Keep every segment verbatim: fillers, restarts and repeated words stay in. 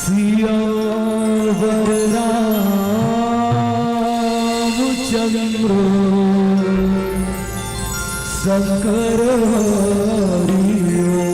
सियावर रामचंद्र शंकर हरि ओम।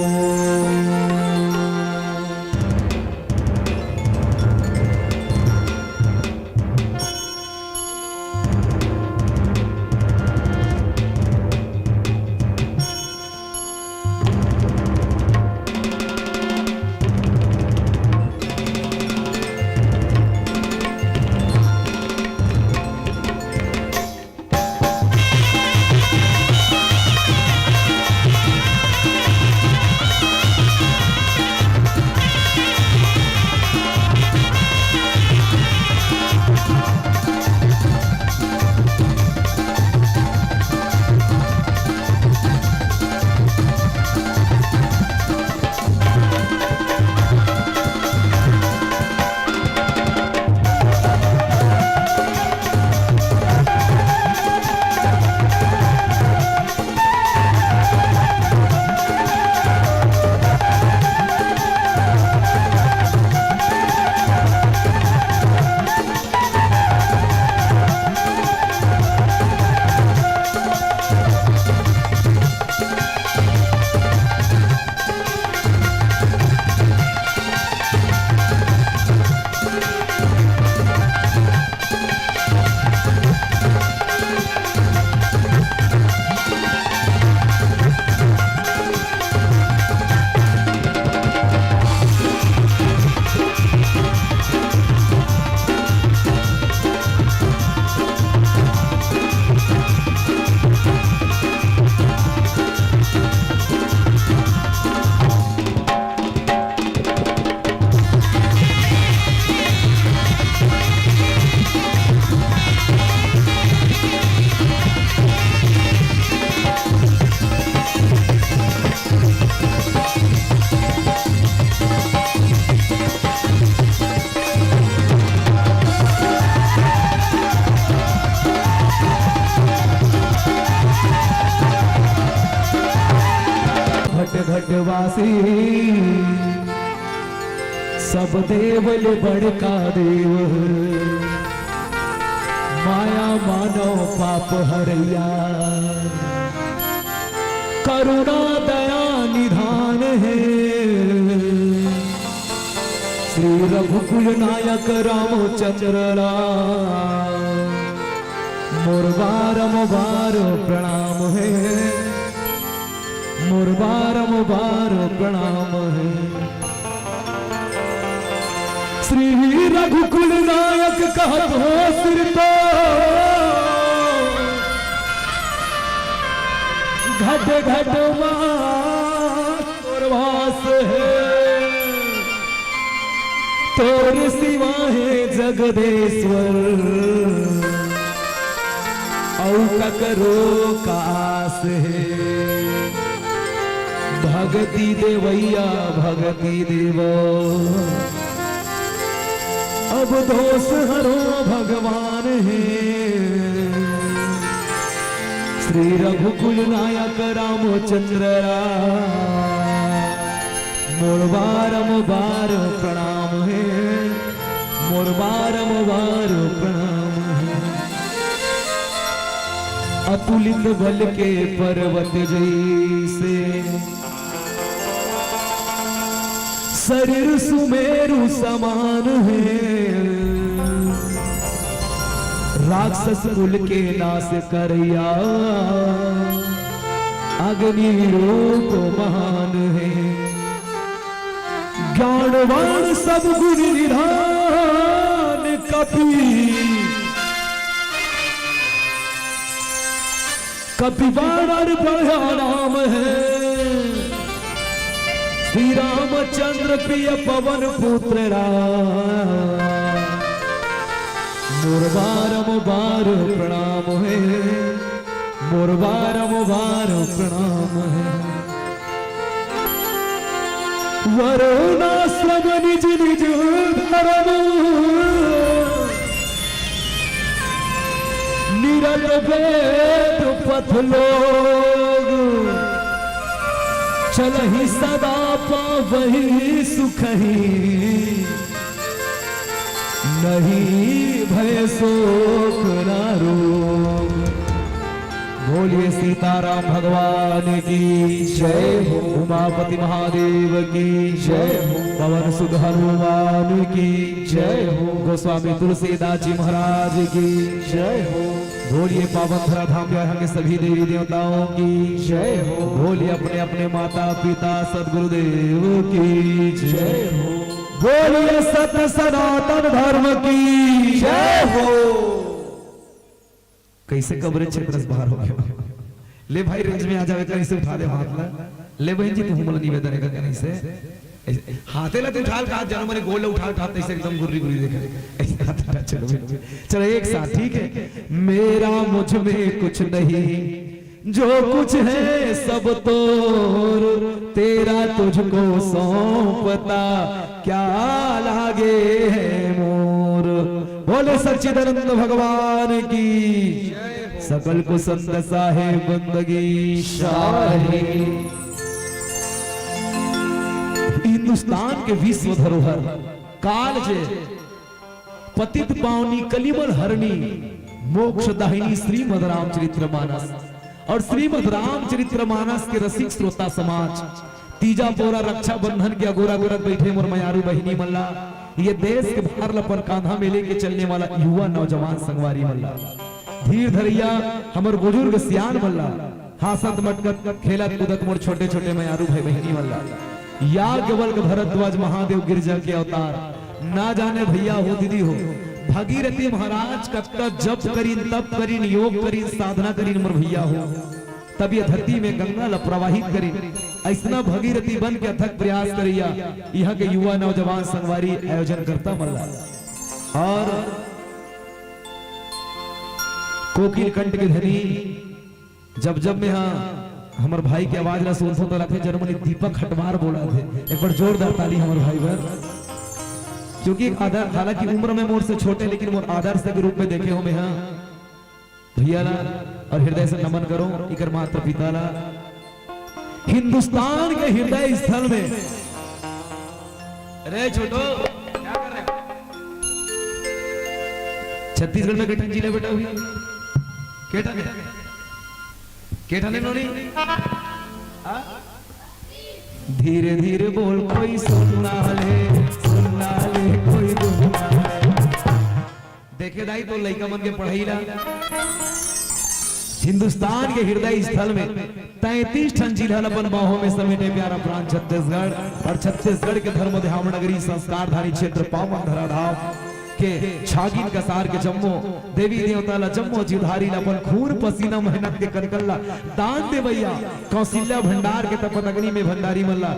घट घट वासी सब देव ले बड़का देव, माया मानव पाप हरैया, करुणा दया निधान हे। श्री रघुकुल नायक रामचंद्र राम, मोर बारंबार प्रणाम हे, मोर बारंबार प्रणाम हे। श्री रघुकुल नायक कहत हो सिर तो, घट घट मा तोर वास हे, तोर सिवा हे जगदेश्वर, अउ ककरो कास हे। भगति देवैया भगति देवो, अब दोष हरो भगवान हे। श्री रघुकुल नायक रामचंद्र राम, मोर बारंबार प्रणाम हे, मोर बारंबार प्रणाम हे। अतुलित बल के पर्वत जैसे, शरीर सुमेरु समान हे। राक्षस कुल के नाश करैया, अग्नि रूप महान हे। ज्ञानवान सब गुण निधान कपि, कपिवाणर बढ़िया नाम हे। श्री रामचंद्र प्रिय पवन पुत्र राम, मोर बारंबार प्रणाम हे, मोर बारंबार प्रणाम हे। वरुणाश्रम निज निज धर्म, निरत वेद पथ लोग, चलहि सदा पावहि सुखहि नहीं भय शोक ना रोग। बोलिए सीताराम भगवान की जय हो। उमापति महादेव की जय हो। पवन सुत हनुमान की जय हो। गोस्वामी तुलसीदास जी महाराज की जय हो। बोलिए पावन धराधाम के सभी देवी देवताओं की जय हो। बोलिए अपने अपने माता पिता सदगुरुदेव की जय हो। बोलिए सत्य सनातन धर्म की जय हो। कैसे कवरेज क्षेत्र से बाहर हो गया? ले भाई, रेंज में आ जावे, कहीं से उठा दे हाथ ला। ले बहन जी, तू हमला निवेदन है कहीं से। ऐसे हाथे ला तू उठा का, जनो मने गोल ला उठा का, ऐसे एकदम गुर्री गुर्री देखा। ऐसे हाथ उठा, चलो भाई। चलो एक साथ, ठीक है। मेरा मुझ में कुछ नहीं, जो कुछ है सब तोर, तेरा तुझको सौंपता क्या लागे है मोर। बोले सच्चिदानंद भगवान की। सकल कुसंद साहेब बंदगी शाही। हिंदुस्तान के विश्व धरोहर कालजे पतित पावनी कलिमल हरणी मोक्ष दाहिनी श्रीमद रामचरित्र मानस। और श्रीमद रामचरित्र मानस के रसिक श्रोता समाज, तीजा पोरा रक्षाबंधन के अगोरा करत बैठे मोर मयारू बहिनी मन ला, ये देश के भार ल अपन कांधा में लेके चलने वाला युवा नौजवान संगवारी मन ला, धीर धरैया हमर बुजुर्ग सियान मन ला, हासत मटकत खेलत कूदत मोर छोटे छोटे मयारू भाई बहिनी मन ला, याज्ञवल्क भरद्वाज महादेव गिरजा के अवतार। ना जाने भैया हो, दीदी हो, भगीरथी महाराज कतका जप करिन, तप करिन, योग करिन, साधना करिन मोर भैया हो, तब ये धरती में गंगा ला प्रवाहित करिन। ऐसना भगीरथी बन के अथक प्रयास करैया यहाँ के युवा नौजवान संगवारी आयोजन करता मन ला। और कोकिल कंठ के धनी, जब जब मैं हा हमर भाई के आवाज ला सुनथों तो लगथे जर्मनी दीपक हटवार बोला थे। एक बार जोरदार ताली हमर भाई बर, क्योंकि एक आदर, हालांकि उम्र में मोर से छोटे, लेकिन मोर आदर्श के रूप में देखे हो मैं हा भैया ला और हृदय से नमन करो इकर माता पिता ला। हिंदुस्तान के हृदय स्थल में, अरे छोटो, क्या कर रहे हो? छत्तीसगढ़ में के ठन जिला बेटा हुई? के ठन हे? के ठन हे नोनी? हाँ? धीरे धीरे बोल, कोई सुनना ले, सुनना ले, कोई दुखना ले। देखे दाई तो लइका मन के पढ़ाई ला। हिंदुस्तान के हृदय स्थल में तैंतीस ठन जिला ल अपन बाहों में समेटे प्यारा प्रांत छत्तीसगढ़, और छत्तीसगढ़ के धर्म धाम नगरी, संस्कार धारी क्षेत्र, पावन धराधाम के छागिन कसार के जम्मो देवी देवता ला, जम्मो जीवधारी ला, अपन खून पसीना मेहनत के कनकन ला दान देवैया कौशल्या भंडार के तपत अग्नि में भंडारी मन ला,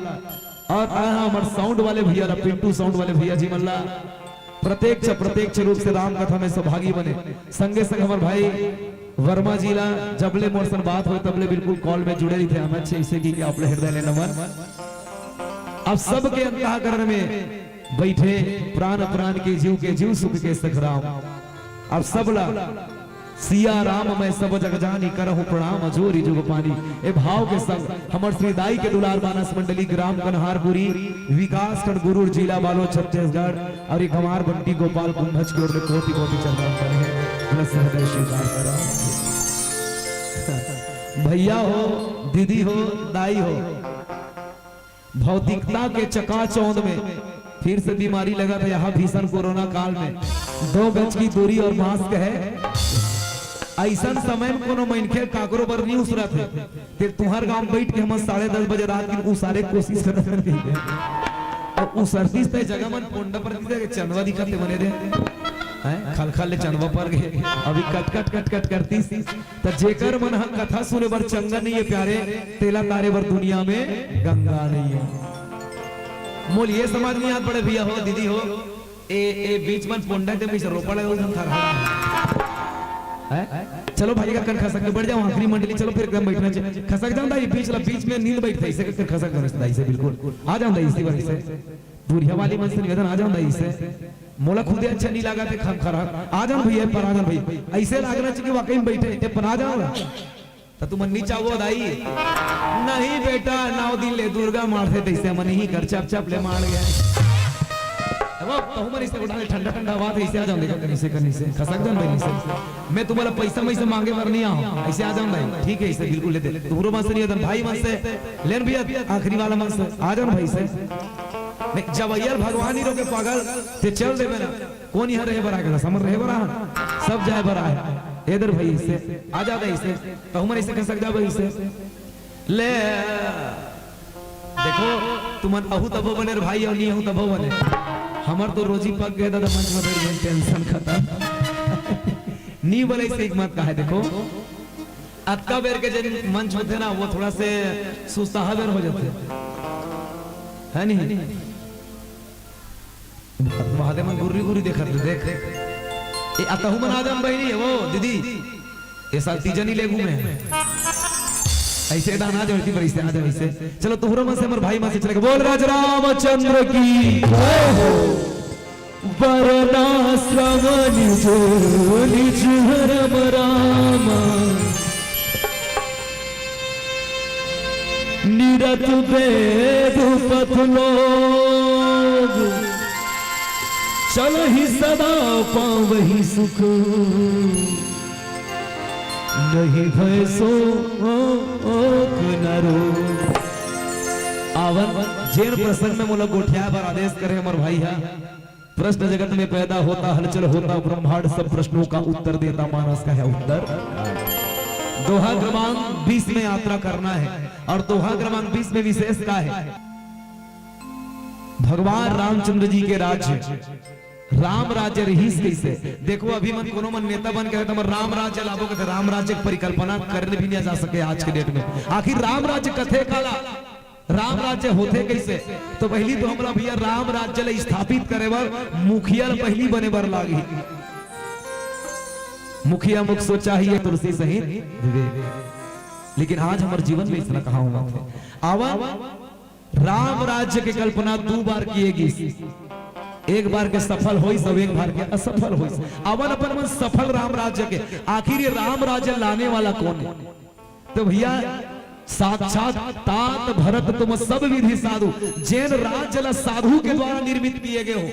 और आहा हमर साउंड वाले भैया ला, पिंटू साउंड वाले भैया जी मन ला प्रत्यक्ष प्रत्यक्ष रूप से राम कथा में सहभागी बने। संगे संग हमर भाई वर्मा जी ला जबले मोर सन बात होय तबले बिल्कुल कॉल में जुड़े रहिथे। हम अच्छे इसे की के आप ले हृदय ले नमन। अब सबके अंतःकरण में बैठे प्राण प्राण के जीव के जीव सुख के सखराम। अब सब ला सिया राम मैं सब जग जानी, करहु प्रणाम जोरि जुग पानी। ए भाव के संग हमर श्री दाई के दुलार मानस मंडली ग्राम कन्हारपुरी, विकास खंड गुरूर, जिला बालोद, छत्तीसगढ़, और एक हमार बंटी गोपाल कुंभज की ओर ले कोटि कोटि चंदन करे हैं। अपना सहृदय स्वीकार करो। भैया हो, दीदी हो, दाई हो, भौतिकता के चकाचौंध में फिर से बीमारी लगत हे, यहाँ भीषण कोरोना काल में दो गज की दूरी और मास्क है। ऐसन समय में कोनो मनखे काकरो बर नहीं उसरत हे। ते तुहर गांव बैठ के हमन साढ़े दस बजे रात के उसारे कोशिश करत हन। अब उसरतीस ते जगह मन पोंडा पर दिखे के चंदवा दिखत हे बने दे। हैं? खलखल ले चंदवा पर गए। अभी कट कट कट कट करतीस। त जेकर मन ह कथा सुने बर चंगा नइये प्यारे, तेला तारे बर दुनिया में गंगा नइये। मोल ये समझ नइ आत बड़े भैया हो, दीदी हो, ए, ए बीच मन पोंडा ते मिस रोपा लगा उधर था। हैं? चलो भाई, का कन खसक के बैठ जाओ, आखिरी मंडली, चलो फिर एकदम बैठना चाहिए। खसक जाओ दाई, बीच ला, बीच में नींद बैठते, इसे कर खसक जाओ, दाई से बिल्कुल। आ जाओ दाई, इसी बार इसे। बुढ़िया वाली मन से निवेदन, आ जाओ दाई इसे। मोला खुदे अच्छा नहीं लगा थे खम खरा। आ जाओ भैया, पर आ जाओ भाई। ऐसे लागना चाहिए कि वाकई में बैठे, ए पर आ जाओ ना। त तुमन नी चाहवो दाई? नहीं बेटा, नौ दिन ले दुर्गा मारथे तइसे मन ही कर चप चप ले मार गया। तहू मन अइसे उठा ले, ठंडा ठंडा बात हे, अइसे आ जाओ, देखा कनी से, कनी से, खसक जाओ भाई, अइसे। मैं तुम्हारा पैसा, मैं से मांगे बर नहीं आऊँ, अइसे आ जाओ भाई, ठीक हे, अइसे बिल्कुल लेते। तुहरो मन से नहीं आदन, भाई मन से, लेन भैया, आखिरी वाला मन से, आ जाओ भाई से। नहीं, जब अइयर भगवान ही रोके पागल, ते चल देबे ना, कोन इहाँ रहे बर आय, हमर रहे बर आय, सब जाय बर आय, एदर भाई अइसे, आ जा भाई अइसे, तहू मन अइसे खसक जा भाई अइसे। ले, देखो, तुमन अहू तभो बने रे भाई, अउ नी अहू तभो बने। हमर तो रोजी पक गे दादा, मंच में बैठ गे, tension खतम। नी बोले, अइसे एक मत कहे, देखो, अतका बेर के जेन मंच होथे ना, वो थोड़ा से सुस्ताहा बेर हो जाथे, हे नी? महादेव मन गुर्री गुर्री देखत हे, देख। ए, अतहू मन आ जान बहिनी, हे वो दीदी, ए साल तीजा नी लेगू मैं। अइसे दान आ जाओ, इतनी बड़ी से आ जाओ, अइसे। चलो, तुहरो मन से, हमर भाई मन से चले के। बोल राज रामचंद्र की जय हो। वर्णाश्रम निज निज धर्म राम, निरत वेद पथ लोग, चलहि सदा पावहि सुख, नहीं भय शोक न रोग। आवन, जेन प्रसंग में मोला गोठियाए बर आदेश करे हमर भाई हा, प्रश्न जगत में पैदा होता, हलचल होता, ब्रह्मांड सब प्रश्नों का उत्तर देता, मानस का है उत्तर। दोहा क्रमांक बीस में यात्रा करना है, और दोहा क्रमांक बीस में विशेष का है, भगवान रामचंद्र जी के राज्य, राम राज्य रहीस कइसे। देखो, अभी मन कोनो मन नेता बन के रहे, तो हमर राम राज्य लाबो कथे, राम राज्य के परिकल्पना करने भी नहीं जा सके आज के date में। आखिर राम राज्य कथे काला, राम राज्य होथे कइसे? तो पहिली तो हमला भैया राम राज्य ल स्थापित करे बर मुखिया ल पहिली बने बर लागही। मुखिया मुख सोचा ही है तुलसी सहित विवेक। लेकिन आज हमर जीवन में अइसना कहाँ होवत हे। आवा, राम राज्य के कल्पना दू बार किए गिस। एक बार के सफल होइस अउ एक बार के असफल होइस। आवन अपन मन सफल राम राज्य के, आखिर ये राम राज्य लाने वाला कोन हे? तो भैया, साक्षात तात भरत तुम सब विधि साधु, जेन राज्य ला साधु के द्वारा निर्मित किए गए हो,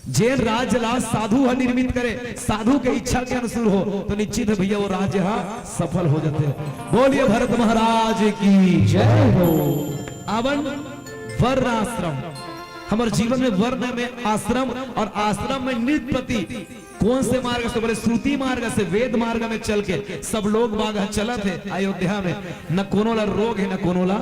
जेन राज्य ला साधु ह निर्मित करे, साधु के इच्छा के अनुसार हो, तो निश्चित है भैया, वो राज्य हा सफल हो जाथे। बोलिए भरत महाराज की जय हो। आवन, वर्णाश्रम, हमर जीवन में वर्ण में आश्रम और आश्रम में नृपति, कोन से मार्ग से? बोले श्रुति मार्ग से, वेद मार्ग में चल के सब लोग बाग ह चलत हे अयोध्या में, न कोनो ला रोग हे, न कोनो ला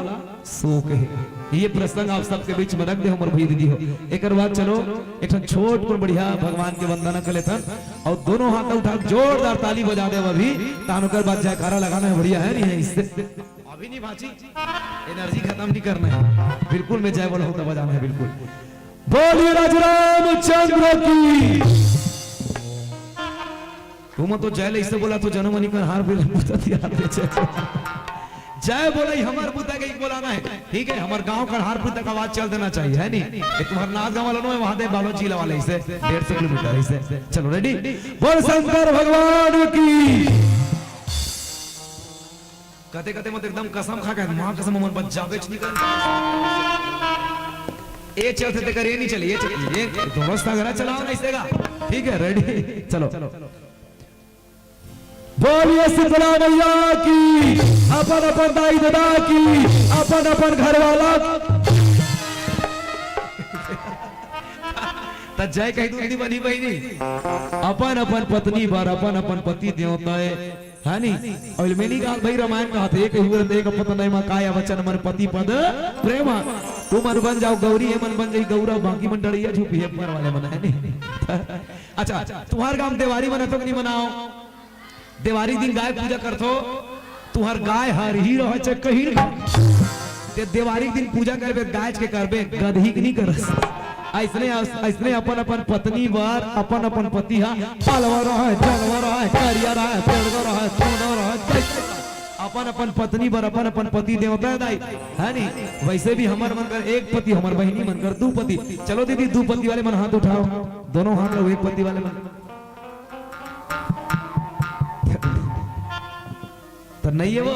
शोक हे। ये प्रसंग आप सबके बीच में रख दे, हमर भई दीदी हो। एकर बाद चलो, एक ठन छोट पर बढ़िया भगवान के वंदना कर लेथन, और दोनों हाथ उठा के जोरदार ताली बजा दे अभी, तान ओकर बाद जयकारा लगाना है, बढ़िया है, नहीं है इससे? अभी नहीं भाजी, energy खतम नहीं करना है, बिल्कुल मैं जय बोला हूँ तो बजाना है, बिल्कुल। बोलिए राज रामचंद्र की। तुम तो जय ले इसे बोला तो जनमनी कर हार भी बुता दिया हाथ में जय। जय बोले ही हमार बुता के ही बोलाना है, ठीक है? हमार गांव का हार बुता का आवाज चल देना चाहिए, है नहीं? ये तुम्हार नाच गाँव वाला नो है, वहां दे बालोद जिला वाले इसे डेढ़ सौ किलोमीटर इसे। चलो रेडी, बोल शंकर भगवान की। कते कते मत एकदम कसम खा के, माँ कसम मन बच जाबे नहीं कर। ये चलते ते कर, ये नहीं चले, ये चले, ये दोनों सगरा चलाओ नहीं सेगा। ठीक है, रेडी, चलो। बोलिए शीतला मैया की, अपन अपन दाई ददा की, अपन अपन घर वाला। त जय कही दूध नहीं बनी बहनी, अपन अपन पत्नी बर, अपन अपन पति देवता है। है नी? अउ एमे नी कहा भाई, रामायण कहा थे, एक ही व्रत एक पत्नी मा, काया वचन मन पति पद प्रेमा। तुमन बन जाओ गौरी, एमन बन जाई गौरा, बाकी मन डड़िया झुपी है ऊपर वाले मन, है नी? अच्छा, तुम्हार गांव देवारी मनाथो कि नहीं मनाओ? देवारी दिन गाय पूजा करथो, तुम्हार गाय हर ही रहे चाहे कहीं। ते देवारी के दिन पूजा करबे, गाय के करबे, गदही के नहीं करस। अइसने, अइसने अपन अपन पत्नी बर अपन अपन पति हा अलवा रहे, जलवा रहे, करिया रहे, पेड़वा रहे, सोना रहे, जैसे अपन अपन पत्नी बर अपन अपन पति देवता है दाई, है नी? वैसे भी हमर मन कर एक पति, हमर बहिनी मन कर दू पति। चलो दीदी, दू पति वाले मन हाथ उठाओ, दोनों हाथ लो, एक पति वाले मन। त नहीं है वो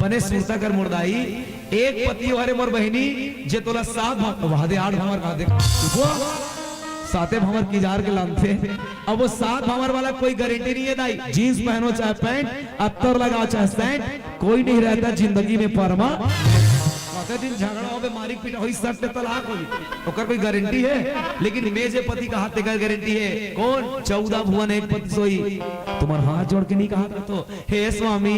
बने सुरता कर मोर दाई, एक पति हरे मोर बहिनी, जे तोला सात भांवर, वाह दे आठ भांवर कहा दे, वो साते भांवर किजार के लानथे। अब वो सात भांवर वाला कोई गारंटी नहीं है दाई। जींस पहनो चाहे पैंट, अत्तर लगाओ चाहे सेंट, कोई नहीं रहता जिंदगी में परमा। कते दिन झगड़ा होबे, मारिक पीटा होई, सट तलाक होई, ओकर कोई गारंटी है? लेकिन मैं जे पति कहा तेकर गारंटी है। कौन? चौदह भुवन एक पति सोई। तुम्हार हाथ जोड़ के नहीं कहा तो, हे स्वामी,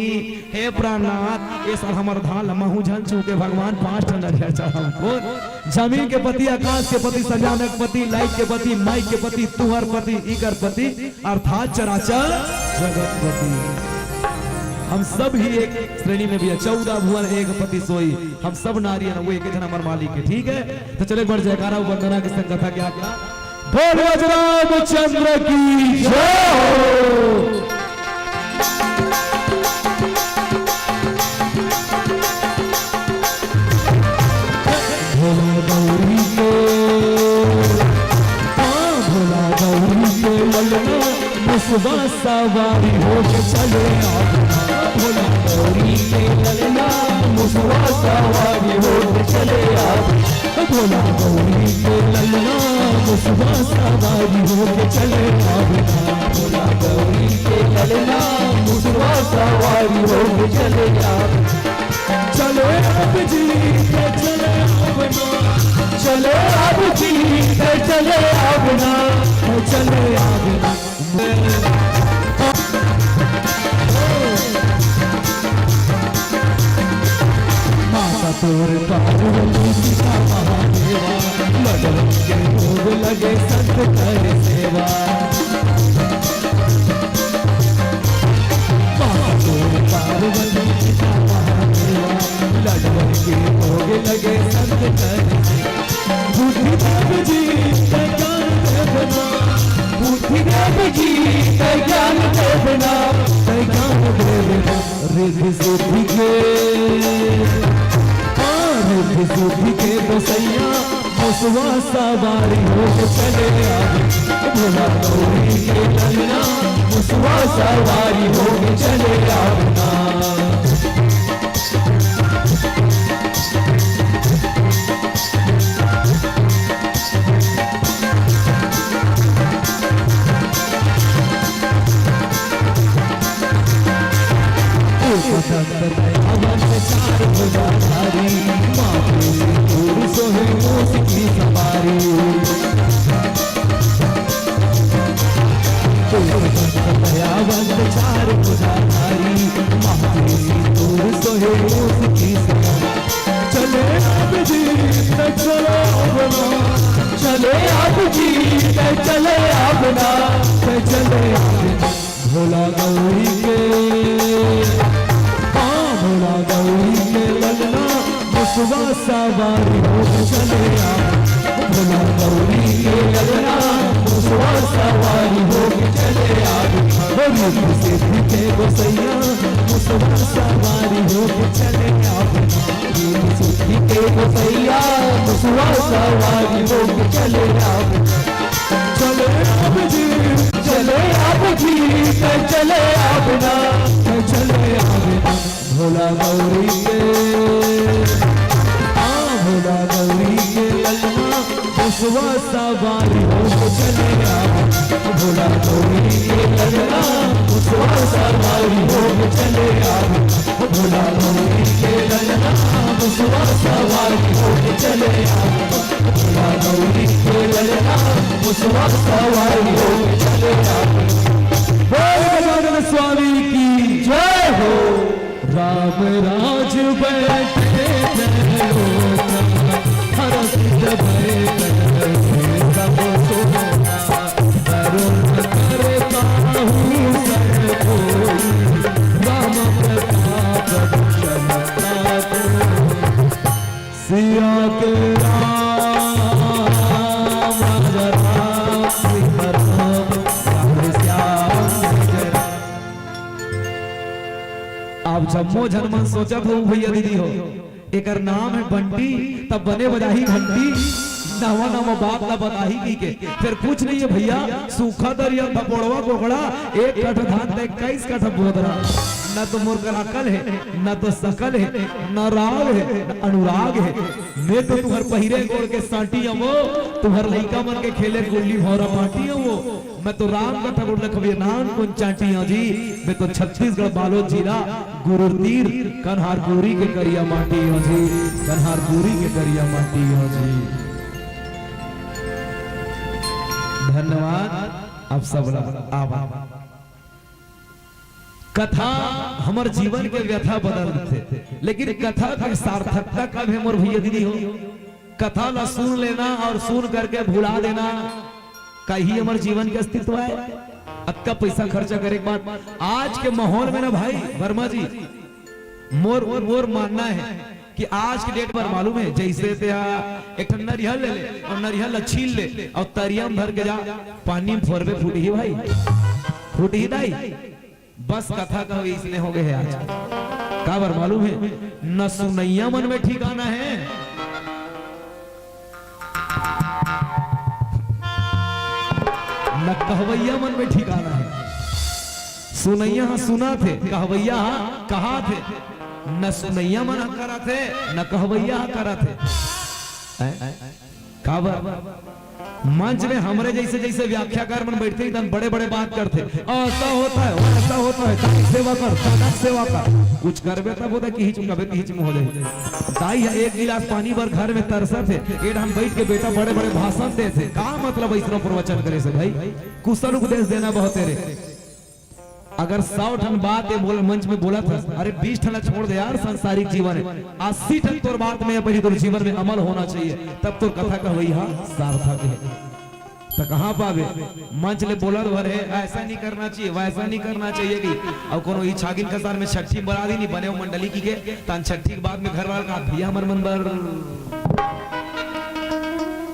हे प्राणनाथ, ये साल हमर धान ल महू झन चूके भगवान, पांच ठन नरियर चढ़ाऊं। कौन? जमीन के पति, आकाश के पति, सजानक पति, लाइट के पति, माइक के पति, तुहर पति, इकर पति, अर्थात चराचर जगत पति। हम सब ही एक श्रेणी में भैया, चौदह भुवन एक पति सोई, हम सब नारी हन, वो एक झन हमर मालिक है, ठीक है? तो चलो एक बार जयकारा वंदना के संग कथा के आज्ञा। बोल रामचंद्र की जय हो। भोला गौरी के, हाँ, भोला गौरी के ललना, मुसवा सवारी होके चले आ। भोला गौरी के ललना, मुसवा सवारी होके चले आ। भोला गौरी के ललना, मुसवा सवारी होके चले आवे ना। भोला गौरी के ललना, मुसवा सवारी होके चले आवे। चले अब जी, चले आवे ना। चले अब जी, चले आवे ना। चले आवे ना। माता तोर पार्वती पिता महादेवा, लड्डू के भोग लगे संत करे सेवा। माता तोर पार्वती पिता महादेवा, लड्डू के भोग लगे संत करे सेवा। बुद्धि देव जी, तैं ज्ञान देव ना। बुद्धि देव जी, तैं ज्ञान देव ना, तैं ज्ञान देव ना। रिद्धि सिद्धि के, हाँ, रिद्धि सिद्धि के गोसैया, मुसवा सवारी होके चले आवे। भोला गौरी के ललना, मुसवा सवारी होके चले आवे ना। एक दंत दयावंत चार भुजाधारी, माथे सिंदूर सोहे मूस की सवारी। एक दंत दयावंत चार भुजाधारी, माथे सिंदूर सोहे मूस की सवारी। चले अब जी, चले अब ना। चले अब जी, चले अब ना। चले अब ना। भोला गौरी के, हाँ, भोला गौरी के ललना, मुसवा सवारी होके चले आ। भोला गौरी के ललना, मुसवा सवारी होके चले आ। ओ रिद्धि सिद्धि के गोसैया, मुसवा सवारी होके चले आ। रिद्धि सिद्धि के गोसैया, मुसवा सवारी होके चले आ। चले अब जी, चले अब जी, चले अब ना, चले अब ना। भोला गौरी के, हाँ, भोला गौरी के ललना, मुसवा सवारी होके चले आ। भोला गौरी के ललना, मुसवा सवारी होके चले आ। भोला गौरी के ललना, मुसवा सवारी होके चले आ। भोला गौरी के ललना, मुसवा सवारी होके चले आ। बोल गजानन स्वामी की जय हो। राम राज बैठे जय लोक, हरषित भय गए सब सोना। करुण कर काहू सर कोई, राम प्रताप चमका दो। सिया के राम, राजा राम, सीता राम, राम श्याम जय राम। आप जम्मो झन मन सोचत हो भैया दीदी हो, एकर नाम है बंटी, तब बने बजाही घंटी, नवा नवा बात ला बताही की के। फिर कुछ नहीं है भैया, सूखा दरिया, धपोड़वा कोकड़ा, एक कठ धान ते इक्कीस कठ बोदरा। ना तो मोर कर अकल हे, ना तो सकल हे, ना राग हे, ना अनुराग हे। मैं तो तुम्हर पहिरे गोड़ के सांटी अवों, तुम्हर लइका मन के खेले गुल्ली भौंरा पाटी अवों। मैं तो राम कथा गोड़ लखवे नान कोन चांटी हूँ जी। मैं तो छत्तीसगढ़ बालोद जिला गुरुर तीर कन्हारपुरी के करिया माटी हूँ जी, कन्हारपुरी के करिया माटी हूँ जी। धन्यवाद आप सब ला। आवा। कथा हमर जीवन के व्यथा बदल देथे, लेकिन कथा के सार्थकता कब हे मोर भैया दीदी हो? कथा ला सुन लेना और सुन करके भुला देना, का ही हमर जीवन के अस्तित्व हे? अतका पैसा खर्चा करे के बाद आज के माहौल में ना भाई वर्मा जी, मोर मोर मानना हे कि आज के डेट पर मालूम हे, जैसे ते हा एक ठन नरिहर ले ले और नरिहर ला छील ले और तरिया में धर के जा, पानी में फोरबे, फूटही भाई, फूटही दाई। बस कथा का इसने हो गए हे आज। काबर मालूम हे, न सुनइया मन में ठिकाना हे, न कहवइया मन में ठिकाना हे। सुनइया ह सुनत हे, कहवइया ह कहत हे। न सुनइया मन ह करत हे, न कहवइया ह करत हे। हैं? काबर? मंच में हमरे जैसे जैसे व्याख्याकार मन बैठथे, एकदम बड़े बड़े बात करथे, ऐसा होता है, वैसा होता है, दाई सेवा कर, दादा सेवा कर। कुछ करबे तब होता कि हिच कबे कि हिच में हो जाए। दाई ह एक गिलास पानी बर घर में तरसत हे, ए ढंग बैठ के बेटा बड़े बड़े भाषण देथे। का मतलब ऐसनो प्रवचन करे से भाई? कुशल उपदेश देना बहुत तेरे। अगर सौ ठन बात ये बोल, मंच में बोलत हस, अरे बीस ठन ला छोड़ दे यार, सांसारिक जीवन हे। अस्सी ठन तोर बात में पहली तोर जीवन में अमल होना चाहिए, तब तोर कथा कहवई हा सार्थक हे। त कहाँ पाबे? मंच ले बोलत भर हे, ऐसा नहीं करना चाहिए, वैसा नहीं करना चाहिए कि, और कोनो ई छागिन कसार में छट्ठी बरादी नहीं बने हो मंडली की के, तान छट्ठी के बाद में घर वाला का भैया हमर मन बर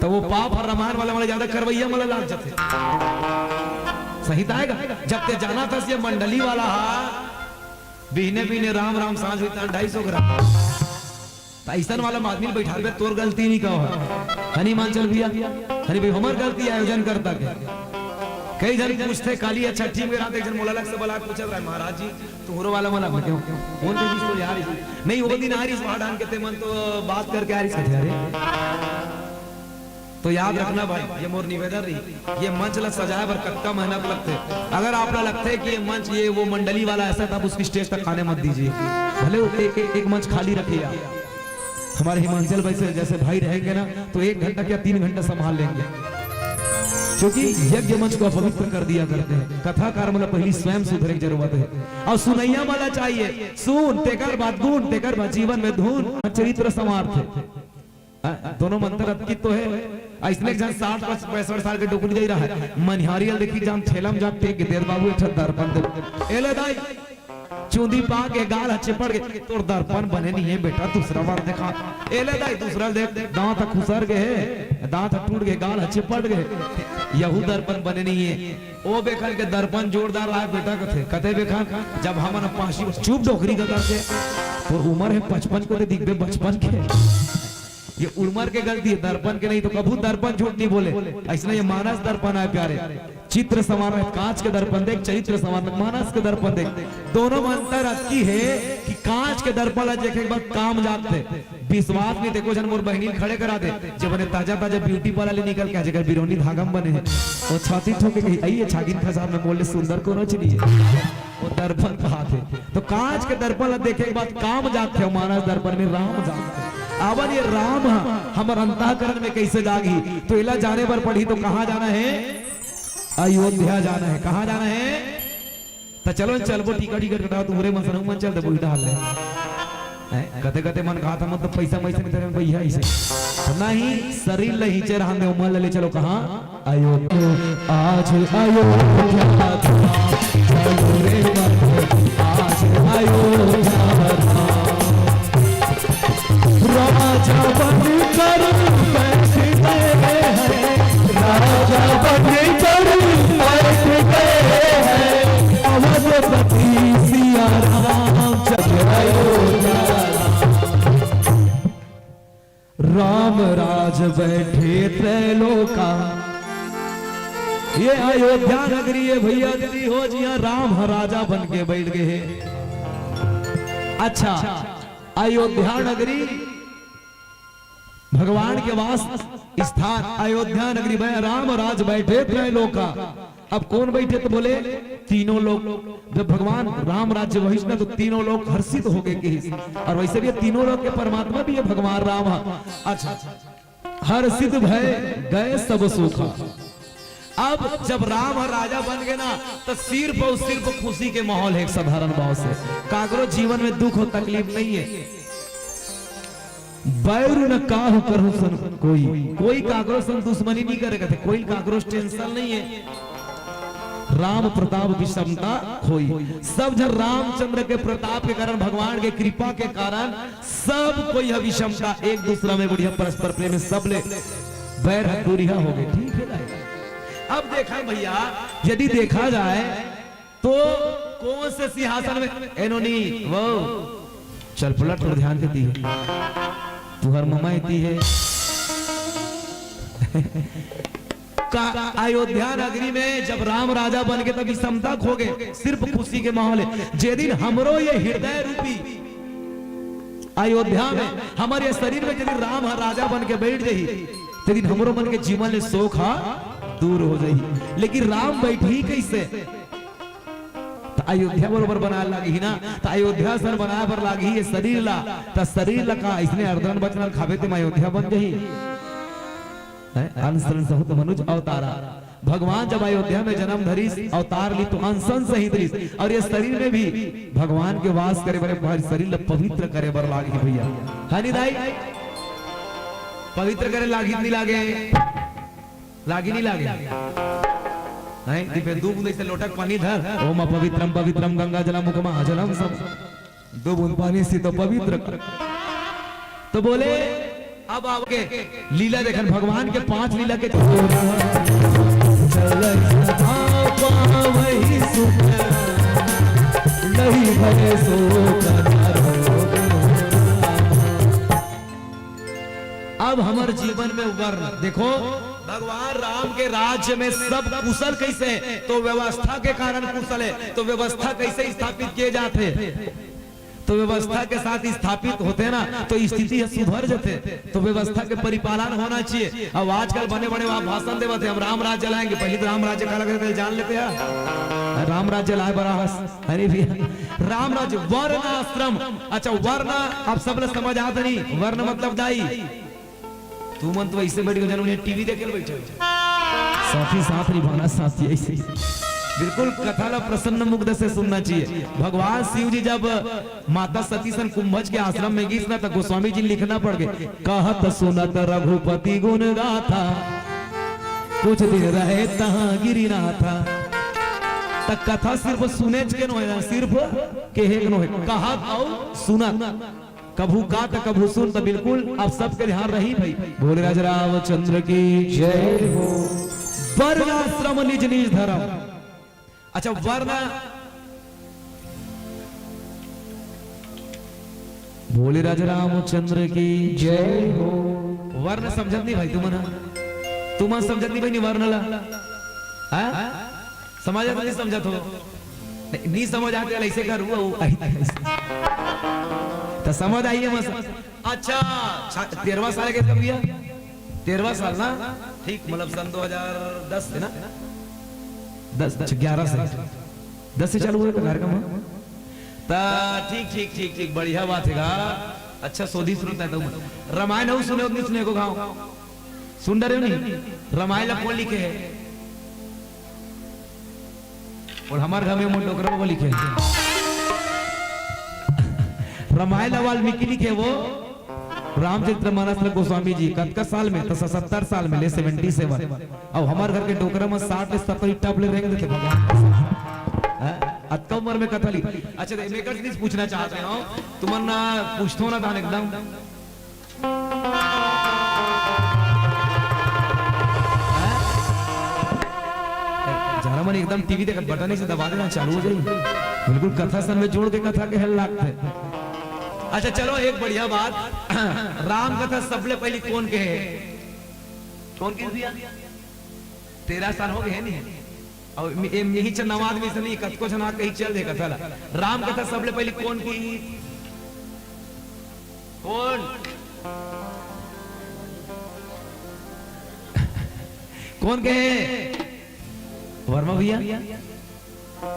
तो वो पाप हर रामायण वाला वाले ज्यादा करवैया मन ला लाग जाथे। सही त आएगा। जब ते जाना था ये मंडली वाला हा, बिहने बिहने राम राम सांझ होई त ढाई सौ ग्राम। त अइसन वाला म आदमी ल बैठारबे, तोर गलती नहीं कहो। हनी मान चल भैया, हनी भाई, हमर गलती आयोजन करता के। कई झन पूछथे, काली अच्छा टीम के रात एक झन मोला लग से बला पूछत रहे, महाराज जी, तुहरो वाला मन लगथे क्यों? कौन के बीच तो यार इस-, नहीं, वो दिन आ रही इस वहां डांग के ते मन तो बात करके आ रही इस कथे, अरे। तो याद रखना भाई, ये मोर निवेदन रही, ये मंच ला सजाए बर कतका मेहनत लगथे। अगर आप ला लगथे कि ये मंच, ये वो मंडली वाला ऐसा, तब उसकी स्टेज तक आने मत दीजिए। भले वो एक, एक, एक मंच खाली रखिए आप। हमारे हिमांचल वैसे जैसे भाई रहेंगे ना, तो एक घंटा क्या तीन घंटा संभाल लेंगे, क्योंकि यज्ञ मंच को अपवित्र कर दिया करते हैं। कथाकार मन ला पहली स्वयं सुधरे की जरूरत है। और सुनैया मन ला चाहिए सुन, तेकर बाद गुण, तेकर बाद जीवन में धुन, चरित्र समार्थ है। हाँ, दोनों मंत्र अतकित तो है। अइसने एक झन साठ पच-, पैंसठ साल के डोकरी दई रहा है, मनिहारी ल देखी जाम ठेला में जाम टेक के दे दे बाबू, एक ठन दर्पण दे। ए ले दाई, चूंदी पाक के गाल ह चिपड़ के, तोर दर्पण बने नहीं है बेटा, दूसरा बार देखा। ए ले दाई, दूसरा देख, दांत ह खुसर गे हे, दांत ह टूट गे, गाल ह चिपड़ गे, यहू दर्पण बने नहीं है। ओ बेखन के दर्पण जोरदार लाग बेटा कथे, कथे बेखन, जब हमन पासी, चुप डोकरी का करके, तोर उमर है पचपन को दे दिखबे बचपन के। ये उमर के गलती है, दर्पण के नहीं, तो कभू दर्पण झूठ नहीं बोले। अइसने ये मानस दर्पण आय प्यारे, चित्र समान है, कांच के दर्पण देख, चरित्र समान है, मानस के दर्पण देख। दोनों में अंतर अतकी है कि कांच के दर्पण ला देखे के बाद काम जागथे। विश्वास नहीं, देखो झन मोर बहिनी ल खड़े करा दे, जे बने ताजा ताजा ब्यूटी पार्लर ले निकल के आ, जेकर बिरौनी धागा में बने है, वो छाती ठोके कही, "अई, ये छागिन खसार में मोर ले सुंदर कोनो च नहीं है।" वो दर्पण पाथे। तो कांच के दर्पण ला देखे के बाद काम जागथे, मानस दर्पण में राम जागथे। अब ये राम ह हमर अंतःकरण में कैसे जागही? तो एला जाने बर पड़ही, तो कहाँ जाना है? अयोध्या जाना है। कहाँ जाना है? त चलो न चलबो, टिकट टिकट कटाओ, तुहरे मन सनऊ मन चल दे बुढ़ा हाल ले। हैं? कते कते मन कहा था, मतलब पैसा वैसा नहीं था, भैया ऐसे। तो नहीं, शरीर ले ही चेहरा हम दे, मन ले चलो कहाँ? अयोध्या, आज अयोध्या धाम, चलो रे मन, आज अयोध्या धाम। राजा बनकर बैठ गए हैं, राजा बनकर बैठ गए हैं, अवधपति सिया राम चंद्र अयोध्या। राम राज बैठे त्रैलोका। ये अयोध्या नगरी है भैया दीदी हो, जिहाँ राम ह राजा बन के बैठ गए हैं। अच्छा, अयोध्या नगरी भगवान के वास स्थान, अयोध्या नगरी में राम राज बैठे त्रैलोका। अब कौन बैठे तो बोले, तीनों लोग। जब भगवान राम राज्य वहिस ना तो तीनों लोग हर्षित हो गए किहिस। और वैसे भी ये तीनों लोग के परमात्मा भी है भगवान राम है। अच्छा, हर्षित भय गए सब सुखा। अब जब राम ह राजा बन गए ना, तो सिर्फ और सिर्फ खुशी के माहौल है, एक साधारण भाव से। काकरो जीवन में दुख और तकलीफ नहीं है। बैरु न काहू करहु सन कोई, कोई काकरो सन दुश्मनी नहीं करे, कहते कोई काकरो टेंशन नहीं है। राम प्रताप विषमता खोई। सब जन रामचंद्र के प्रताप के कारण, भगवान के कृपा के कारण सब कोई ह विषमता, एक दूसरा में बढ़िया परस्पर प्रेम में सब ले बैर ह दूरिहा हो गए। ठीक है भाई। अब देखा भैया, यदि देखा जाए तो कौन से सिंहासन में, एनोनी वो चल पलट, थोड़ा ध्यान देती है, तुहर ममा इती है। का अयोध्या नगरी में जब राम राजा बन के तब विषमता खो गए, सिर्फ खुशी के माहौल है। जे दिन हमरो ये हृदय रूपी अयोध्या में, हमर ये शरीर में यदि राम ह राजा बन के बैठ जाही, ते दिन हमरो मन के जीवन ले शोक ह दूर हो जाही। लेकिन राम बैठी कैसे? त अयोध्या बरोबर बनाए लागही ना। त अयोध्या सन बनाए बर लागही ये शरीर ला। त शरीर ला का इसने अरदन बचनन खाबे ते म अयोध्या बन जाही? हैं? अनशन सहु त मनुज अवतारा। भगवान जब अयोध्या में जन्म धरिस, अवतार ली तो अनशन सहित लीस। और ये शरीर में भी भगवान के वास करे बर, हमारे शरीर ला पवित्र करे बर लागही भैया। है नी दाई? पवित्र करे लागही नी लागे? लागी नी लागे? हैं? दिपे दू बूंद ऐसे लोटक पानी धर, ओम पवित्रम पवित्रम गंगा जलम मुखमा जलम सब। दो बूंद पानी से तो पवित्र कर। तो बोले, अब आपके लीला देखन, भगवान के पांच लीला के नहीं भय सो। अब हमर जीवन में वर्ण देखो, भगवान राम के राज्य में सब कुशल कैसे है? तो व्यवस्था के कारण कुशल है। तो व्यवस्था कैसे स्थापित किए जाते हैं? तो व्यवस्था के साथ स्थापित होते ना, तो स्थिति ह सुधर जथे। तो व्यवस्था के परिपालन होना चाहिए। अब आजकल बने बड़े वहां भाषण देवत है, हम राम राज्य लाएंगे, पहले तो राम राज्य का लगे थे, जान लेते हैं। राम राज्य लाए बड़ा हस, अरे भैया, राम राज्य, वर्ण आश्रम। अच्छा, वर्ण आप सब लोग समझ आते नहीं, वर्ण मतलब दाई। तुमन तो ऐसे बैठ के जन उन्हें टीवी देखे बैठे हो। साथी साथ निभाना, साथी ऐसे। बिल्कुल कथा ला प्रसन्न मुग्ध से सुनना चाहिए। भगवान शिव जी जब माता सती सन कुंभज के आश्रम में गिस ना, तो गोस्वामी जी लिखना पड़ गए, कहत सुनत रघुपति गुण गाथा, कुछ दिन रहे तहाँ गिरिनाथा। त कथा सिर्फ सुनेच के नो है, सिर्फ केहे के नो है, कहत अउ सुनत। कभू का त कभू सुन, त बिल्कुल आप सबके ध्यान रही भाई। भोले राज रामचंद्र की जय हो। वर्णाश्रम निज निज धर्म। अच्छा, वर्ण, भोले राज रामचंद्र की जय हो। वर्ण समझत नहीं भाई तुमन, तुमन समझत नहीं भाई, नहीं वर्ण ला, हाँ? समझ आत नहीं समझत हो? नहीं, नहीं समझ आते वाला ऐसे कर हुआ, वो आई, आई। तो समझ आइए मस। अच्छा, छा-, तेरहवाँ साल के कब भैया? तेरहवाँ साल ना? ठीक, मतलब सन दो हज़ार दस से ना? दस, अच्छा, ग्यारह से। दस से चालू हुआ था कार्यक्रम, हाँ? ता ठीक, ठीक, ठीक, ठीक, बढ़िया बात है गा। अच्छा, सोधी श्रोता है तुम। रामायण हो सुने हो कि नहीं सुने को गाँव? सुन डरे हो नहीं? रामायण ला कौन लिखे है? और हमार घर में मोर डोकरा बाबा लिखे। रामायण ला वाल्मीकि लिखे वो, रामचरितमानस ला गोस्वामी जी। कतका साल में? तो सतहत्तर साल में ले, सेवेंटी सेवन। अब हमार घर के डोकरा में साठ ले सत्तर टप ले रेंग देते भगवान। हाँ? अतका उम्र में कथा ली। अच्छा, तो मेकर्स नहीं पूछना चाहते हो, तुमन ना पूछतो ना दान एकदम। जरा मन एकदम टीवी देखत बटन से दबा देना, चालू हो जाई। बिल्कुल कथा सन में जोड़ के कथा कहे लागथे। अच्छा चलो, एक बढ़िया बात, राम कथा सबले पहली कौन कहे? कौन कहे भैया? तेरह साल हो गए हैं नहीं? और ए मिही च नवा आदमी से नहीं, कतको जना कहीं चल दे कथा ला। राम कथा सबले पहली कौन की? कौन? कौन कहे? वर्मा भैया,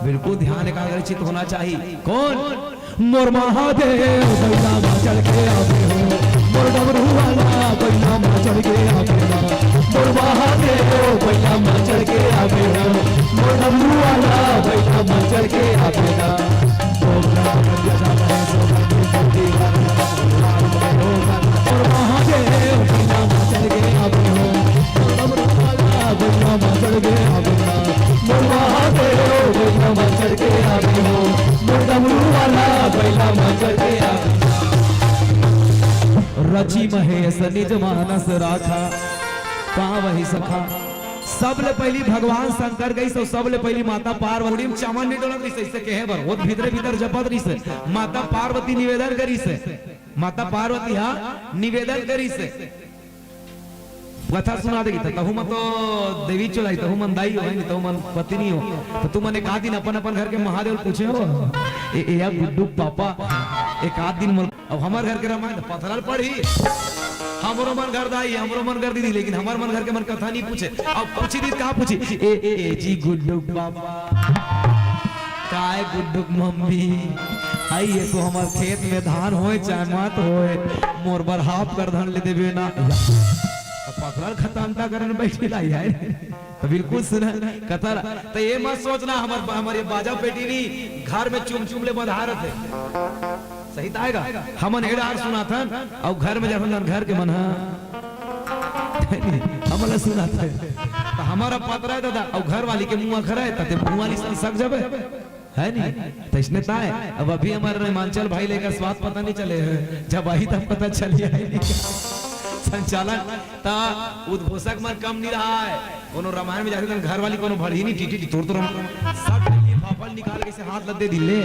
बिल्कुल ध्यान एकाग्रचित होना चाहिए। कौन? मोर महादेव बैला मा चढ़ के आवे हो, मोर डमरू वाला बैला मा चढ़ के आवे ना, मोर महादेव बैला मा चढ़ के आवे ना, मोर डमरू वाला बैला मा चढ़ के आवे ना। रचि महेश निज मानस राखा, का वही सखा। सबले पहिली भगवान शंकर गइस अउ सबले पहिली माता पार्वती म चावन नइ डोलत रहिस, अइसे कहे बर वो भीतरे भीतर जपत रहिस। माता पार्वती निवेदन करिस, माता पार्वती हा निवेदन करिस, कथा सुना देगी त तहू मन तो देवी चोलाई, तहू मन दाई हो, है नी, तहू मन पत्नी हो, त तुमन एक आध दिन अपन अपन घर के महादेव ल पूछे हो, ए, ए या गुड्डू पापा, एक आध दिन मन अब हमर घर के रामायण पथरल पड़ही। हमरो मन घर दाई, हमरो मन घर दीदी, लेकिन हमर मन घर के मन कथा नहीं पूछे। अब पूछी दीदी, का पूछी? ए, ए, ए जी गुड्डू पापा, काय गुड्डू मम्मी, आई ये तो हमर खेत में धान होए चाहे मत होए, मोर बर हाफ कर धन ले देबे ना। अब पथरल खतंता करन बैठी लाई है। तो बिल्कुल सुना कथा ला। तो ये मत सोचना हमर, हमर ये बाजा पेटी नी घर में चुम चुम ले बधारत हे। सही त आय गा। हमन ए डार सुनाथन अउ घर में जाथन घर के मन ह हमन ला सुनाथे। त हमर अब पतरा हे दादा अउ घर वाली के मुंह अखरा हे, त ते मुंह वाली सन सक जबे। है नी? त इसने ताय अब अभी हमर हिमांचल भाई लेकर स्वाद पता नहीं चले हे, जब आही तब पता चली है। संचालन त उद्घोषक मन कम नहीं रहा है। कोनो रामायण में जाथे त घर वाली कोनो भड़ही नहीं, टीटी टीटी तोर तोर सब ये फाफल निकाल के से हाथ लग दे दिले।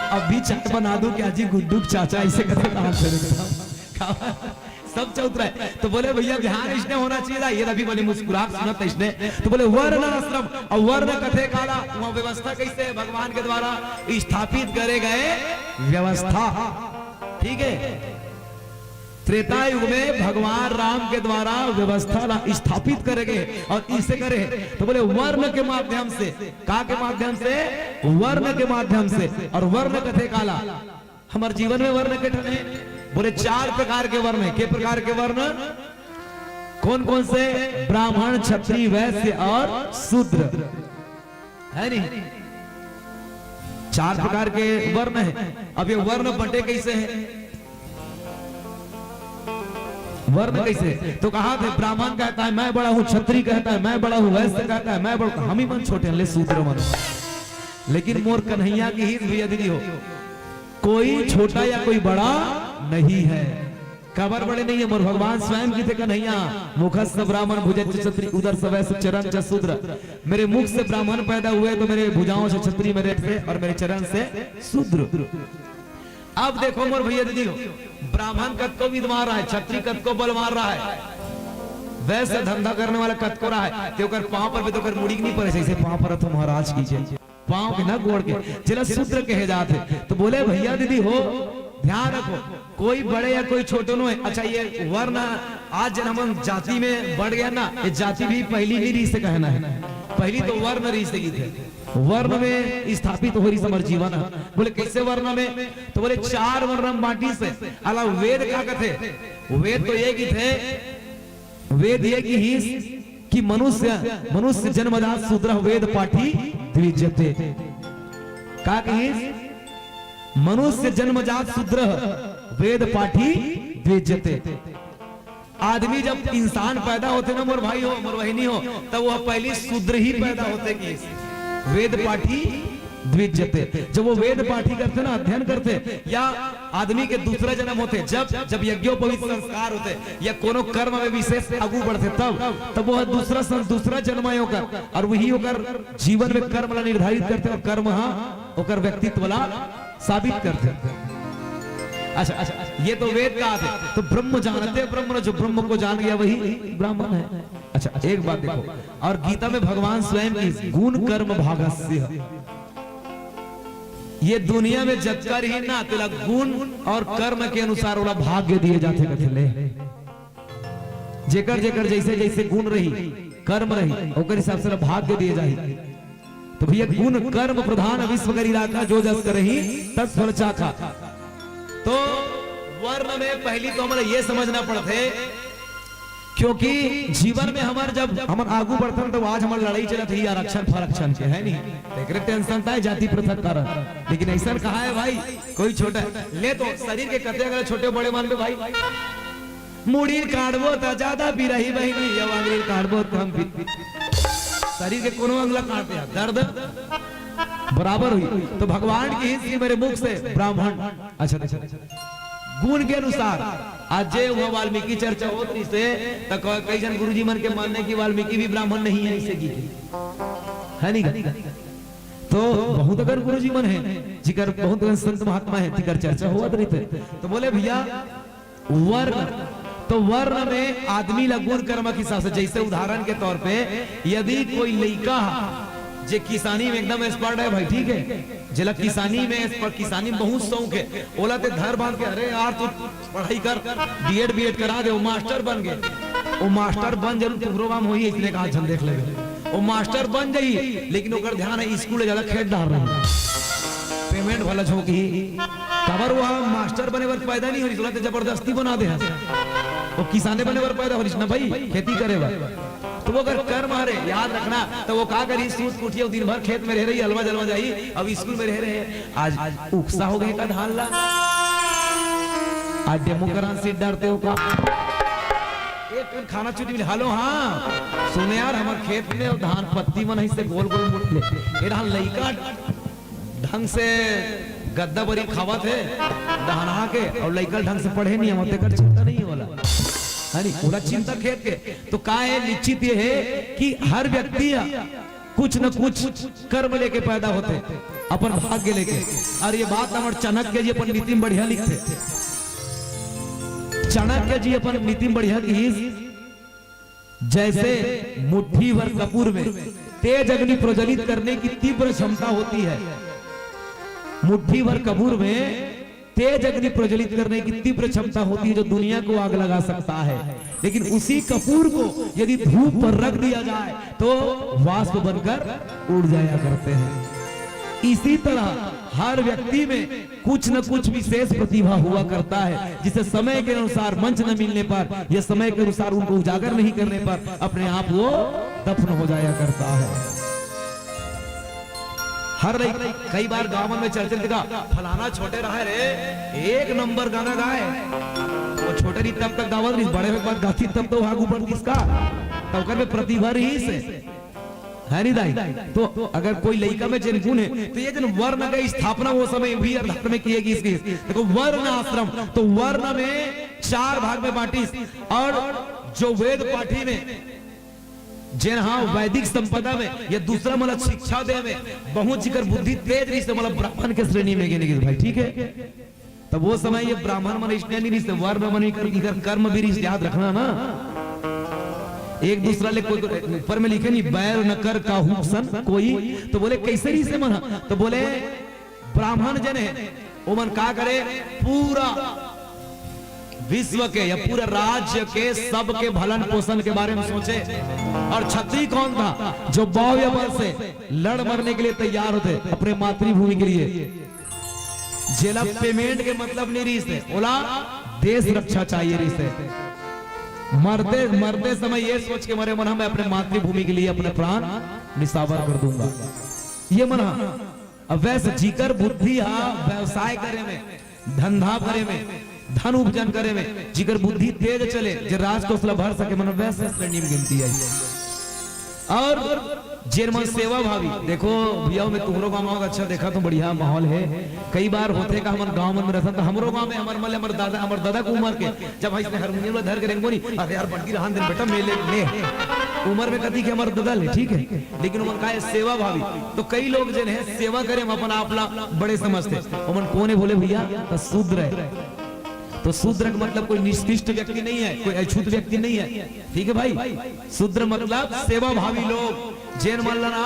अभी चाय बना दो क्या जी गुड्डू के चाचा, ऐसे करके कहा से एकदम सब चौतरा है। तो बोले भैया ध्यान इसने होना चाहिए था। ये अभी बोले मुस्कुराहट सुनत इसने। तो बोले वर्ण आश्रम, और वर्ण कथे काला, वहाँ व्यवस्था कैसे है? भगवान के द्वारा स्थापित करे गए व्यवस्था। ठीक है, त्रेता युग में भगवान राम के द्वारा व्यवस्था ला स्थापित करे गए और इसे करे तो बोले वर्ण के माध्यम से। का के माध्यम से? वर्ण के माध्यम से। और वर्ण कथे काला, हमर जीवन में वर्ण के ठन हे। बोले चार प्रकार के वर्ण हे। के प्रकार के वर्ण? कौन कौन से? ब्राह्मण, क्षत्रिय, वैश्य और शूद्र, है नी? चार प्रकार के वर्ण हे। अब ये वर्ण बंटे कैसे हे? वर्ण कैसे? तो कहा थे ब्राह्मण कहता है मैं बड़ा हूँ, क्षत्रिय कहता है मैं बड़ा हूँ, वैश्य कहता है मैं बड़ा, हम ही मन छोटे हैं, ले शूद्र मन। लेकिन मोर कन्हैया की ही भैया दीदी हो, कोई छोटा या कोई बड़ा नहीं है। काबर बड़े नहीं है? मोर भगवान स्वयं की थे कन्हैया। मुखस ब्राह्मण, भुजस क्षत्रिय, उदर स वैश्य, चरण च शूद्र। मेरे मुख से ब्राह्मण पैदा हुए तो मेरे भुजाओं से क्षत्रिय, मेरे से, और मेरे चरण से शूद्र। अब देखो मोर भैया दीदी हो, ब्राह्मण कतको विद्वान रहा है, क्षत्रिय कतको बलवान रहा है, वैश्य धंधा करने वाला कतको रहा है, ते ओकर पांव पर भी तो ओकर मुड़ी के नहीं पड़े, जैसे पांव पर तो महाराज की जय। पांव के ना गोड़ के, जेला शूद्र कहे जात हे। तो बोले भैया दीदी हो, ध्यान रखो, कोई बड़े या कोई छोटे नो है। अच्छा, ये वर्ण आज जन हमन जाति में बढ़ गया ना, ये जाति भी पहली नहीं रही से कहना है, पहली तो वर्ण रही से की थे, वर्ण में स्थापित हो रही समर जीवन है। बोले कैसे वर्ण में? तो बोले चार वर्ण में बांटी से। अला वेद का कथे? वेद तो ये की थे, वेद ये की ही कि मनुष्य, मनुष्य जन्मजात शूद्र वेद पाठी द्विजते। का कहिस? मनुष्य जन्मजात शूद्र वेद पाठी द्विजते। आदमी जब इंसान पैदा होथे ना मोर भाई हो, मोर बहिनी हो, तब वो पहली शूद्र ही पैदा होथे कि वेद पाठी द्विजते। जब वो वेद पाठी करथे ना, अध्ययन करथे, या आदमी के दूसरा जन्म होथे, जब, जब यज्ञोपवीत संस्कार होथे या कोनो कर्म में विशेष आगू बढ़थे, तब, तब वो दूसरा सं-, दूसरा जन्म हे ओकर, और वही ओकर जीवन में कर्म ला निर्धारित करथे और कर्म हा ओकर व्यक्तित्व ला साबित करथे। अच्छा, अच्छा, ये तो वेद का आथे। तो ब्रह्म जानते ब्रह्म, जो ब्रह्म को जान गया वही ब्राह्मण है। अच्छा, एक बात देखो, और गीता में भगवान स्वयं की गुण कर्म भागस्य, ये दुनिया में जतका रही ना, तेला गुण और कर्म के अनुसार ओला भाग्य दिए जाथे कथे ले। जेकर जेकर जैसे जैसे गुण रही, कर्म रही, ओकर हिसाब से ओला भाग्य दिए जाही। तो भैया, गुण कर्म प्रधान विश्व करी राखा, जो जस करही तस फल चाखा। तो वर्ण में पहली तो हमला ये समझना पड़थे, क्योंकि जीवन में हमर जब हमन आगू बढ़थन, तो आज हमर लड़ाई चलत रही आरक्षण फारक्षण के, है नहीं? तो एकरे टेंशन ताय जाति पृथक कारण, लेकिन ऐसा कहा है भाई, कोई छोटा ले तो शरीर के कते अगर छोटे बड़े मान लो भाई, मुड़ी काटबो त ज्यादा पिराही बहिनी, अब आंगरी काटबो त हम पी-, शरीर के कोनो अंग ला काट दे, दर्द बराबर हुई। तो भगवान की हिंस की मेरे मुख से ब्राह्मण, अच्छा, अच्छा, गुण के अनुसार। आज जे वहाँ वाल्मीकि चर्चा होत रहिसे, त क-, कई जन गुरुजी मन के मानने की वाल्मीकि भी ब्राह्मण नहीं है, इसे की है नहीं? तो बहुत अगर गुरुजी मन है, जिकर बहुत अगर संत महात्मा है, जिकर चर्चा होत रहिथे। तो बोले, भैया, वर्ण, तो वर्ण में आदमी ला गुण कर्म के हिसाब से, जैसे उदाहरण के तौर पे, यदि कोई लइका ह, जे किसानी में एकदम एक्सपर्ट है भाई, ठीक है, जेला किसानी में एक्सपर्ट, किसानी में बहुत शौक है, ओला ते धर बांध के, "अरे यार, तू पढ़ाई कर, डीएड बीएड करा दे," वो मास्टर बन गए, वो मास्टर बन जरूर तुहरो गांव होही, इसने कहा, "झन देख लेबे।" वो मास्टर बन जाई, लेकिन ओकर ध्यान है स्कूल ले ज्यादा खेत डार रही। पेमेंट भला झोंकही। काबर वो मास्टर बने बर पैदा नहीं हो रही, ओला ते जबरदस्ती बना दे हस। वो किसाने बने बर पैदा हो रही ना भाई, खेती करे बर। तो वो अगर कर्म हरे, याद रखना, तो वो का करी, सूत कुटिया दिन भर खेत में रह रही, अलवा जलवा जाई, अब स्कूल में रह रहे। आज उकसा हो गए का धान ला, आज डेमो करान सीट डारते हो का? एक ठन खाना छुट्टी मिले, "हेलो, हाँ, सुने यार, हमर खेत में वो धान पत्ती मन ऐसे गोल गोल मुड़ ले, ये धान लइका ढंग से गद्दा बरी खावत है, दहना के, और लइका ढंग से पढ़े नहीं आवत, एकर चिंता नहीं होला।" है नहीं, पूरा चिंता खेत के। तो का है, निश्चित ये है कि हर व्यक्ति कुछ न कुछ कर्म लेके पैदा होथे, अपन भाग्य लेके। और ये बात हमर चाणक्य जी अपन नीति में बढ़िया लिखथे। चाणक्य जी अपन नीति में बढ़िया लिखिस, "जैसे मुट्ठी भर कपूर में तेज अग्नि प्रज्वलित करने की तीव्र क्षमता होती है, मुट्ठी भर कपूर में तेज अग्नि प्रज्वलित करने की तीव्र क्षमता होती है, जो दुनिया को आग लगा सकता है, लेकिन उसी कपूर को यदि धूप पर रख दिया जाए, तो वाष्प बनकर उड़ जाया करते हैं।" इसी तरह हर व्यक्ति में कुछ न कुछ विशेष प्रतिभा हुआ करता है, जिसे समय के अनुसार मंच न मिलने पर या समय के अनुसार उनको उजागर नहीं करने पर अपने आप वो दफन हो जाया करता है। हर रही, कई बार गांव मन में चर्चा दिखा, "फलाना छोटे रहे रे, एक नंबर गाना गाए।" वो छोटे रही तब तक गावत रही, बड़े होए के बाद गाती तब तो आगू बढ़ किसका, तब कर में प्रतिभा रही से, है नहीं दाई? तो अगर कोई लइका में जेन गुण है, तो ये जन वर्ण का स्थापना वो समय भी अर्धात में किए गई इसकी। देखो, वर्ण आश्रम, तो वर्ण में चार भाग में बांटिस, और जो वेद पाठी में जेन हा वैदिक संपदा में या दूसरा मन ला शिक्षा दे में बहुत जिकर बुद्धि तेज रहिस, ओला ब्राह्मण के श्रेणी में गिने गिस भाई, ठीक है। तब वो समय ये ब्राह्मण मन इसने नहीं रहिस, वर्ण मन इकर, इकर कर्म भी रहिस, याद रखना ना। एक दूसरा ले कोई ऊपर में लिखे नहीं, "बैर न कर काहू सन कोई", तो बोले, "कैसे रहिस मन हा?" तो बोले, ब्राह्मण जन है, ओमन का करे, पूरा विश्व के या पूरा राज्य के सबके भलन पोषण के बारे में सोचे। और छत्री कौन था जो वायु बल से लड़ मरने के लिए तैयार होते अपने मातृभूमि के लिए? जेला पेमेंट के मतलब नहीं रहिस हे, ओला देश रक्षा चाहिए रहिस हे। मरते, मरते समय ये सोच के मरे, मन, "हम अपने मातृभूमि के लिए अपने प्राण निछावर कर दूंगा।" ये मन हा। अब वैसे जिकर बुद्धि हा व्यवसाय करे में, धंधा करे में, धन उपार्जन करे में, जिकर बुद्धि तेज चले, जे राजकोष ला भर सके, मन वैसे श्रेणी में गिनती आई। और जेन मन सेवा भावी, देखो भैया, मैं तुमरो गाँव में अच्छा देखा तो बढ़िया माहौल है। कई बार होथे का हमर गाँव मन में रहथन, तो हमरो गाँव में हमर मले, हमर दादा, हमर दादा के उम्र के, जब हम इसने हारमोनियम ला धर के रेंगबो नी, "अरे यार, बड़की रहन दे बेटा, मैं ले, ले।" उम्र में कथी के हमर दादा ले, ठीक है, लेकिन ओमन का है सेवा भावी। तो कई लोग जेन है सेवा करे, हम अपन आप ला बड़े समझथे। ओमन कोन है बोले भैया, तो शूद्र है। तो शूद्र का मतलब कोई निकृष्ट व्यक्ति नहीं है, कोई अछूत व्यक्ति नहीं है। ठीक है भाई, शूद्र मतलब सेवा भावी लोग, जेन मन ला ना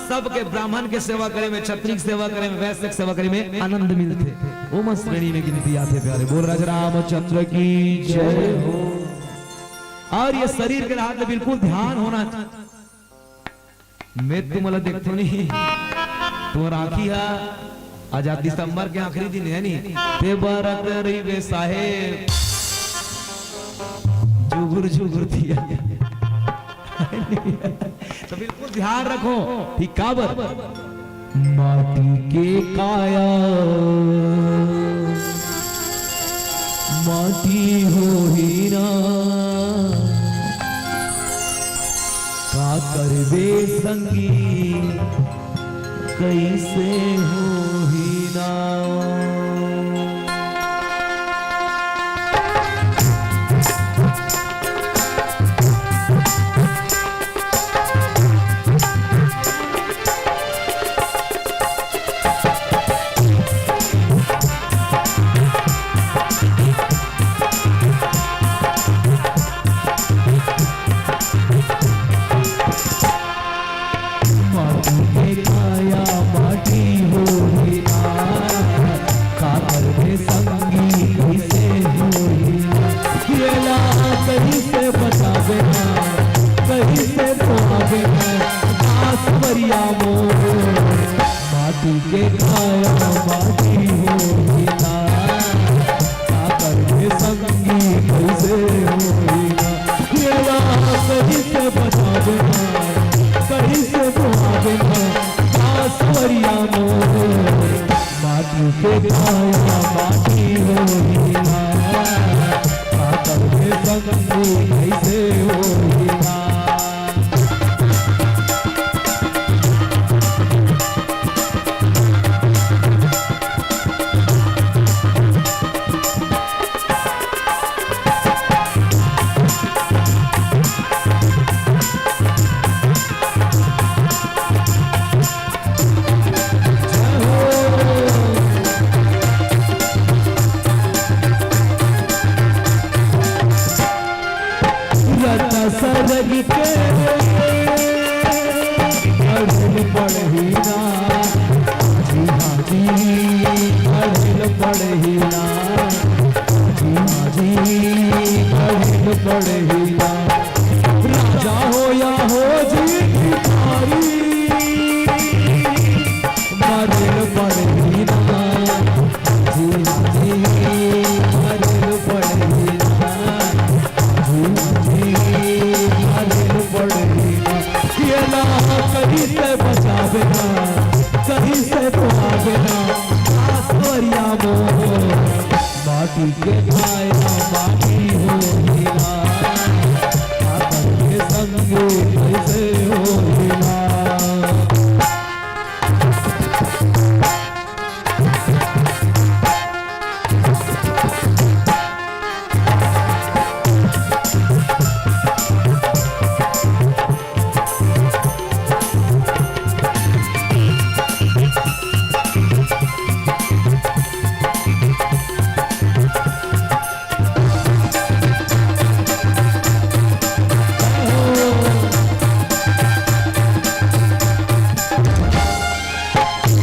सबके, ब्राह्मण के सेवा करे में, क्षत्रिय के सेवा करे में, वैश्य के सेवा करे में आनंद मिलथे, वो मन श्रेणी में गिनती आथे प्यारे। बोल राजा रामचंद्र की जय हो। और ये शरीर के राहत ले बिल्कुल ध्यान होना। मैं तुमला देखथो नहीं, तुम्हारा आँखी हा आज, आज दिसंबर के आखिरी दिन है नी, ते बरत रहिबे साहेब, जुगुर जुगुर दिया। तो बिल्कुल ध्यान रखो, ठीक काबर? माटी के काया माटी होही ना, का करबे संगी, कइसे होही ना। माटी के काया माटी होही ना, काकर में संगी कइसे होही ना। येला कइसे बचाबे ना, कइसे धोआबे ना, दास वरिया मोर। माटी के काया माटी होही ना, काकर में संगी कइसे होही ना। येला कइसे बचाबे ना, कइसे धोआबे ना, दास वरिया मोर। माटी के काया माटी होही ना, काकर में संगी कइसे होही ना। रता सरग के अड़ल पड़ही ना, जी हाँ जी, अड़ल पड़ही ना, जी हाँ जी, अड़ल पड़ही ना। राजा हो या हो जी भिखारी, मरल पड़ही ना, जी हाँ जी, मरल पड़ही ना। येला कइसे बचाबे ना, कइसे धोआबे ना, दास वरिया मोर। माटी के काया माटी होही ना, काकर के संगी कइसे होही ना।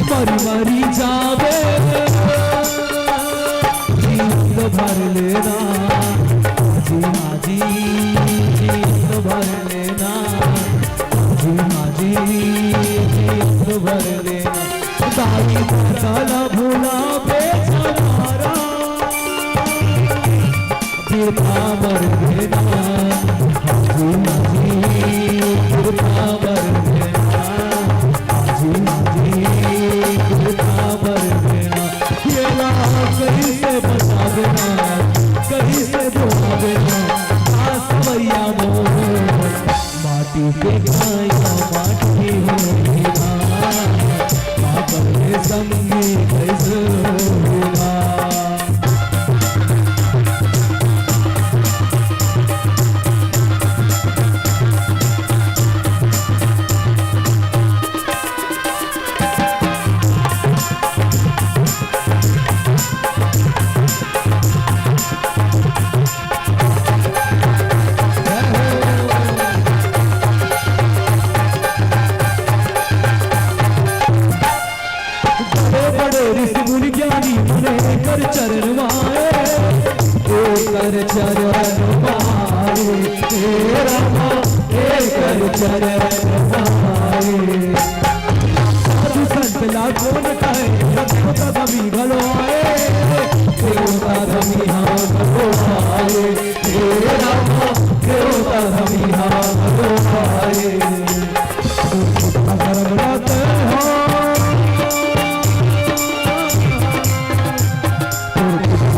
मरी मरी जाबे, जीत भर लेना, जी हाँ जी, जीत भर लेना, जी हाँ जी, जीत भर लेना। दाई दादा ला भुलाबे जमारा, कृपा बर देना, हाजी हाजी, कृपा बर देना, हाजी हाजी, कृपा बर देना। येला कइसे बचाबे ना, कइसे धोआबे ना, आ सवैया मोर। माटी के काया माटी होही ना, काकर के संगी कइसे होही ना। चरण माए, एकर चरण माए, हे रामा, एकर चरण माए। साधु संत ला कोन कहे, देवता धमी घलो आए, देवता धमी हाँ घलो आए, हे रामा, देवता धमी हाँ घलो आए। धर्म रत हो,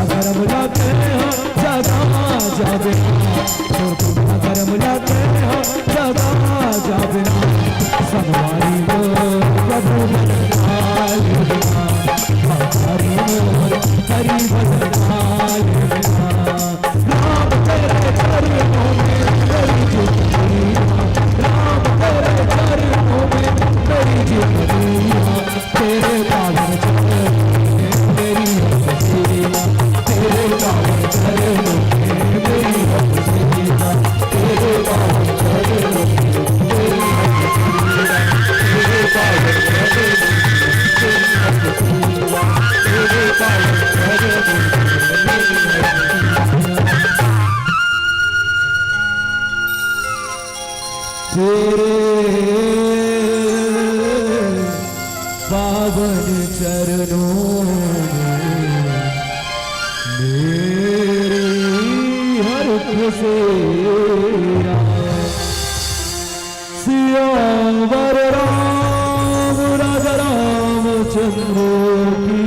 धर्म रत हो, जगा जाबे। धर्म रत हो, जगा जाबे। संगवारी मोर प्रभु मन काल, संगवारी मोर हरि भजन काल। राम तेरे चरणों में मेरी जिंदगी, राम तेरे चरणों में मेरी जिंदगी, तेरे पावन चरणों में मेरी हर खुशी, तेरे पावन चरणों में मेरी हर खुशी, तेरे पावन चरणों में मेरी हर खुशी, तेरे पावन चरणों में मेरी हर खुशी, तेरे पावन चरणों में मेरी हर खुशी। तेरे पावन चरणों में मेरी हर खुशी। सियावर राम राजा रामचंद्र की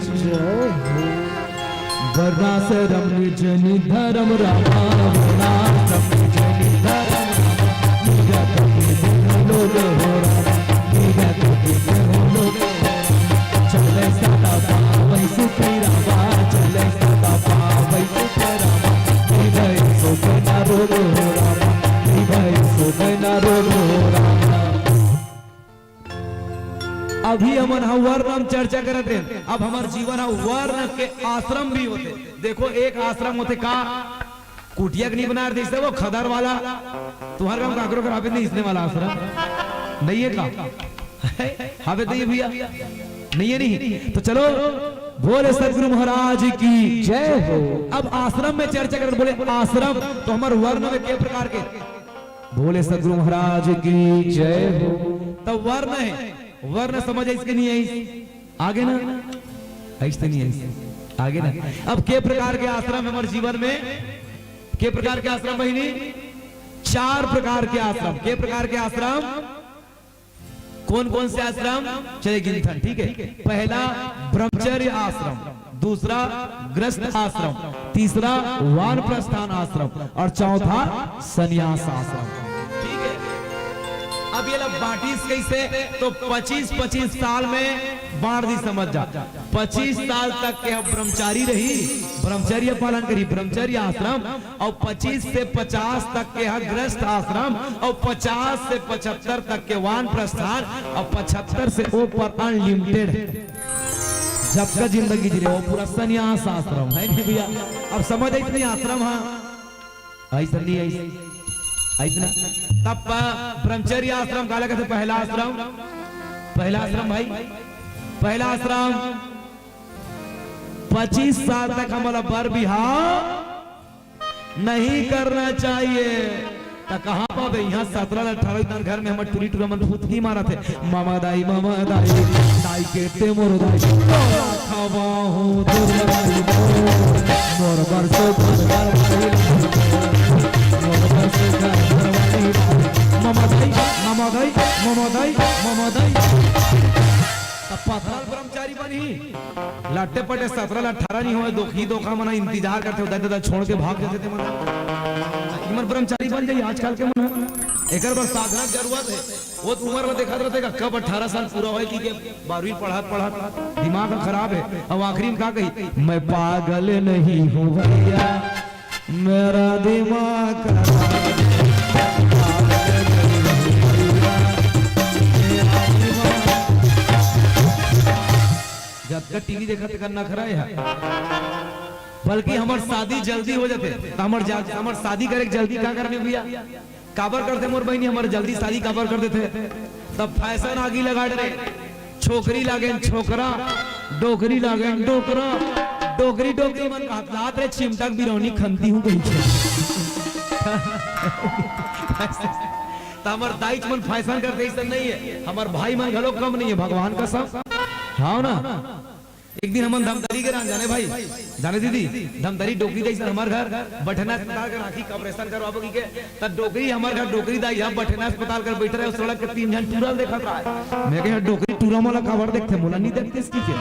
जय हो। वर्णाश्रम निज निधर्म रामा, वर्णाश्रम निज निधर्म रामा, निरत निधन लोग हो रामा, निरत निधन लोग हो रामा। चले सदा पावै सुखी रामा, चले सदा पावै सुखी रामा, निभै सुख न रोग हो रामा, निभै सुख न रोग हो रामा। अभी हमन ह वर्ण म चर्चा करत हन, अब हमर जीवन ह वर्ण के आश्रम भी होथे। देखो, एक आश्रम होथे का, कुटिया के नहीं बना रहे, जैसे वो खदर वाला, तुम्हारे गांव काकरो कर हावे नहीं, इसने वाला आश्रम नहीं है का? हावे तो ये भैया नहीं है, नहीं। तो चलो, बोले सतगुरु महाराज की जय हो। अब आश्रम में चर्चा करत, बोले आश्रम तो हमर वर्ण में के प्रकार के, बोले सतगुरु महाराज की जय हो। तब वर्ण है, वर्ण समझ आइस के नहीं आइस? आगे ना, आइस तो नहीं आइस, आगे ना। अब के प्रकार के आश्रम हमर जीवन में, के प्रकार के आश्रम बहिनी? चार प्रकार के आश्रम। के प्रकार के आश्रम? कौन कौन से आश्रम? चले गिनथन, ठीक है। पहला ब्रह्मचर्य आश्रम, दूसरा गृहस्थ आश्रम, तीसरा वानप्रस्थान आश्रम और चौथा संन्यास आश्रम। ठीक है, अब ये ला बांटिस कैसे? तो पच्चीस पच्चीस साल में बांट दी, समझ जा। पच्चीस साल तक के ब्रह्मचारी रही, ब्रह्मचर्य पालन करी, ब्रह्मचर्य आश्रम, और पच्चीस से पचास तक के ह गृहस्थ आश्रम, और पचास से पचहत्तर तक के वानप्रस्थान, और पचहत्तर से ऊपर अनलिमिटेड। जब का जिंदगी जी रहे, वो पूरा संन्यास आश्रम है नहीं भैया। अब समझ आई नहीं आश्रम, हाँ, ऐसा नहीं है, ऐसा ना। तब प-, ब्रह्मचर्य आश्रम काला कहते, पहला आश्रम, पहला आश्रम भाई, पहला आश्रम, पच्चीस साल तक हमला बर बिहाव नहीं करना चाहिए। त कहाँ पाबे? यहाँ सतरा ले अठारह तक घर में हमर टूरी टूरा मन फुतकी मारत हे, "ममा दाई, ममा दाई, दाई के ते मोर दाई, तोला खवा हो दूध दाई मोर, मोर बर से घर घर वाली, मोर बर से घर घर वाली, ममा दाई, ममा दाई, ममा दाई, ममा दाई।" त पथरा ल ब्रह्मचारी बनही। लट्टे पट्टे सतरा ले अठारह नहीं होय, दोखी दोखा मन इंतजार करथे, दादा दादा छोड़ के भाग जाथे ते मन। इमन ब्रह्मचारी बन जाई आजकल के मन। एकर बर साधना के जरूरत है। वो तो उम्र में देखत रहते का कब अठारह साल पूरा होय कि के बारहवीं पढ़त पढ़त दिमाग खराब है। अब आखिरी में का कही, "मैं पागल नहीं हूँ भैया, मेरा दिमाग खराब है।" जतका टीवी देखत तेकर नखरा हे। बल्कि हमर शादी जल्दी हो जाथे, त हमर जा-, हमर शादी करे के जल्दी का करने भैया? काबर करथे मोर बहिनी, हमर जल्दी शादी काबर कर देथे? तब फैशन आगी लगा डरे, छोकरी लागेन छोकरा, डोकरी लागेन डोकरा। डोकरी डोकरी मन कहत लात रे, चिमटा के बिरौनी खनती हूँ कहिके। त हमर दाईच मन फैशन करथे, अइसन नहीं है। हमर भाई मन घलो कम नहीं है, भगवान कसम। हाँ ना, एक दिन हमन धमतरी गे रहन, जाने भाई, जाने दीदी, धमतरी डोकरी दाई से हमर घर बठेना अस्पताल के राखी, ऑपरेशन करवाबो कहिके। त डोकरी, हमर घर डोकरी दाई ह बठेना अस्पताल कर बइठे रहे, सड़क के तीन झन टूरा ल देखत रहे। मैं कहे, "डोकरी टूरा मोला काबर देखथे, मोला नहीं देखते इसकी के।"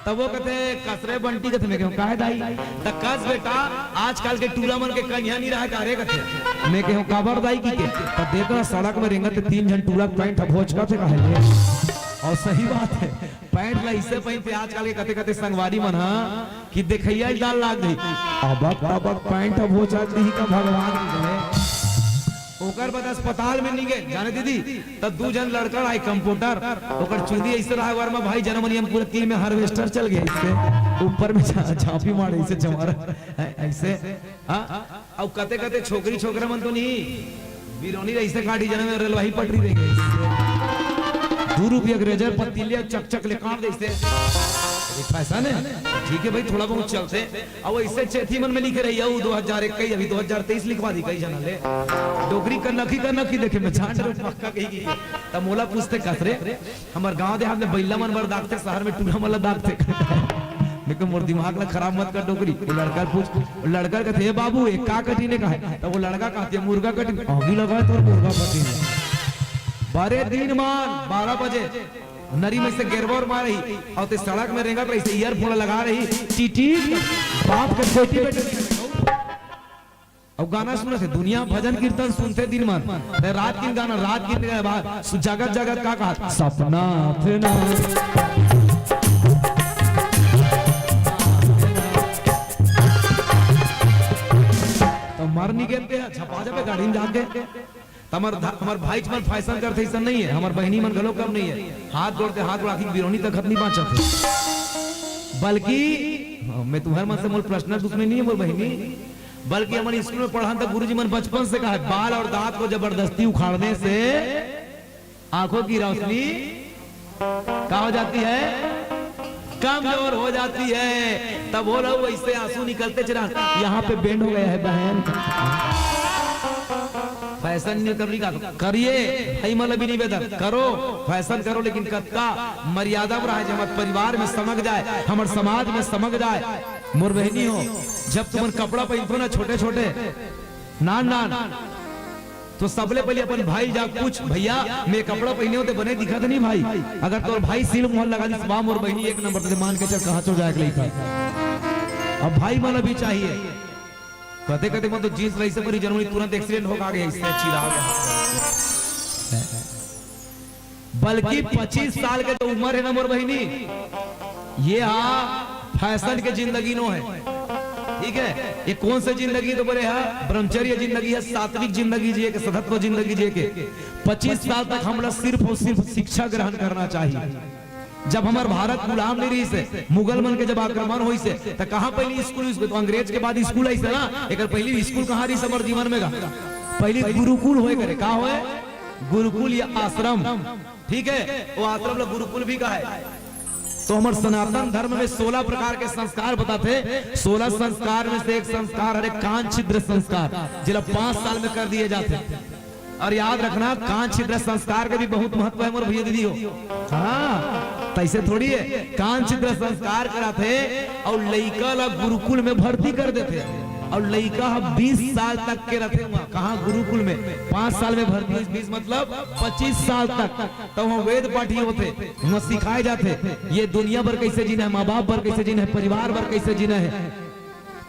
तब वो कहते, "कस रे बंटी," कहते। मैं कहूँ, "काहे दाई?" "त कस बेटा, आजकल के टूरा मन के कनिहा नहीं रहा का रे?" कहते। मैं कहूँ, "काबर दाई?" कहिके। त देख ना, सड़क में रेंगत तीन झन टूरा पैंट ह भोचकाथे काहे ले। और सही बात है, पैंट ला इसे पहिनथे आजकल के कते कते संगवारी मन ह कि देखइया डाल लाग गई। अबक तबक पैंट ह भोचक दिही का भगवान के। ओकर बाद अस्पताल में निगे, जाने दीदी, त दू झन लड़का आए कंपाउंडर, ओकर चुंदी ऐसे रहा वर्मा भाई जनम नियम पूरे तिल में हार्वेस्टर चल गया इससे ऊपर में झा-, झांपी मारे इसे चमारा ऐसे। हाँ, अउ कते कते छोकरी छोकरा मन तो नहीं, बिरौनी रहिसे काटी जनम में रेलवाही पटरी रह गई। दू रुपया के रेजर पत्ती ले चक चक ले काट देसे। ये फैशन है, ठीक है भाई, थोड़ा बहुत चलते। अब ऐसे चेथी मन में लिखे रही, "अउ दो हजार इक्कीस, अभी दो हजार तेईस लिखवा दी कई जना ले।" डोकरी कनखी कनखी देखे में झांट रे पक्का कही की। तब मोला पूछते, "कस रे?" हमर गांव देहात में बइला मन बर दागथे, शहर में टूरा मन ला दागथे। लेकिन मोर दिमाग ला खराब मत कर डोकरी। वो लड़का पूछ, वो लड़का कहथे, "ए बाबू, एक का कटिन हे?" कहे, तब वो लड़का कहथे, "मुर्गा कटिन।" आगी लगाए तोर मुर्गा कटिन। बारे दिन मान बारह बजे नरी में से गेरवा मारही, और ते सड़क में रेंगत रही से ईयरफोन लगा रही, टीटी बाप के छोटी बेटी। अउ गाना सुनथे, दुनिया भजन कीर्तन सुनथे दिन मन। ते रात किन गाना, रात किन गाना, बाहर सु-, जगत जगत का कहा, सपना थे ना। तो मर नहीं गेलते हैं, झपा जबे गाड़ी में जाके। त हमर धा-, हमर भाई मन फैशन करथे, अइसन नहीं है, हमर बहिनी मन घलो कम नहीं है। हाथ जोड़ते, हाथ जोड़ आखिर बिरौनी तक नहीं बांचत है। बल्कि, हाँ, मैं तुम्हारे मन से मोर पर्सनल दुश्मनी नहीं है, मोर बहिनी, बल्कि हमन स्कूल में पढ़न त गुरुजी मन बचपन से कहा, "बाल और दांत को जबरदस्ती उखाड़ने से आंखों की रोशनी का हो जाती है, कमजोर हो जाती है।" तब बोला, वो इससे आंसू निकलते चला, "यहाँ पे बैंड हो गया है बहन।" फैशन नहीं करने का, करिए, भाई मन ला भी निवेदन करो, फैशन करो, लेकिन कत्ता मर्यादा में रहे, जे हमर परिवार में समझ जाए, हमर समाज में समझ जाए। मोर बहिनी हो, जब तुमन कपड़ा पहनथो ना छोटे छोटे, नान नान, तो सबले पहले अपन भाई जा पूछ, "भैया, मैं कपड़ा पहने हों ते बने दिखत नहीं भाई?" अगर तोर भाई सील मुहर लगा दिस, "वाह मोर बहिनी एक नंबर," ते मान के चल, कहा चो जाए के लइका। अब भाई मन भी चाहिए। कते कते मन तो जींस रहिसे पर जनवरी तुरंत एक्सीडेंट होके आ गया, इससे चिराग। बल्कि पच्चीस साल के जो उम्र है ना मोर बहिनी, ये हा फैशन के जिंदगी नो है। ठीक है, ये कौन से जिंदगी तो बोले हा, ब्रह्मचर्य जिंदगी है, सात्विक जिंदगी जिए के, सतत्व जिंदगी जिए के। पच्चीस साल तक हमला सिर्फ और सिर्फ शिक्षा ग्रहण करना चाहिए। जब हमर भारत गुलाम नहीं रहिसे, मुगल मन के जब आक्रमण होइसे, त कहाँ पहली स्कूल, स्कूल तो अंग्रेज के बाद स्कूल आइसे ना, एकर पहली स्कूल कहाँ रहिसे हमर जीवन में का? पहली गुरुकुल होए करे, का होए? गुरुकुल या आश्रम, ठीक है, वो आश्रम ला गुरुकुल भी कहा है। तो हमर सनातन धर्म में सोलह प्रकार के संस्कार बताथे। सोलह संस्कार में से एक संस्कार हरे कान छिद्र संस्कार, जेला पांच साल में कर दिए जाथे। और याद रखना, कान छिद्र संस्कार के भी बहुत महत्व है मोर भैया दीदी हो। हाँ, तैसे थोड़ी है, कान छिद्र संस्कार कराथे और लइका ला गुरुकुल में भर्ती कर देथे। और लइका ह बीस साल तक के रथे वहाँ, कहाँ? गुरुकुल में। पांच साल में भर्ती होइस, बीस मतलब पच्चीस साल तक, तो वहाँ वेद पाठी होथे, वहाँ सिखाए जाथे, ये दुनिया बर कैसे जीना है, माँ बाप बर कैसे जीना है, परिवार बर कैसे जीना है।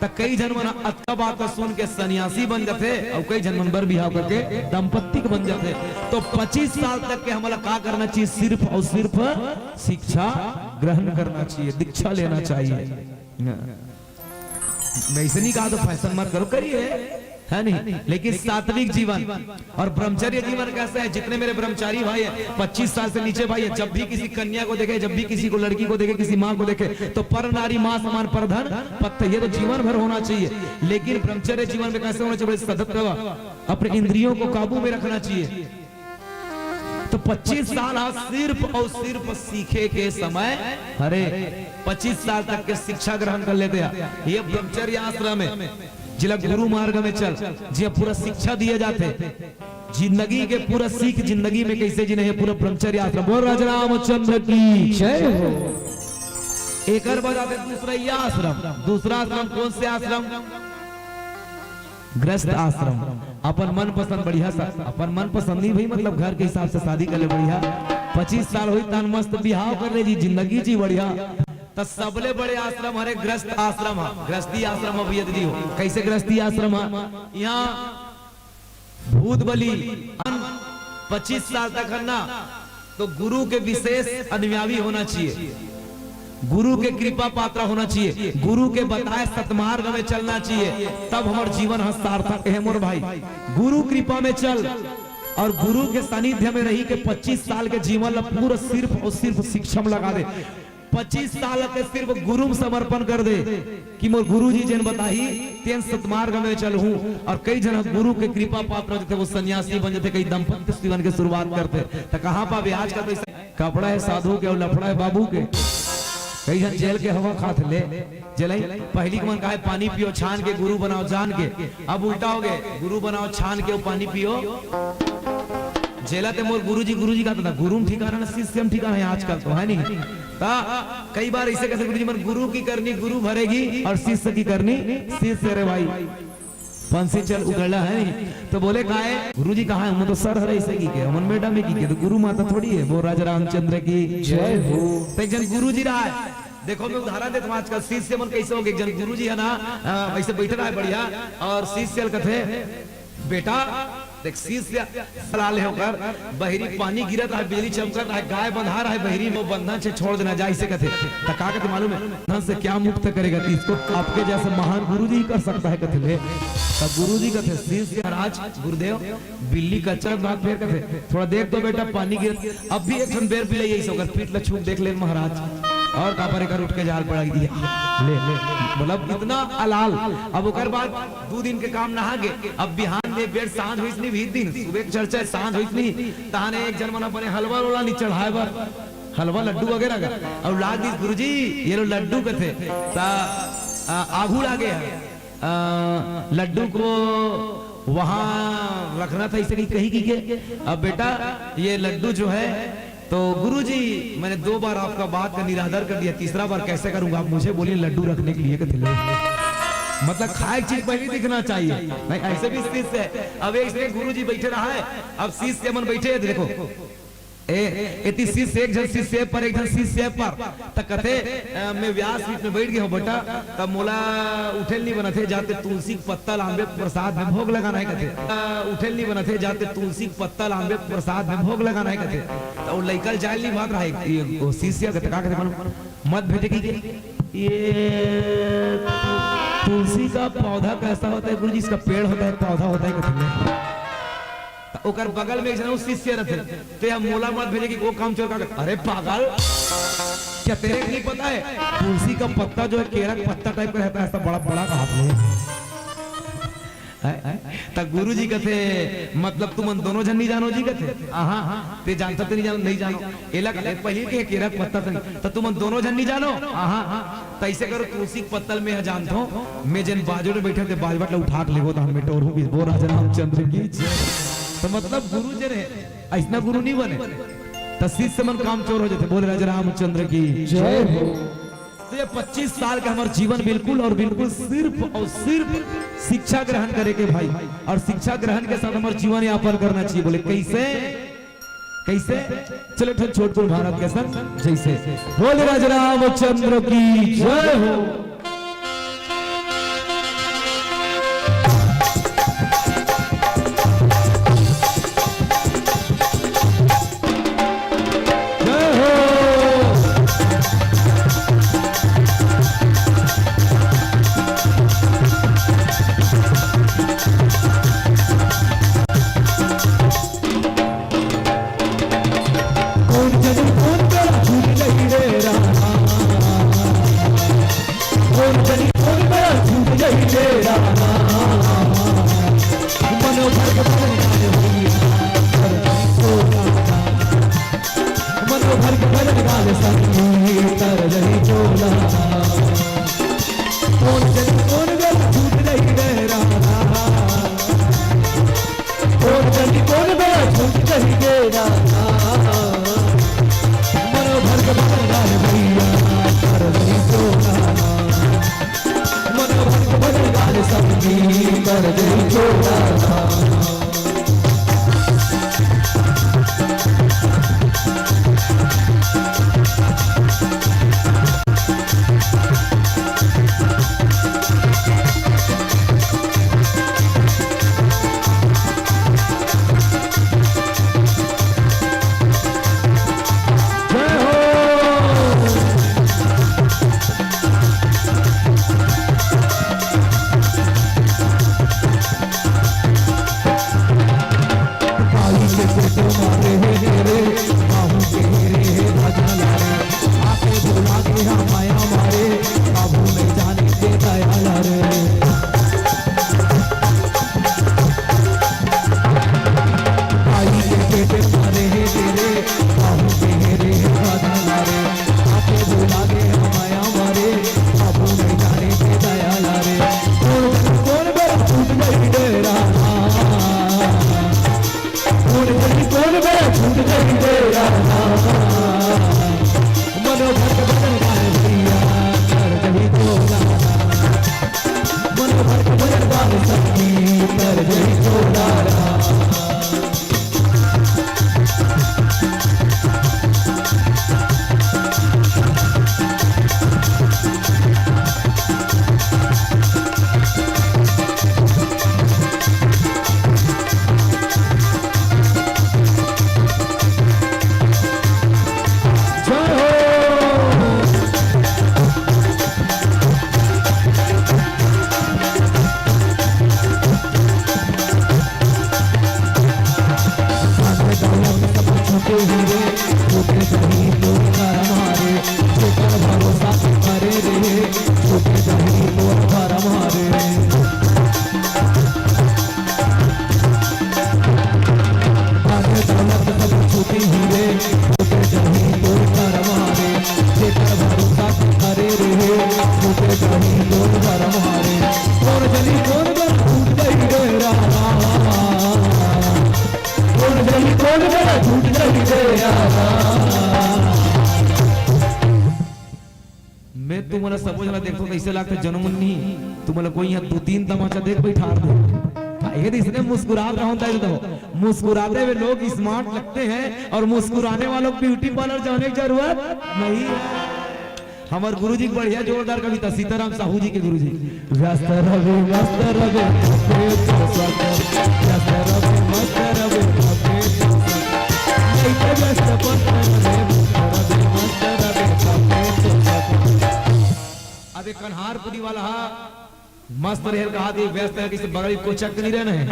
त कई झन मन अतका बात ला सुन के सन्यासी बन जाथे, अउ कई झन मन बर बिहाव करके दंपत्ति के बन जाथे। तो पच्चीस साल तक के हमला का करना चाहिए? सिर्फ और सिर्फ शिक्षा ग्रहण करना चाहिए, दीक्षा लेना चाहिए। मैं इसे नहीं कहा तो फैशन मत करो, करिए, है नहीं, लेकिन सात्विक जीवन और ब्रह्मचर्य जीवन कैसे है? जितने मेरे ब्रह्मचारी भाई हैं, पच्चीस साल से नीचे भाई हैं, जब भी किसी कन्या को देखे, जब भी किसी को, लड़की को देखे, किसी माँ को देखे, तो पर नारी माँ समान, पर धन पत्थर, ये तो जीवन भर होना चाहिए। लेकिन ब्रह्मचर्य जीवन में कैसे होना चाहिए? सतत्व, अपने इंद्रियों को काबू में रखना चाहिए। तो पच्चीस साल हा सिर्फ अउ सिर्फ सीखे के समय हरे। पच्चीस साल तक के शिक्षा ग्रहण कर लेते हैं। ये ब्रह्मचर्य आश्रम है, जिला गुरु मार्ग में चल, जिहा पूरा शिक्षा दिए जाथे। जिंदगी के पूरा सीख जिंदगी में कैसे जीना हे, पूरा ब्रह्मचर्य आश्रम। बोल राजा रामचंद्र की जय हो। एकर बाद आथे दूसरा ये आश्रम। दूसरा आश्रम कौन से आश्रम? गृहस्थ आश्रम। अपन मनपसंद बढ़िया सा, अपन मनपसंद नहीं भाई, मतलब घर के हिसाब से शादी कर ले बढ़िया। पच्चीस साल होई तहान मस्त बिहाव कर ले जी, जिंदगी जी बढ़िया। त सबले बड़े आश्रम हरे गृहस्थ आश्रम हा, गृहस्थी आश्रम हा भैया दीदी हो। कैसे गृहस्थी आश्रम हा? यहाँ भूत बलि पच्चीस साल तक है ना, तो गुरु के विशेष अनुयायी होना चाहिए, गुरु के कृपा पात्र होना चाहिए, गुरु के बताए सतमार्ग में चलना चाहिए, तब हमर जीवन ह सार्थक है मोर भाई। गुरु कृपा में चल और गुरु के सानिध्य में रही के पच्चीस साल के जीवन ला पूरा सिर्फ और सिर्फ शिक्षा में लगा दे। पच्चीस साल के सिर्फ गुरु में समर्पण कर दे कि मोर गुरु जी जेन बताही तेन सतमार्ग में चलहूं। और कई झन गुरु के कृपा पात्र हो जाथे, वो सन्यासी बन जाथे, कई दंपत्ति जीवन के शुरुआत करथे। त कहां पाबे आजकल तो ऐसा कपड़ा है साधु के और लफड़ा है बाबू के। कई झन जेल के हवा खात ले जेलाई। पहली के मन कहा है पानी पियो छान के, गुरु बनाओ जान के। अब उल्टा हो गए, गुरु बनाओ छान के, वो पानी पियो जेला। ते मोर गुरुजी गुरुजी का था, गुरु में ठिकाना ना, शिष्य में ठिकाना है आजकल तो, है नहीं? ता कई बार ऐसे कैसे गुरुजी मन गुरु की करनी गुरु भरेगी और शिष्य की करनी शिष्य। अरे भाई पंसी चल उगला है नहीं? तो बोले काहे गुरुजी कहाँ है? हम तो सर हर ऐसे की के, हमन मैडम ही की के, तो गुरु माता थोड़ी है। वो राजा रामचंद्र की जय हो। तो एक जन गुरुजी रहा है, देखो मैं उदाहरण देता हूँ आजकल शिष्य मन कैसे हो गए। एक जन गुरुजी है ना, अ, ऐसे बैठे रहा है बढ़िया, और शिष्य कथे बेटा देख, शिष्य सलाह ले होकर बहिरी पानी गिरत है, बिजली चमकत है, गाय बंधा रहा है, बहिरी में बंधन से छोड़ देना जाए, इसे कथे। त का कथे मालूम है? बंधन से क्या मुक्त करेगा? इसको आपके जैसे महान गुरु जी ही कर सकता है, कथे ले। तब गुरु जी कथे, शिष्य महाराज, गुरुदेव, बिल्ली कचरा भाग फेर कथे, थोड़ा देख तो बेटा, पानी गिरत। अब भी एक ठन बेर बिलाई ऐसे होकर पीठ ला छू के देख ले महाराज, और का पर एकर उठ के जाल पड़ा दिया। ले, ले, मतलब इतना अलाल। अब ओकर बाद दू दिन के काम नहा गे। अब बिहान ले बेर सांझ होइस नी, भी दिन सुबह के चर्चा है, सांझ होइस नी, तहाने एक जन मन अपने हलवा लोला नी चढ़ाए बर, हलवा लड्डू वगैरह का, और लाग दिस गुरुजी, ये लो लड्डू कथे, ता, आ, आगू लागे है, आ, लड्डू को वहां रखना था, इसे कहीं, कहीं की के। अब बेटा, ये लड्डू जो है, तो गुरुजी, मैंने दो बार आपका बात का निरादर कर दिया, तीसरा बार कैसे करूंगा? आप मुझे बोलिए लड्डू रखने के लिए, कथे ले। मतलब खाए चीज पहले दिखना चाहिए। नहीं, ऐसे भी शिष्य है। अब एक जगह गुरुजी बैठे रहा है, अब शिष्य मन बैठे हैं, देखो। ए, एती शिष्य एक जन शिष्य पर, एक जन शिष्य पर। त कथे, अ, मैं व्यासपीठ में बैठ गया हूँ बेटा, तब मोला उठेल नहीं बनत हे, जाते तुलसी के पत्ता लानबे प्रसाद में भोग लगाना है कथे। अ, उठेल नहीं बनत हे, जाते तुलसी के पत्ता लानबे प्रसाद में भोग लगाना है कथे। त वो लइका ल जाए नहीं बात रहा, ये, वो शिष्य कथे, का कथे मालूम? मत भेजे की, ये तुलसी का पौधा कैसा होता है गुरुजी? इसका पेड़ होता है, पौधा होता है कथे। त ओकर बगल में एक जन शिष्य रथे, तो यह मोला मत भेजे कि वो काम चोर का कर। अरे पागल, क्या तेरे को नहीं पता है? तुलसी का पत्ता जो है, केरा का पत्ता टाइप का रहता है, ऐसा बड़ा बड़ा हाथ में। हैं? त गुरु जी कथे, मतलब तुमन दोनों झन नहीं जानो जी कथे। आहा, ते जानता ते नहीं जानो, नहीं जानो। एला कथे पहले के केरा का पत्ता तनी, त तुमन दोनों झन नहीं जानो। आहा, तैसे करो, तुलसी के पत्तल में ह जानथो, मैं जेन बाजू में बैठे ते बाजवट ला उठा के लेगो, त हम मेटोर हूँ, बोल राजा रामचंद्र की जय। तो मतलब गुरु जे रहे, ऐसना गुरु नहीं बने, त शिष्य मन काम चोर हो जाते। बोल राजा रामचंद्र की जय हो। तो ये पच्चीस साल का हमारा जीवन बिल्कुल और बिल्कुल सिर्फ और सिर्फ शिक्षा ग्रहण करे के भाई, और शिक्षा ग्रहण के साथ हमारा जीवन यापन करना चाहिए। बोले कैसे? कैसे? चलो, ठन छोटकुन भारत के संग जैसे। बोल राज रामचंद्र की जय हो। जय हो। कौन जगह कौन तेरा झूठ नहीं रे रामा। टूट जाई रे राधा। मनोहर के भजन गाए भैया, कर दही तोरा। मनोहर के भजन गाए सखी, कर दही तोरा। जय हो। धन दौलत सब छूटे ही रे, छूटे सही तोर करम हरे। जेकर भरोसा तू करे रे, छूटे सही तोर करम हरे। धन दौलत सब छूटे ही रे, छूटे सही तोर करम हरे। जेकर भरोसा तू करे रे, छूटे सही तोर करम हरे। तोर जनी तोर बर छूट गई रे राधा। तोर जनी तोर बर छूट गई रे राधा। मैं तुमला सबो झन ला देखथों, कइसे लागथे जनम उन्नी? तुमला कोई यहाँ दो तीन तमाचा देख बैठार दे। काहे दे इसने मुस्कुरात रहन ताई दो। मुस्कुराते हुए लोग स्मार्ट लगते हैं और मुस्कुराने वालों को ब्यूटी पार्लर जाने की जरूरत नहीं है। हमर गुरुजी के बढ़िया जोरदार कविता, सीताराम साहू जी के गुरुजी। व्यस्त रवे, मस्त रवे, तबे तो सत। व्यस्त रवे, मस्त रवे, तबे तो सत। नहीं तो व्यस्त, मस्त रवे, मस्त रवे, मस्त रवे, तबे तो सत। अब एक कन्हारपुरी वाला हा, मस्त रहेल कहा दे, व्यस्त हे, किसी बगल को चक नहीं रहना है।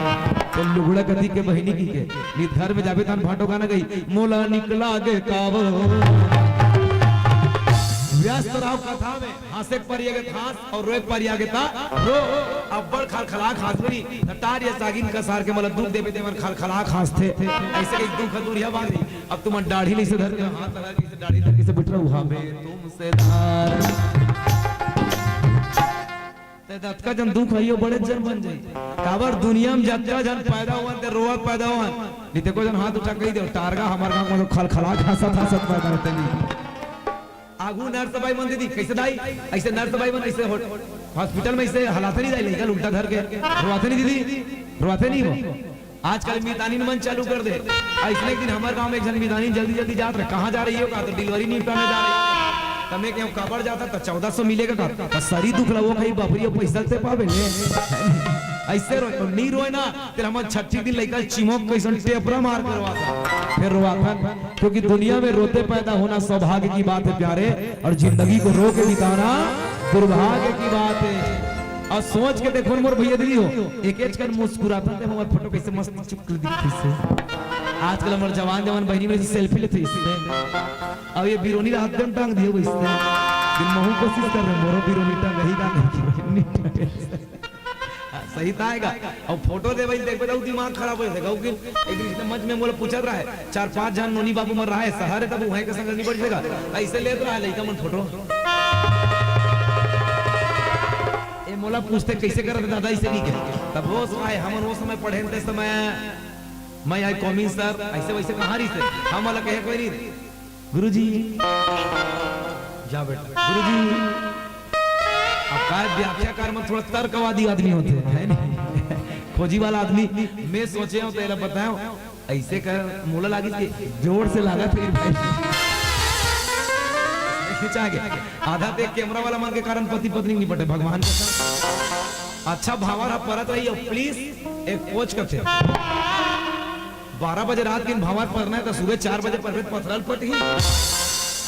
तो लुगड़ा कदी के बहिनी की के, नित घर में जाबे तन भाटो गाना गई, मोला निकला गे काव। व्यस्त रहो कथा में, हंसे के परिया गे हंस और रोए के परिया गे ता रो। अब्बड़ खलखला खास बनी, त टार या सागिन का सार के मला दुख देबे ते मन खलखला खास थे। ऐसे के दुख दूरिया बांधी। अब तुम दाढ़ी नहीं से धर के हाथ लगा के इसे दाढ़ी धर के इसे बिठ रहा हूँ, हाँ बे तुमसे धार। ते जतका जन दुख होही, ओ बड़े जन बन जाही। काबर दुनिया में जतका जन पैदा होवन, ते रोवत पैदा होवन। नहीं ते कोई जन हाथ उठा कही दे, टारगा हमार गांव में तो खलखला हंसत हंसत पैदा होते नहीं। आगू नर्स बाई मन दीदी, कैसे दाई? ऐसे नर्स बाई मन ऐसे हो-, हॉस्पिटल में ऐसे हलाते नहीं दाई, लइका उल्टा धर के, रोवाते नहीं दीदी, रोवाते नहीं वो। आजकल मितानिन मन चालू कर दे। अइसने एक दिन हमर गांव में एक झन मितानिन जल्दी जल्दी जात रहे, कहाँ जा रही हो? कहा तो डिलीवरी निपटाने जा रही। त मैं कहूँ काबर जाता, त चौदह सौ मिलेगा का? त सरी दुख लगो भाई, बापरी, पैसा ते पावे ले। ऐसे रोए तो नहीं रोए ना, तेरा मन छठी दिन लइका चिमोक कैसन टेपरा मार के रोवाता, फिर रोवाता। क्योंकि दुनिया में रोते पैदा होना सौभाग्य की बात है प्यारे, और जिंदगी को रो के बिताना दुर्भाग्य की बात है। और सोच के देखो मोर भैया दीदी हो, एक एक कर मुस्कुराता थे, हमारे फोटो कैसे मस्त चुक कर दिखती से। आजकल हमारे जवान जवान बहनी में सेल्फी लेते इससे। अब ये बिरोनी रात दिन टांग दिए वो इससे। दिन महू कोशिश कर रहे, मोरो बिरोनी टांग ही का नहीं। सही त आएगा। और फोटो दे भाई, देखबे तो दिमाग खराब हो जाएगा। कि एक दिन इसने मंच में मोला पूछत रहा है, चार पांच झन नोनी बाबू मन रहा है, शहर है, तब वहीं के संग नहीं बैठ लेगा, ऐसे लेत रहा है लइका मन फोटो। ए मोला पूछते कैसे करत दादा इसे नहीं के। तब वो समय, हमन वो समय पढ़े थे समय, मैं आई कॉमिन सर, ऐसे वैसे कहाँ रही से, हम वाला कहे कोई नहीं। गुरुजी, जा बेटा। गुरुजी, अब काय व्याख्याकार मन थोड़ा तर्कवादी आदमी होते हैं, है नहीं? खोजी वाला आदमी, मैं सोचे हूँ तो एला बताऊँ, ऐसे कर मोला लागी कि जोर से लागत है भाई। खिंचा गया। आधा ते कैमरा वाला मन के कारण पति पत्नी नहीं पटे, भगवान का। अच्छा भावर हा परत रही, अब प्लीज एक पोज करते। बारह बजे रात के भावर परना है तो सुबह चार बजे पर पथरल पट ही।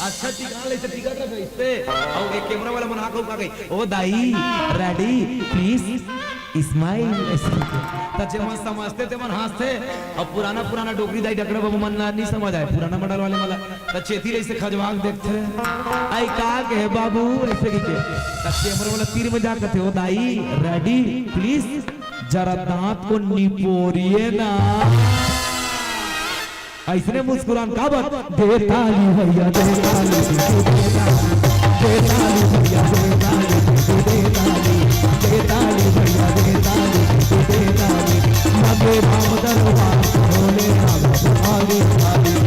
अच्छा टिका ले से टिका कर इससे। और एक कैमरा वाला मन आके उका गई, "ओ दाई, रेडी, प्लीज, स्माइल।" ऐसे करके। त जेमन समझते तेमन हंसते। और पुराना पुराना डोकरी दाई डकरा बाबू मन ला नहीं समझ आए, पुराना मॉडल वाले वाला। त चेती ले से खजवाक देखते। "आई का कहे बाबू?" ऐसे की के। त कैमरा वाला तीर में जा कहते, "ओ दाई, रेडी, प्लीज।" जरा दांत को निपोरिए ना। ऐसने मुस्कुरान का बात? दे ताली भैया, दे ताली, दे ताली, दे ताली भैया, दे ताली, दे ताली, दे ताली भैया, दे ताली, दे ताली। लगे राम दरबार, भोले राम, ताली, ताली।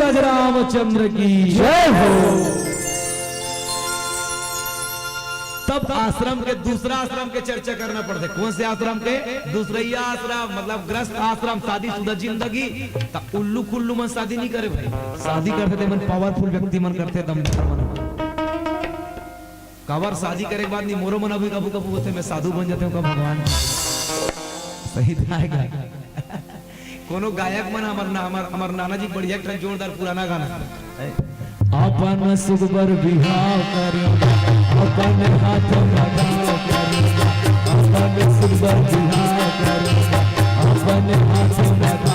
राज रामचंद्र की जय हो। तब आश्रम के दूसरा आश्रम के चर्चा करना पड़थे। कौन से आश्रम के? दूसरैया आश्रम, मतलब ग्रस्त आश्रम, शादीशुदा जिंदगी। त उल्लू कुल्लू मन शादी नहीं करे भाई, शादी करथे ते मन पावरफुल व्यक्ति मन करथे, दमदार मन। काबर शादी करे के बाद नहीं, मोरो मन अभी कभू कभू होथे, मैं साधु बन जाते हूँ का भगवान। सही था का? कोनो गायक मन हमर ना, हमर, हमर नाना जी बढ़िया एक ठन जोरदार पुराना गाना। अपन सुख बर बिहाव करूंगा, अपन हाथ लगाव करूंगा, अपन सुख बर बिहाव करूंगा, अपन हाथ लगाव।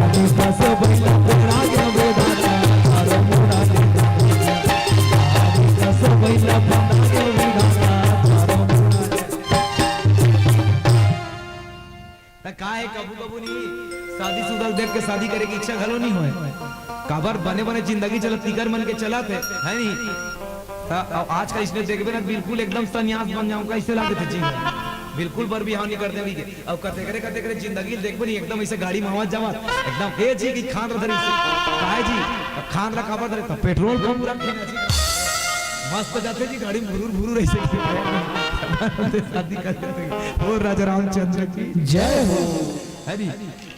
आदि दस बैला पकड़ा गया बेदाता, तारो मोड़ा ले। आदि दस बैला पकड़ा गया बेदाता, तारो मोड़ा ले। त का हे, कभू कभू नहीं शादीशुदा देख के शादी करे के इच्छा घलो नहीं होय। काबर बने बने जिंदगी चलत, तिकर मन के चलत हे, है नहीं? त अब आजकल इसने देखबे ना, बिल्कुल एकदम संन्यास बन जाऊं, कैसे लागे थे जीवन, बिल्कुल बर बिहाव नहीं करते भी के। अब कते करे, कते करे जिंदगी देखबे नहीं, एकदम ऐसे गाड़ी में आवाज जावा, एकदम ए जी की खान रख धरी से, काय जी? त खान रखा पर धरे, त पेट्रोल पंप रखे ना जी। मस्त जाते जी गाड़ी में भुरुर भुरुर ऐसे। शादी कर देते। ओ राजा रामचंद्र की जय हो। है नी?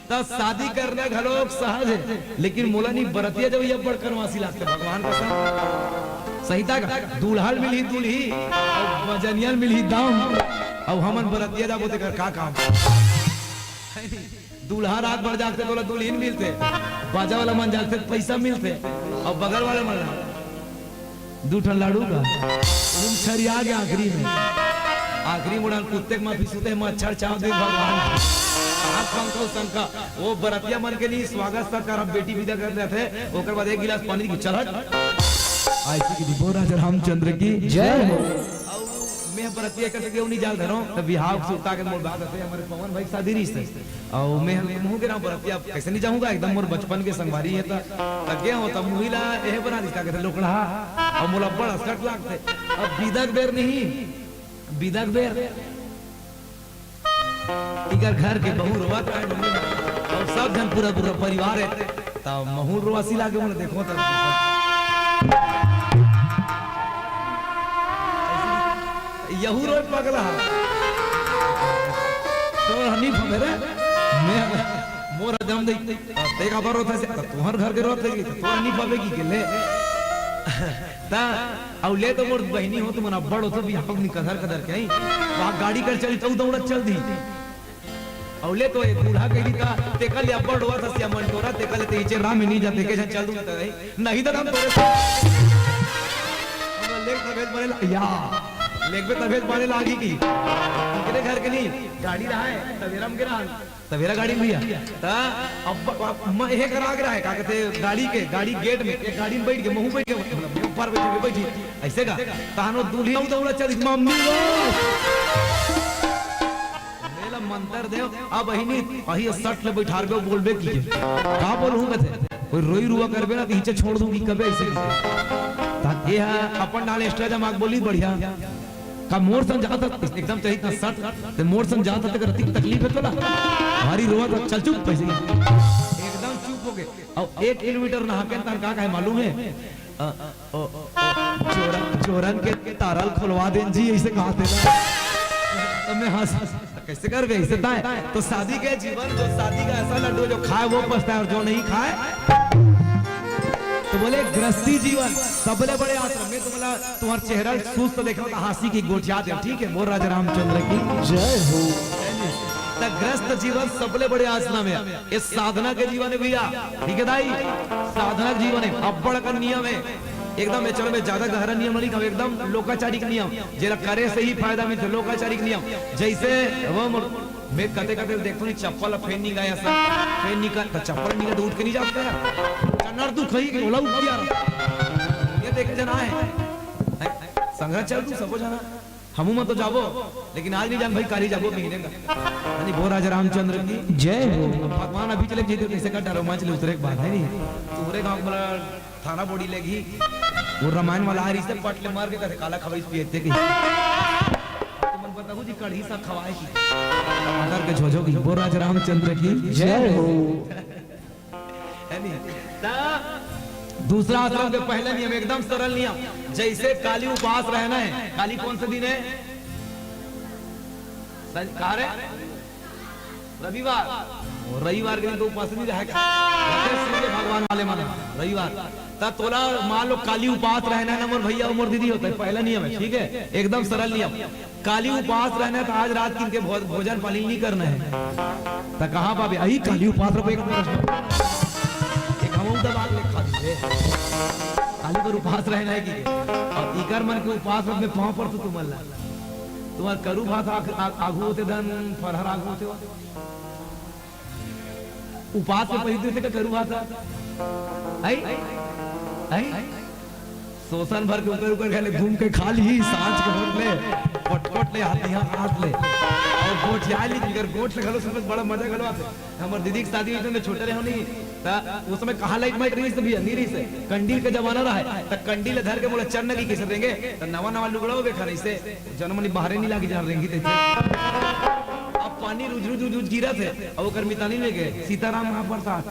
त शादी करना घलो सहज हे, लेकिन मोला नहीं बरतिया जब ये बड़ करवासी लागथे भगवान कसम। सही था का? दूल्हा ल मिलही दूल्ही, अउ बजनिया ल मिलही दाम, अउ हमन बरतिया जाबो तेकर का काम? है नी? दूल्हा रात भर जागथे, तोला दुल्हिन मिलथे, बाजा वाला मन जागथे, पैसा मिलथे, अउ बगल वाले मन ला दू ठन लाड़ू का उम छरिया के आखिरी में, आखिरी मुड़न कुत्ते के माफी सुते मच्छर चाव दे भगवान। आप पंखो संका, वो बरतिया मन के लिए स्वागत सत्कार, अब बेटी विदा कर देते, ओकर बाद एक गिलास पानी की चल हट। ऐसी की बोल राजा रामचंद्र की जय हो। मैं बरतिया कर सके उन्हीं जाल धरो, तब बिहाव सुता के मोर बात हते, हमारे पवन भाई की शादी रहिस हे। अउ मैं मुँह के नाम बरतिया कैसे नहीं जाऊंगा, एकदम मोर बचपन के संगवारी हे। त त गे हो, त मुही ला एहे बना दिस, का कहते, लोकड़ा। अउ मोला बड़ असकट लागथे। अब बिदा के बेर नहीं, बिदा के बेर इकर घर के बहू रोवत रहे, मम्मी, अउ सब झन पूरा पूरा परिवार हे। त महूँ रोवासी लागे, मोला देखो त यहू रोए पगला। तो हनी फबे रे, मैं मोर जम दे। ते काबर रोत हस? त तुहर घर के रोत हे, त तोर नहीं पावे की के ले। त अउ ले तो मोर बहिनी हो, तुमन अब्बड़ हो, तो बिहाव नी कधर कधर के आई। वहाँ गाड़ी कर चली, तो दौड़त चल दी। अउ ले तो एक बूढ़ा कही दी, त तेकर ले अब्बड़ रोवत हस या मन टोरा, तेकर ले ते इचे राम ही नहीं जाते, के झन चल दूँ त नहीं, नहीं दादा, हम तोरे साथ। अब लेक तबीयत बने ला-, या, लेक में तबीयत बने लागी की। तेरे घर के नहीं, गाड़ी रहा है, तबेरा में गिरा है। तबेरा गाड़ी में भैया। त अब, अब मैं यह करा के रहा है, का कहते, गाड़ी के, गाड़ी गेट में, एक गाड़ी में बैठ के, महू बैठ के, मतलब, ऊपर बैठ के, बैठी, ऐसे का। तहानो दूल्ही उदौड़ा चल, मम्मी रो। मेला मंतर देव, अब अहिनी, अही सट ले बैठार के बोलबे की। का बोलूं कथे? कोई रोई रुआ करबे ना, त इचे छोड़ दूंगी कबे ऐसे की। त ये है, अपन डाल extra जमा के बोली बढ़िया। का मोर संग जात हस, एकदम चाहिए इतना सट, ते मोर संग जात हस, तेकर अतिक तकलीफ है तोला? भारी रोवत हस, चल चुप, पैसे। एकदम चुप हो गए। अब एक किलोमीटर नहा के तन का कहे मालूम है? अ, ओ, ओ, चोरन, चोरन के तारल खोलवा देन जी, ऐसे कहा थे ना। तो मैं हंस, कैसे कर गए? ऐसे ताए। तो शादी के जीवन, जो शादी का ऐसा लड्डू जो खाए वो पछताए और जो नहीं खाए। तो बोले गृहस्थी जीवन सबले बड़े आश्रम में तुम्हारा तुम्हारा चेहरा सुस्त देखा तो हंसी की गोठिया दे, ठीक है? बोल राजा रामचंद्र की जय हो। त ग्रस्त जीवन सबले बड़े आश्रम है, ये साधना के जीवन है भैया, ठीक है दाई? साधना के जीवन है, अब्बड़ का नियम है, एकदम ये चलो मैं ज्यादा गहरा नियम नहीं कहूँ, एकदम लोकाचारिक नियम, जेला करे से ही फायदा मिलते, लोकाचारिक नियम। जैसे वो मैं कते कते देखता हूँ, चप्पल फेन नहीं गया सर, फेन नहीं कर, तो चप्पल नहीं कर, तो उठ के नहीं जाता यार, चन्नर तू खई के ओला उठ यार, ये देखे जना है। संगत चल तू सबो जना, हमू मन तो जाबो, लेकिन आज नहीं जान भाई, काली जाबो बिहने का। यानी बोल राजा रामचंद्र की जय हो। भगवान अभी चले जीते कैसे का डरो, मैं चले उतरे के बाद है नहीं, उतरे गाँव वाला थाना बॉडी लेगी। वो रामायण वाला आ रही से पट ले मार के कथे काला खवाई पिए थे की। तुमन बताओ जी कढ़ी सा खवाए की। टमाटर के झोझो की। बोल राजा रामचंद्र की जय हो। है नहीं? दूसरा आश्रम के पहला नियम, एकदम सरल नियम। जैसे काली उपास रहना है। काली कौन सा दिन है? सं-, का रे? रविवार। और रविवार के दिन तो उपास नहीं रहे का? रखे सूर्य भगवान वाले मन रविवार। त तोला मान लो काली उपास रहना है ना, मोर भैया, मोर दीदी, होता है, पहला नियम है, ठीक है, एकदम सरल नियम। काली उपास रहना है तो आज रात किन के भो-, भोजन पानी नहीं करना है। त कहाँ पाबे? अही काली उपास रहो, एक प्रश्न। एक हम दबा के खा दीजिए। काली पर उपास रहना है कि? और इकर मन के उपास में पाँव पर तो तुमन ला। तुम्हार करू भात आग-, आग-, आगू होते धन फरहर आगू होते हो। उपास में पहिर देते का करू भात? आई? आई? शोषण भर के ऊपर ऊपर घले घूम के खा ली, सांझ के होट ले, पटपट ले, हाथ यहाँ हाथ ले। और गोठिया ली, अगर गोठ ले घलो, उसमें बड़ा मजा घलो आते। हमर दीदी के शादी हुई तो मैं छोटे रहे नहीं, त उस समय कहाँ लाइट माइट रही से भैया, नहीं रही से। कंडील के जमाना रहा है, त कंडील धर के बोला चन्न की किसे देंगे, त नवा नवा लुगड़ा हो बेखा रही से। जनमनी बाहरे नहीं लागी जान रेंगी तैसे। अब पानी रुझ रुझ रुझ रुझ गिरत हे, अब ओकर मितानी ले गए सीताराम महाप्रसाद।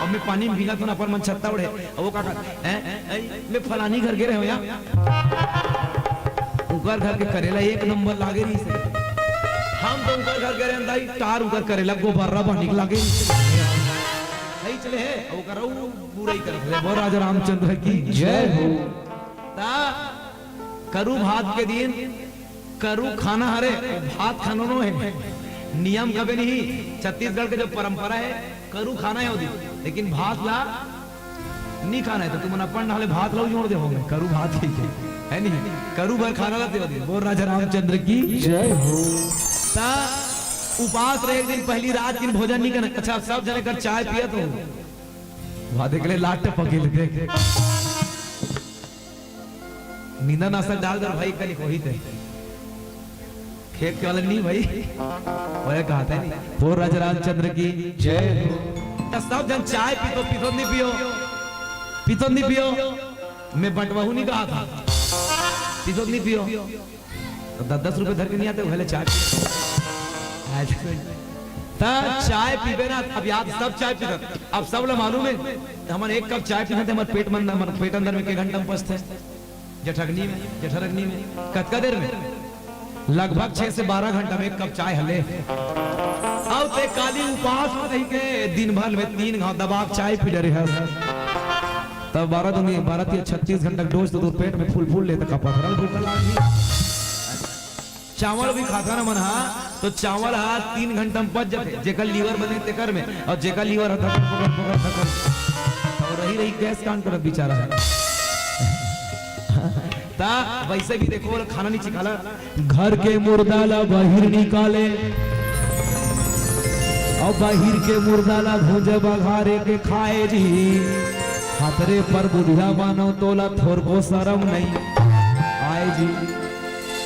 अब मैं पानी में भींगा तो ना अपन मन छत्ता उड़े। अब वो का कहत, "हैं? हैं? मैं फलानी घर गे रहे हो यार, उकर घर के करेला एक नंबर लागे रही से। हम तो उकर घर गे रहे हैं दाई, टार उकर करेला गोबर्रा बनिक लागे रही से।" सही चले है, अब ओकर ऊ बुराई करत हे। बोल राजा रामचंद्र की जय हो। ता करू भात के दिन करू खाना हरे, भात खाना नो है। नियम कबे नहीं, छत्तीसगढ़ के जो परंपरा है, करू खाना है ओदी, लेकिन भात ला नहीं खाना है, तो तुमन अपन ढाले भात ला जोड़ दे होगे, करू भात ही है, है नहीं? करू भर खाना ला दे ओदी। बोल राजा रामचंद्र की जय हो। ता उपास रहे, एक दिन पहली रात दिन भोजन नहीं करना। अच्छा, सब जने कर चाय पिया तो वहां देख ले, लाट पके ले देख। नींदा नाशक डाल दर भाई, कल कोही ते खेत के वाला नहीं भाई, वह कहा था नहीं। हो राजा रामचंद्र की जय हो। तो सब जन चाय पीतो, पीतो नहीं पियो, पीतो नहीं पियो। मैं बंटवाहू नहीं कहा था, पीतो नहीं पियो। तो दस दस रुपए धर के नहीं आते, पहले चाय पी। ता चाय पीबे ना, अब याद सब चाय पीता। अब सब ला मालूम है, हमन एक कप चाय पीते, हमर पेट मन, हमर पेट अंदर में के घंटा में पचते। जठरग्नि में, जठरग्नि में कतका देर में? लगभग छह से बारह घंटा में एक कप चाय हले। अब ते काली उपास में रही के दिन भर में तीन घाव दबा के चाय पी डरे हस। तब बारह दूनी, बारह तीन छत्तीस घंटा डोज तो तोर पेट में फूल फूल ले, तो का पथरल भूख लागी। चावल भी खाता ना मन हा, तो चावल हा तीन घंटा में पच जाते, जेकर लीवर बने तेकर में, और जेकर लीवर हा धकर पकड़ पकड़ धकर, और रही रही गैस कांड करत बेचारा है। ता वैसे भी देखो, वो खाना नहीं चिखाला। घर के मुर्दा ला बाहिर निकाले, और बाहिर के मुर्दा ला भूंजे बघारे के खाए जी। हतरे पर बुढ़िया मानो तोला थोरको शरम नहीं आए जी।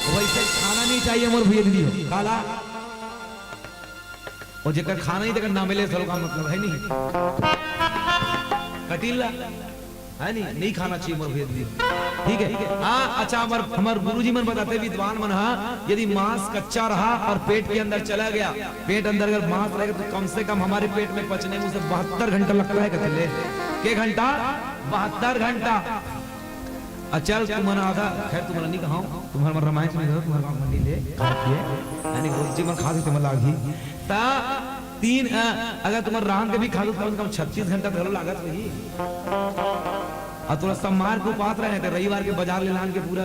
वैसे खाना नहीं चाहिए मोर भैया दीदी हो। काला? और जेकर खाना नहीं, तेकर नामे ले सरो का मतलब है नहीं। कटीला, है नहीं, नहीं खाना चाहिए मोर भैया दीदी। ठीक है? हाँ, अच्छा, हमर, हमर गुरुजी मन बताते, विद्वान मन, हाँ, यदि मांस कच्चा रहा और पेट के अंदर चला गया, पेट अंदर अगर मांस रहेगा, तो कम से कम हमारे पेट में पचने में उसे बहत्तर घंटा लगता है, कहते ले। के घंटा? बहत्तर घंटा। अचल तुमन आधा, खैर, तुमन नहीं कहाऊं, तुम्हार मन रामायण सुनी दो, तुम्हार मन नहीं ले, खा पिए, यानी गुरुजी मन खा के तुमन लागही। ता तीन, अ, अगर तुमन रांध के भी खा दो, तो कम से कम छत्तीस घंटा तो घलो लागत रही। और थोड़ा सोमवार के उपास रहे, तो रविवार के बाजार ले लान के पूरा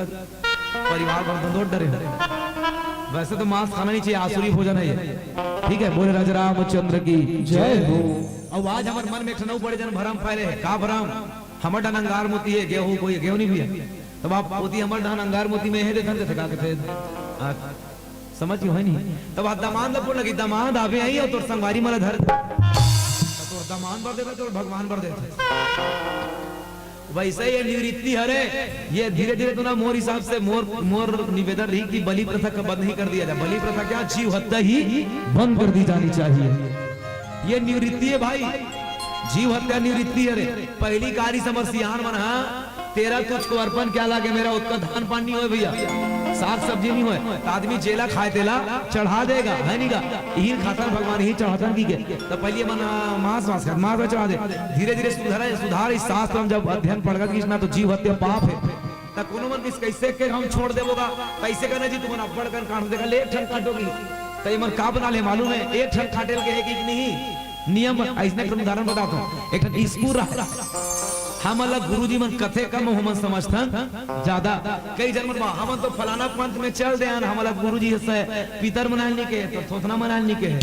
परिवार भर दौड़ डरे हो। वैसे तो मांस खाना नहीं चाहिए, आसुरी भोजन है ये। ठीक है, बोले राजा रामचंद्र की जय हो। अब आज हमर मन में एक ठन अउ बड़े जन भरम फैले है। का भरम? हमर डहन अंगार मोती है, गेहूं कोई गेहूं नहीं भैया। तब आप पोती हमर डहन अंगार मोती में है देखन देथे का कथे। आ, समझ गए है नहीं? तब आप दमांद ला बोल लगी, "दमांद आवे आई और तोर संगवारी मला धर।" तो तोर दमांद बर देथे, तोर भगवान बर देथे। वैसे ये निवृत्ति हरे, ये धीरे-धीरे तो ना मोर हिसाब से मोर, मोर निवेदन रही कि बलि प्रथा का बंद ही कर दिया जाए। बलि प्रथा क्या? जीव हत्या ही बंद कर दी जानी चाहिए। ये निवृत्ति है भाई, जीव हत्या निवृत्ति हरे। पहली कारी समर सियान मन हा, "तेरा तुझको अर्पण क्या लागे मेरा, ओतका धान पान नहीं होए भैया।" साग सब्जी नहीं होय, त आदमी जेला खाय तेला चढ़ा देगा, है नहीं का? इही खातन भगवान, इही चढ़ातन कहिके। त पहिली मन, अ, मांस, मांस खात, मांस ला चढ़ा दे। धीरे धीरे सुधार, सुधार, इस शास्त्र में जब अध्ययन पढ़ गे कहिस ना, तो जीव हत्या पाप हे। त कोनो मन कहिस, कइसे के हम छोड़ देबो गा? त अइसे करना जी, तुमन अब्बड़ कन काट देगा, ले एक ठन काटो कहिस। त ये मन का बना ले मालूम हे? एक ठन काटे ल कहे कि नहीं? नियम, अइसने एक ठन उदाहरण बताथंव। एक ठन स्कूल रहा, हमन ला गुरुजी मन कथे कम, हमन समझथन ज्यादा। कई झन मन, हमन तो फलाना पंथ में चल दे हन, हमन ला गुरुजी से पितर मनाय ल नइ कहे, तो थोथना मनाय ल नइ कहे।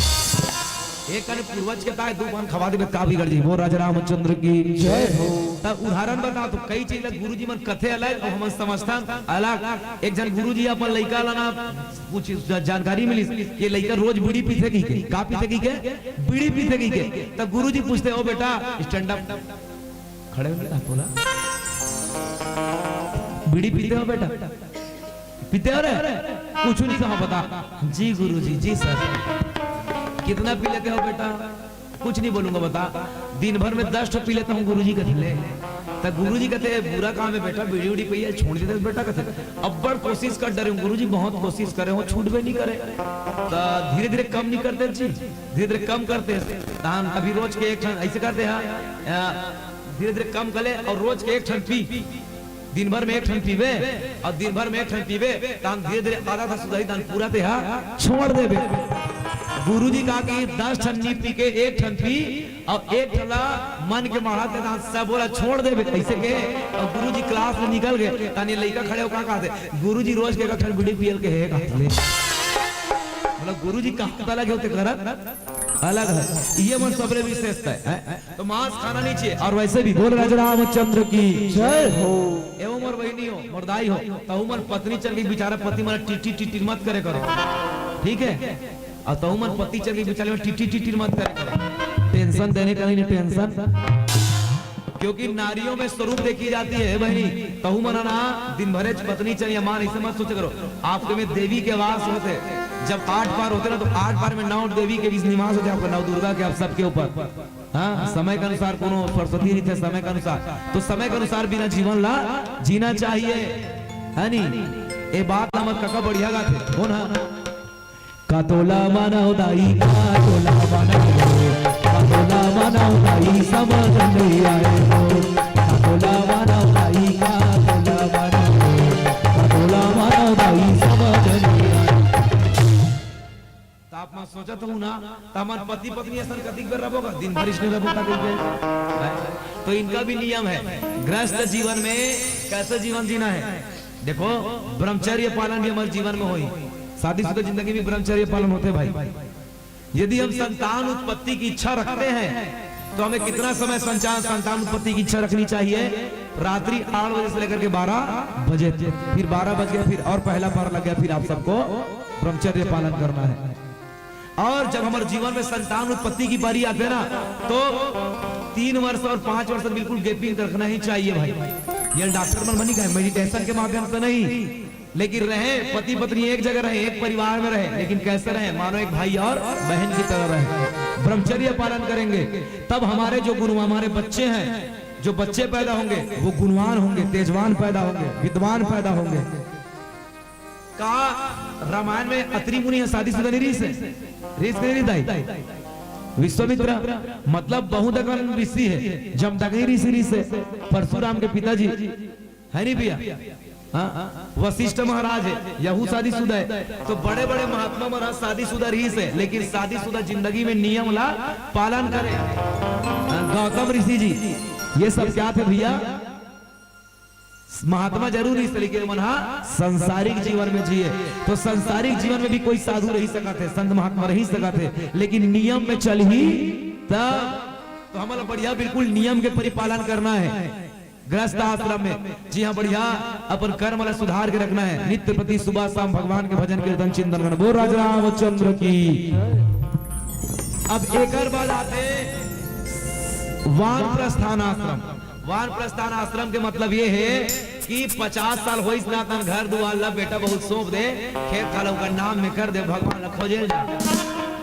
एक कने पूर्वज के ताय दू पान खवा देबे, का बिगड़ जाही? बोल राजा रामचंद्र की जय हो। त उदाहरण बताथंव, कई चीज ला गुरुजी मन कथे अलग अउ हमन समझथन अलग। एक झन गुरुजी अपन लइका ला ना कुछ ज-, जानकारी मिलिस कि लइका रोज बीड़ी पीथे कहिके। का पीथे कहिके? बीड़ी पीथे कहिके। त गुरुजी पूछथे, "ओ बेटा, stand up, खड़े हो बेटा, बोला, बीड़ी पीते हो बेटा? पीते हो रे?" कुछ नहीं, हाँ बता। "जी गुरुजी, जी सर।" "कितना पी लेते हो बेटा?" "कुछ नहीं बोलूंगा, बता।" "दिन भर में दस ठो पी लेता हूँ गुरुजी," कथे ले। त गुरुजी कथे, "बुरा काम हे बेटा, बीड़ी उड़ी पिए, छोड़ देते बेटा," कथे। "अब्बड़ कोशिश कर डरे हूँ गुरुजी, बहुत कोशिश करे हूँ, छूटबे नहीं करे।" त धीरे धीरे कम नहीं करते जी, धीरे धीरे कम करते। तहन अभी रोज के एक ठन अइसे करते हैं, अ, धीरे धीरे कम कर ले अउ रोज के एक ठन पी, दिन भर में एक ठन पीबे, अउ दिन भर में एक ठन पीबे, तहन धीरे धीरे आदत ह सुधरही, तहन पूरा तेहा छोड़ देबे। गुरुजी कहा कि दस ठन नी पी के एक ठन पी, अउ एक ठन ला मन के माढ़ा ते, तहन सबो ला छोड़ देबे। कइसे के? अउ गुरुजी क्लास ले निकल गे, तहन ये लइका खड़े हो का कहथे, "गुरुजी रोज के एक ठन बीड़ी पियल के हे," कहत ले। मतलब गुरुजी कहा पता लगे होते करत अलग हे। ये मन सबले विशेषता हे, हैं? तो मांस खाना नहीं चाहिए। अउ वइसे भी बोल राजा रामचंद्र की जय हो। एवं मोर बहिनी हो, मोर दाई हो, तहू मन पत्नी चल के बिचारा पति मन टिटी टिटी मत करे करो, ठीक हे? अउ तहू मन पति चल के बिचारे मन टिटी टिटी मत करे करो। टेंशन देने का नहीं, टेंशन। क्योंकि नारियों में स्वरूप देखी जाती है बहिनी। तहू मन ना दिन भरे पत्नी चल या मां, अइसे मत सोचे करो। आपके में देवी के वास होथे। जब आठ पार होथे ना, तो आठ पार में नौ देवी के बीच निवास होथे आपका, नौ दुर्गा के, आप सबके ऊपर। हाँ, समय के अनुसार कोनो सरस्वती रहिथे, समय के अनुसार। तो समय के अनुसार बिना जीवन ला जीना चाहिए, है नी? ए बात ला हमर कका बढ़िया गाथे। कोन हा? "का तोला मानव दाई, का तोला मानव हो, का तोला मानव दाई, समझ नहीं आए हो। का तोला मानव दाई, का तोला मानव हो, का तोला मानव दाई, समझ नहीं आए।" त आप मन सोचत हव ना, त हमन पति पत्नी असन कतिक बेर रबो गा, दिन भर इसने रबो का कहिके। हैं? तो इनका भी नियम हे, गृहस्थ जीवन में कैसे जीवन जीना हे। देखो, ब्रह्मचर्य पालन भी हमर जीवन में होही, शादीशुदा जिंदगी में ब्रह्मचर्य पालन होथे भाई। यदि हम संतान उत्पत्ति की इच्छा रखते हैं, तो हमें कितना समय संचार, संतान उत्पत्ति की इच्छा रखनी चाहिए? रात्रि आठ बजे से लेकर के बारह बजे, फिर बारह बज गया, फिर और पहला पार लग गया, फिर आप सबको ब्रह्मचर्य पालन करना है। और जब हमारे जीवन में संतान उत्पत्ति की बारी आते ना, तो तीन वर्ष और पांच वर्ष तक बिल्कुल गैपिंग रखना ही चाहिए भाई। ये डॉक्टर मन बनी कहे, मेडिटेशन के माध्यम से नहीं, लेकिन रहे, पति पत्नी एक जगह रहे, एक परिवार में रहे, लेकिन कैसे रहे? मानो एक भाई और बहन की तरह रहे। ब्रह्मचर्य पालन करेंगे, तब हमारे जो गुरु, हमारे बच्चे हैं, जो बच्चे पैदा होंगे, वो गुणवान होंगे, तेजवान पैदा होंगे, विद्वान पैदा होंगे। का रामायण में अत्रि मुनि ह शादीशुदा नहीं रहिस हे? रहिस के नहीं रहिस दाई? विश्वामित्र, मतलब बहुत अकन ऋषि हे, जमदग्नि ऋषि रहिस हे, परशुराम के पिताजी, है नहीं भैया? हाँ, वशिष्ठ महाराज हे, यहू शादीशुदा हे। तो बड़े बड़े महात्मा महाराज शादीशुदा रहिस हे, लेकिन शादीशुदा जिंदगी में नियम ला पालन करे। हाँ, गौतम ऋषि जी, ये सब क्या थे भैया? महात्मा जरूर रहिस हे, लेकिन मन हा संसारिक जीवन में जिए। तो संसारिक जीवन में भी कोई साधु रही सकत हे, संत महात्मा रही सकत हे, लेकिन नियम में चलही तब। तो हमन ला बढ़िया बिल्कुल नियम के परिपालन करना हे। गृहस्थ आश्रम में जी हाँ, बढ़िया अपन कर्म ला सुधार के रखना हे। नित्य प्रति सुबह शाम भगवान के भजन कीर्तन चिंतन करना। बोल राजा रामचंद्र की। अब एकर बाद आथे वानप्रस्थान आश्रम। वानप्रस्थान आश्रम के मतलब ये हे कि पचास साल होइस ना, तहन घर दुआर ला बेटा बहुत सौंप दे, खेत खार ला ओकर नाम में कर दे, भगवान ला खोजे ल जा,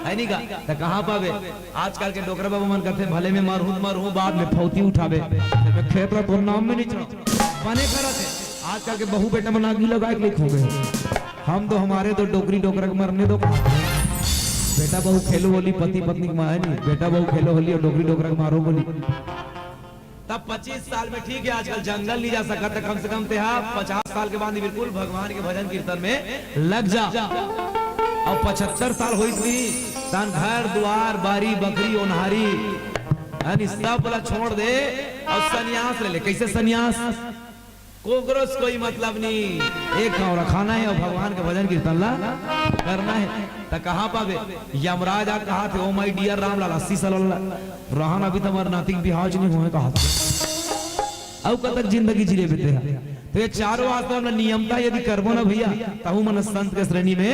है नहीं का? त कहाँ पाबे? आजकल के डोकरा बाबा मन कथे, "भले मैं मरहूँ त मरहूँ, बाद में फौती उठाबे, मैं खेत ला तोर नाम में नहीं चढ़ा।" बने करत हे। आजकल के बहू बेटा मन आगी लगाए के लेख हो गए। हम तो, हमारे तो डोकरी डोकरा के मरने दो। बेटा बहू खेलो होली, पति पत्नी के मारे नहीं, बेटा बहू खेलो होली और डोकरी डोकरा के मारो गोली। तब पच्चीस साल में ठीक है, आजकल जंगल नहीं जा सकत, त कम से कम तेहा पचास साल के बाद ही बिल्कुल भगवान के भजन कीर्तन में लग जा। और पचहत्तर साल होइस नहीं, तान घर दुआर, बारी बकरी, ओन्हारी, यानी सब ला छोड़ दे और संन्यास ले ले। कैसे संन्यास? कोकरो से कोई मतलब नहीं, एक गाँव रखाना है और भगवान के भजन कीर्तन ला करना है। त कहाँ पाबे? यमराज आ कहा थे, "ओ माय डियर रामलाल, अस्सी साल वाला रहन, अभी तो हमारे नाती के बिहाव च नहीं हुए," कहा थे। अउ कतक जिंदगी जी लेबे तेहा? तो ये चारों आश्रम ला नियमता यदि करबो ना भैया, तहु मन संत के श्रेणी में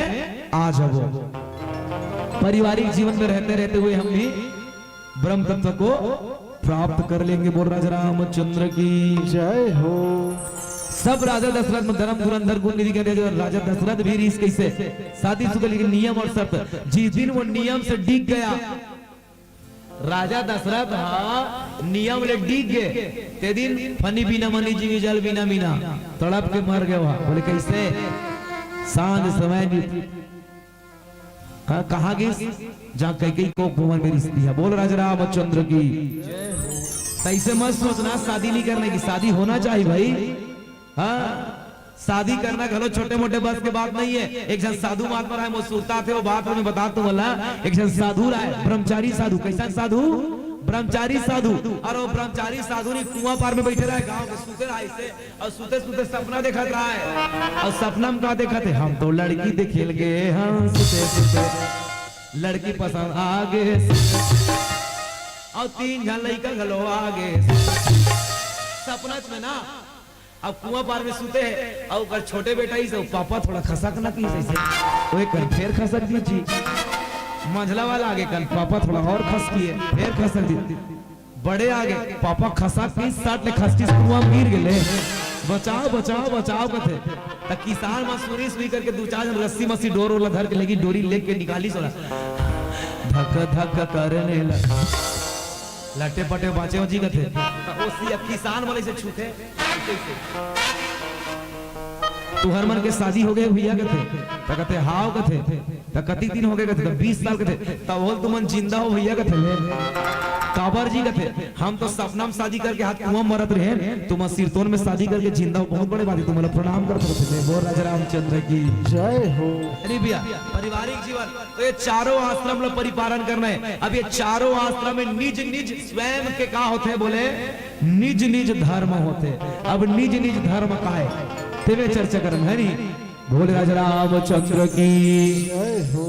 आ जाबो। पारिवारिक जीवन में रहते रहते हुए हम भी ब्रह्म तत्व को प्राप्त कर लेंगे। बोल राजा रामचंद्र की जय हो। सब राजा दशरथ में धर्म धुरंधर गुण निधि के राजा दशरथ भी रीस कैसे शादी शुरू, लेकिन नियम और शर्त, जिस दिन वो नियम से डिग गया, राजा दशरथ हा नियम ले डिग गए, ते दिन फनी बिना मनी जीवी जल बिना मीना तड़प के मर गए वहा। बोले कैसे? सांझ समय नि-, हाँ, कहाँ गिस? जहाँ कैकेयी कोख भवन में रिश्ती है। बोल राजा रामचंद्र की। तैसे मत सोचना शादी नहीं करने की, शादी होना चाहिए भाई। हाँ, शादी करना घलो छोटे मोटे बस के बात नहीं है। एक झन साधु महात्मा रहे, मोर सुरता थे, वो बात में बता तुम वाला। एक झन साधु रहे, ब्रह्मचारी साधु। कैसन साधु? ब्रह्मचारी साधु। और वो ब्रह्मचारी साधु नहीं, कुआं पार में बैठे रहे, गांव के सूते रहे से, और सूते सूते सपना देखत रहे। और सपना में का देखत है? हम तो लड़की देखे लगे, हाँ, सूते सूते लड़की पसंद आ गए, और तीन झन लड़का घलो आ गए सपना में ना। अब कुआं पार में सूते हैं, और ओकर छोटे बेटा ही से, "पापा थोड़ा खसक ना," की जैसे वो एक कन फेर खसक दी जी। मंझला वाला आगे कन, "पापा थोड़ा और खस किए," फेर खसक दी। बड़े आगे, "पापा खसक की सट ले खसकी कुआं में गिर गेले, बचाओ, बचाओ, बचाओ," कथे। त किसान मन सुनी सुनी करके दू चार झन रस्सी मस्सी डोर ओला धर के लेगी, डोरी लेके निकाली सोला, धक धक करने लगा। लटे पटे बाँचे हो जी कथे। त ओ सिया किसान मन से छूथे। तुहर मन के शादी हो गए भैया कथे। त कथे, "हाव," कथे। "त कतिक दिन हो गए?" कथे। "त बीस साल," कथे। "त बोल तुमन जिंदा हो भैया," कथे। "ले काबर जी?" कथे। "हम तो सपना में शादी करके हाथ कुआं मरत रहे, तुमन सिरतोन में शादी करके जिंदा हो, बहुत बड़े बात है, तुम्हारा प्रणाम करत हो," कथे। ले बोल राजा रामचंद्र की जय हो। अरे भैया, पारिवारिक जीवन तो ये चारों आश्रम ला परिपालन करना है। अब ये चारों आश्रम में निज निज स्वयं के का होथे, बोले निज निज धर्म होथे। अब निज निज धर्म का है, तेवे चर्चा करन है नी। बोले राजा रामचंद्र की जय हो।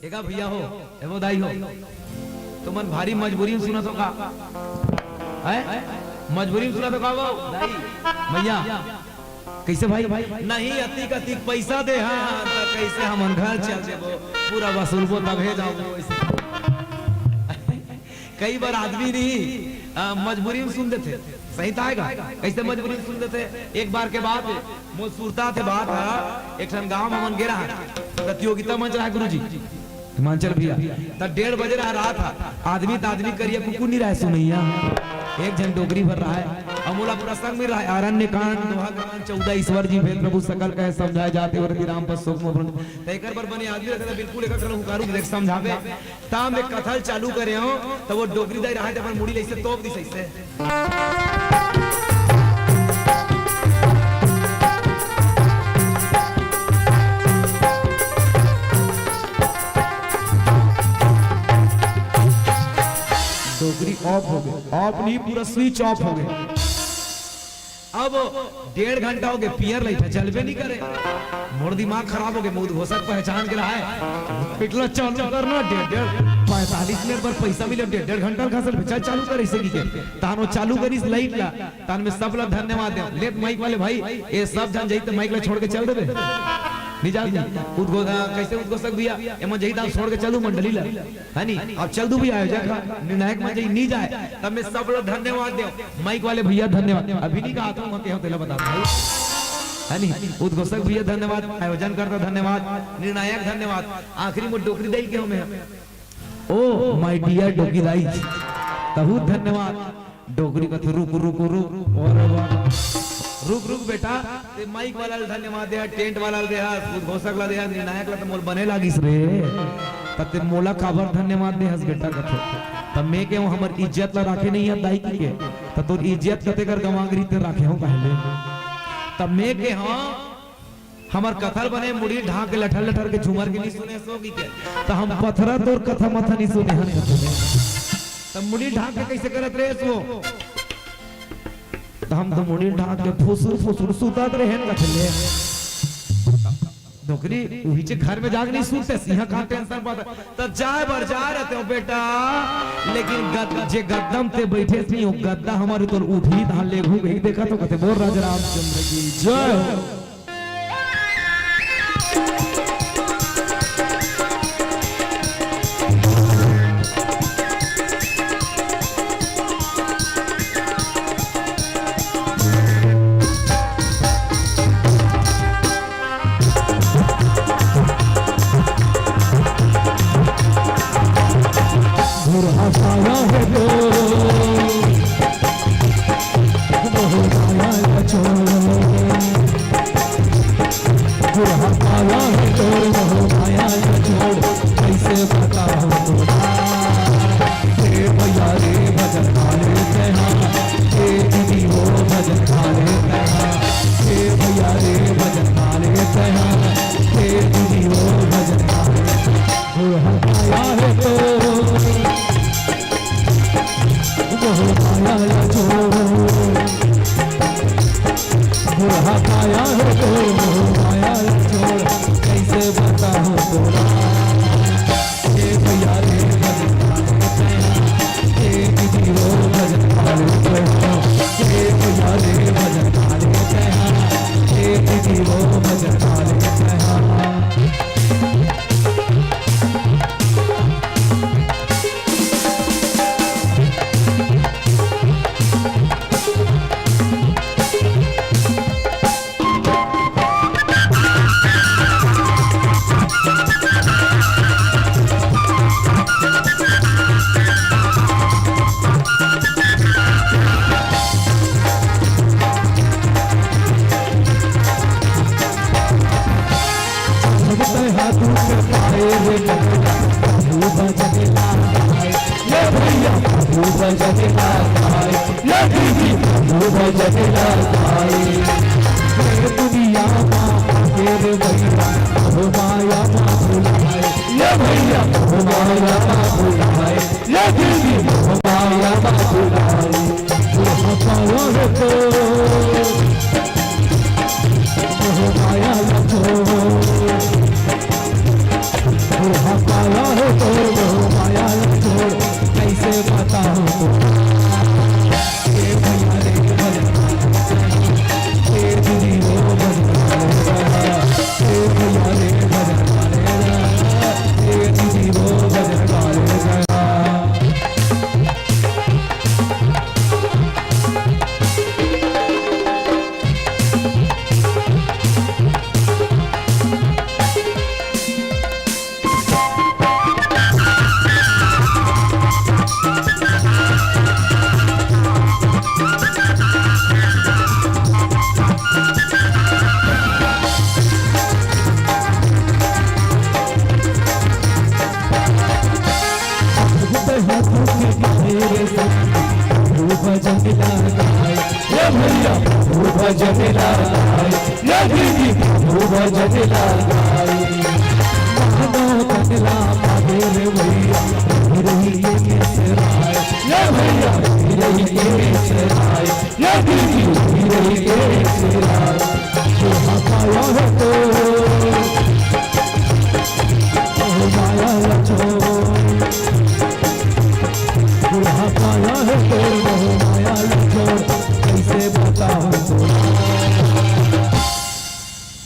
एका भैया हो, एगो दाई हो, तुमन भारी मजबूरी में सुनत हो का? है मजबूरी में सुनत हो का वो दाई भैया? कैसे भाई? नहीं, अतिक अतिक पैसा दे, हाँ, हाँ, त कैसे हमन घर चल देबो, पूरा वसूलबो तभे जाबो। ऐसे कई बार आदमी नहीं, आ, मजबूरी में सुन देथे, सही ताय का? कैसे मजबूरी में सुन देथे? एक बार के बात है, मोर सुरता थे बात है, एक ठन गांव में हमन गे रहा, प्रतियोगिता मंच रहा गुरुजी। हिमांचल भैया, त डेढ़ बजे रहा रात हा, आदमी त आदमी करिया कुकुर नहीं रहे सुनैया, एक झन डोकरी भर रहा है। अउ मोला प्रसंग मिल रहा है, अरण्य कांड, दोहा कांड, चौदह ईश्वर जी भेद प्रभु सकल कहे समझाए जाते, व्रती राम पर शोक मोह भ्रम। त एकर बर बने आदमी रहते त बिल्कुल एकर खड़ा हुकारू देख समझावे। त मैं कथा ल चालू करे हूँ, त वो डोकरी दाई रहा है, त अपन मुड़ी ले ऐसे तोप दी सही से। डोकरी off हो गए, off नहीं, पूरा switch off हो गए। अब डेढ़ घंटा हो गए, पियर लाइट चलबे नहीं करे। मोर दिमाग खराब हो गए, मैं उद्घोषक पहचान के रहा है, पिटला चालू करना, डेढ़ डेढ़ पैंतालीस मिनट पर पैसा मिले, डेढ़ डेढ़ घंटा का सर चल चालू करे इसे की के। तानो चालू करिस लाइट ला, तान में सब ला धन्यवाद दे। लेट माइक वाले भाई, ये सब झन जाई त माइक ला छोड़ के चल देबे। नहीं जाओ जी। उद्घो-, आ, कैसे उद्घोषक भैया, एमन जाई त छोड़ के चलू मंडली ला। है नी? अब चल दू भी आयोजक हा, निर्णायक मन जाई नहीं जाए, तब मैं सब ला धन्यवाद दे। माइक वाले भैया धन्यवाद। अभी नहीं कहा था, वहाँ के हो तेला बता भाई। है नी? उद्घोषक भैया धन्यवाद, आयोजन करता धन्यवाद, निर्णायक धन्यवाद, आखिरी में डोकरी दई के हमें। ओ माय डियर डोकरी दाई, तहू धन्यवाद। डोकरी कथे रुक, रुक, रुक। अरे वाह। रुक रुक बेटा, ते माइक वाला ल धन्यवाद दे, टेंट वाला ल दे, उद्घोषक ला दे, निर्णायक ला तो मोल बने लागिस रे। त ते मोला काबर धन्यवाद दे हस बेटा कथे। त मैं के हमर इज्जत ला राखे नहीं है दाई की के। त तोर इज्जत कते कर गंवा गिरी ते राखे हो कहले। त मैं के हाँ हमर कथल बने मुड़ी ढांक के लठर लठर के झूमर के नहीं सुने सो की के। त हम पथरा तोर कथा मथा नहीं सुने हन कथे। त मुड़ी ढांक के कैसे करत रे सो? त हम तो मुड़ी ढांक के फुसुर फुसुर सुतात रहेन कथले। डोकरी उहीचे घर में जाके नहीं सुते, सिंहा कहाँ टेंशन पाता। त जाए बर जा रहते हो बेटा, लेकिन गद, जे गद्दम ते बैठे नहीं हो, गद्दा हमारे तोर उठी, तहाँ ले घूम ही देखा तो कहते, बोल राजा रामचंद्र की जय। बुढ़ा पाया है तोर, बहू माया का चोर। बुढ़ा पाया है तोर, बहू माया का चोर। कैसे बताओ तोरा? हे भैया रे भजन वाले तेहा, हे दीदी हो भजन वाले तेहा, हे भैया रे भजन वाले तेहा, हे दीदी हो भजन वाले। बुढ़ा पाया है तोर, मोह माया ला छोड़, बुढ़ा पाया है तो मोह माया ला छोड़, कैसे बताऊं तोरा? हे भैया रे भजन वाले तेरा, हे दीदी हो भजन वाले तेरा, हे भैया रे भजन वाले तेरा, हे दीदी हो भजन वाले तेरा।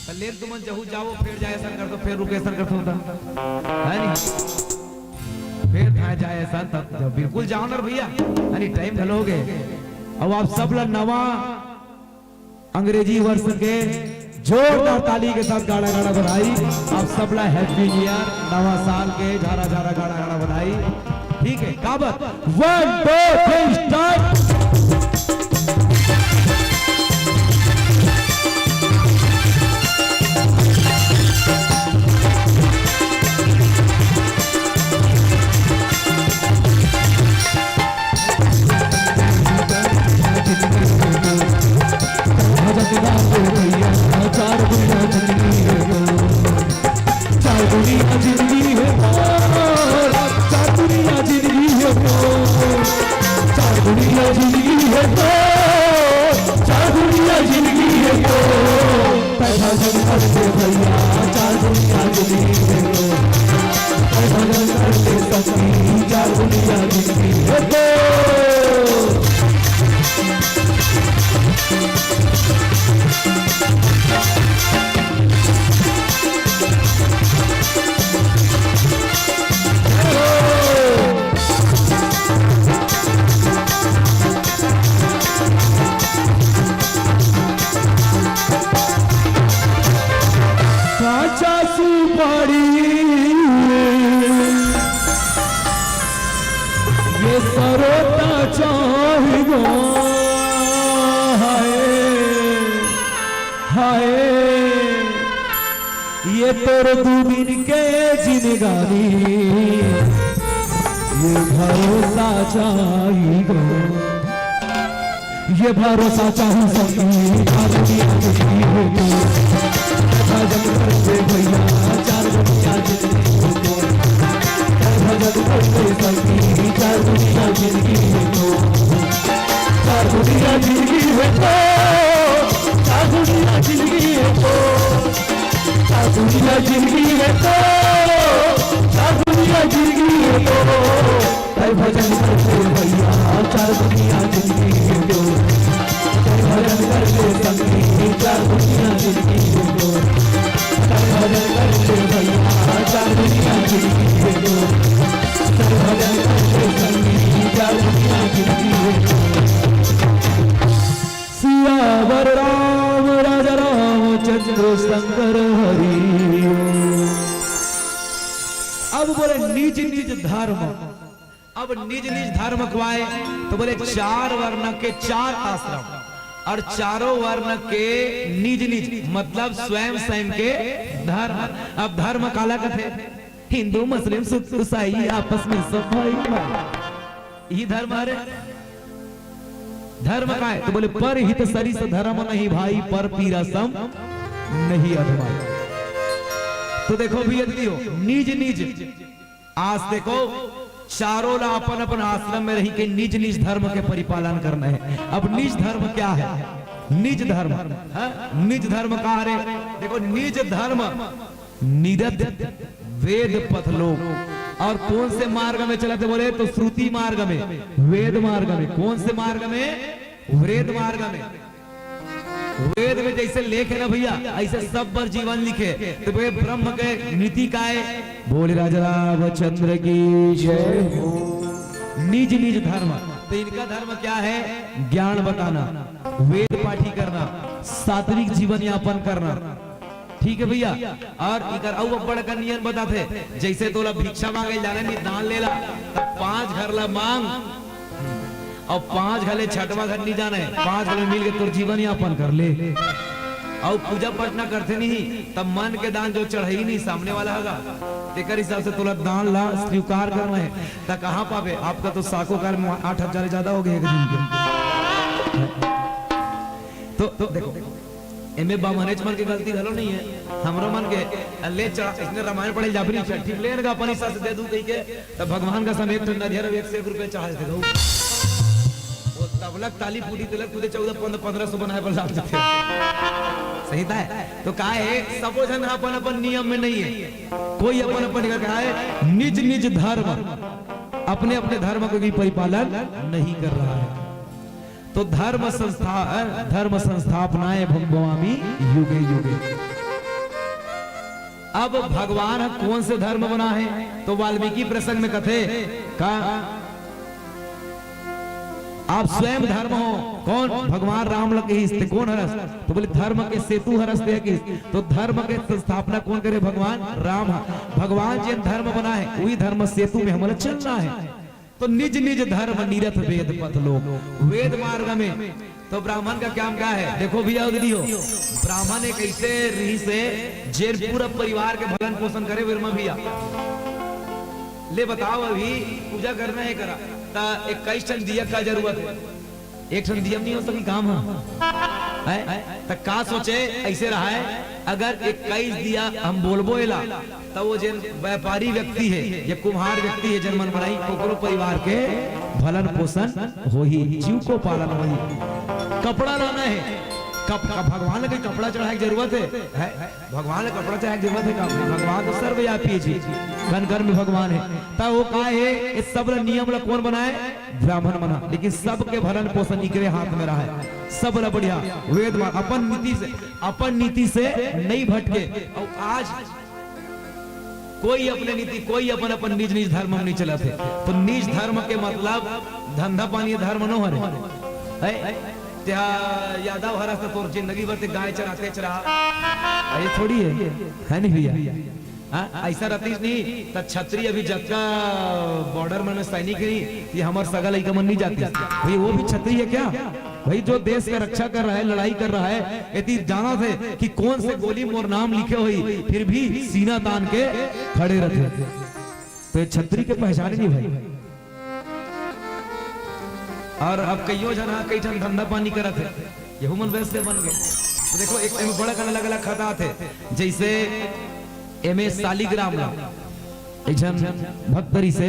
त लेन तुमन जहू जाओ, फेर जाए असन करथो, फेर रुके असन करथो त, है नी? फेर थाए जाए असन, तब जब बिल्कुल जाओ न रे भैया, है नी? टाइम घलो हो गए। अब आप सब ला नवा अंग्रेजी वर्ष के जोरदार ताली के साथ गाड़ा गाड़ा बधाई। आप सब ला हैप्पी न्यू ईयर, नवा साल के झारा झारा गाड़ा गाड़ा बधाई। ठीक है, काबर? One, two, three, start। जिंदगी है तो, चार दुनिया जिंदगी है तो, पैसा जब करते भैया, चार दुनिया जिंदगी है तो, पैसा जब करते सखी, चार दुनिया जिंदगी है तो। काचा सुपारी ये सरोता चाही गो। हाय, हाय, ये तोर दू दिन के जिनगानी, ये भरोसा चाही गो। ये भरोसा चाही संगी, चार दुनिया जिंदगी हो तो। भजन करते भैया, चार दुनिया जिंदगी हो तो। भजन करते संगी, चार दुनिया जिंदगी हो तो। चार दुनिया जिंदगी हो तो, चार दुनिया जिंदगी हो तो। चार दुनिया जिंदगी हो तो, चार दुनिया जिंदगी हो तो। तै भजन करते भैया, चार दुनिया जिंदगी है तो। तै भजन करते संगी, चार दुनिया जिंदगी है तो। तै भजन करते भैया, चार दुनिया जिंदगी है तो। तै भजन करते संगी, चार दुनिया जिंदगी है तो। सियावर राम राजा रामचंद्र शंकर हरि। अब बोले निज निज धर्म। अब निज निज धर्म कहवाय तो बोले चार वर्ण के चार आश्रम अउ चारों वर्ण के निज निज, मतलब स्वयं स्वयं के धर्म। अब धर्म काला कथे? हिंदू, मुस्लिम, सिख, ईसाई, आपस में सब भाई भाई, इही धर्म हरे। धर्म काय? तो बोले, "पर हित सरिस धर्म नहीं भाई, पर पीरा सम नहीं अधमाई।" तो देखो भैया दीदी हो, निज निज आस देखो, चारों ला अपन अपन आश्रम में रही के निज निज धर्म के परिपालन करना है। अब निज धर्म क्या है? निज धर्म, हाँ? निज धर्म का हरे? देखो, निज धर्म निरत वेद पथ लोक। अउ कौन से मार्ग में चलत हे बोले तो श्रुति मार्ग में, वेद मार्ग में। कौन से मार्ग में? वेद मार्ग में। वेद में जैसे लेख हे ना भैया, ऐसे सब बर जीवन लिखे। तो वे ब्रह्म के नीति काय? बोले राजा रामचंद्र की जय हो। निज निज धर्म। तो इनका धर्म क्या है? ज्ञान बताना, वेद पाठी करना, सात्विक जीवन यापन करना। ठीक है भैया। अउ इकर अउ अब्बड़ अकन नियम बताथे, जैसे तोला भिक्षा मांगे जाने नहीं, दान लेला, तब पांच घर ला मांग, अउ पांच घर ले छठवां घर नहीं जाने, पांच घर में मिल के तोर जीवन यापन कर ले। अउ पूजा पाठ ना करथे नहीं, तब मन के दान जो चढ़ई नहीं सामने वाला हगा, तेकर हिसाब से तोला दान ला स्वीकार करना है। त कहाँ पाबे? आपका तो साको कार में आठ हजार ज्यादा हो गए एक दिन के। तो, तो देखो, एमे बामनेच मन के गलती घलो नहीं है, हमरो मन के। ले चढ़ा, इसने रामायण पढ़े जाबरी चढ़, ठीक ले इनका अपन हिस्सा से दे दू कही के, तब भगवान का समेत तो नरियर एक से एक रुपये चढ़ा देते गऊ। वो तबलक ताली फूटी तलक तुझे चौदह पन्द्रह पन्द्रह सौ बनाए पर लाग जाते। सही था है? तो कहा है, सबो जन अपन अपन नियम में नहीं है, कोई अपन अपन का कहा है, निज निज धर्म, अपने अपने धर्म को भी परिपालन नहीं कर रहा है। तो धर्म संस्था, धर्म संस्थापनाय भवामी युगे युगे। अब भगवान ह कौन से धर्म बनाहे? तो वाल्मीकि प्रसंग में कथे का, आप स्वयं धर्म हो। कौन? भगवान राम ल कहिस, ते कौन हरस? तो बोले, धर्म के सेतु हरस ते कहिस। तो धर्म के संस्थापना कौन करे? भगवान राम ह। भगवान जेन धर्म बनाहे, वही धर्म सेतु में हमला चलना है। तो निज निज धर्म निरत वेद पथ लोक, वेद मार्ग में। तो ब्राह्मण का काम क्या है? देखो भैया, दीदी हो, ब्राह्मण एक ऐसे ऋषि से जेन पूरा परिवार के भरण पोषण करे। वर्मा भैया, ले बताओ, अभी पूजा करना है करा, ता इक्कीस ठन दिया का जरूरत है। एक ठन दिया नहीं हो सकी काम है। है। त का सोचे, ऐसे रहा है, अगर इक्कीस दिया हम बोलबो एला, त वो जेन व्यापारी व्यक्ति है या कुम्हार व्यक्ति है, जेन मन बनाई, ओकरो परिवार के भलन पोषण होही, जीव को पालन होही। कपड़ा लाना है, कप-, कप-, भगवान के कपड़ा चढ़ाए के जरूरत है, है? भगवान के कपड़ा चढ़ाए के जरूरत है का? भगवान तो सर्वव्यापी है जी, कन कन में भगवान है। त वो का है, इस सब ला नियम ला कौन बनाए? ब्राह्मण बना, लेकिन सबके भरण पोषण इकरे हाथ में रहा है, सब ला बढ़िया। वेद में अपन नीति से, अपन नीति से नहीं भटके। और आज कोई अपने नीति, कोई अपन, अपन निज निज धर्म में नहीं चलत है। तो निज धर्म के मतलब धंधा पानी धर्म नो हरे, है? त्या यादव हरस तो तोर जिंदगी भर ते गाय चराते चरा, ये थोड़ी है, है नहीं भैया? हाँ, ऐसा रहतीस नहीं, त छतरी अभी जतका बॉर्डर मन में सैनिक नहीं, ये हमर सगा लइका मन नहीं जातीस। भाई, वो भी छतरी है क्या? भाई, जो देश का रक्षा कर रहा है, लड़ाई कर रहा है, यदि जाना थे कि कौन से गोली मोर नाम लिखे हुई, फिर भी सीना तान के खड़े रहते। तो ये छतरी के पहचान नहीं भाई। और अब कईयों झन हा कई ठन धंधा पानी करत है, यहू मन वैसे बन गए। तो देखो, एक, एक बड़ा कन अलग-अलग खाता आथे, जैसे एमे सालिग्राम ला, एक झन भक्त रिसे,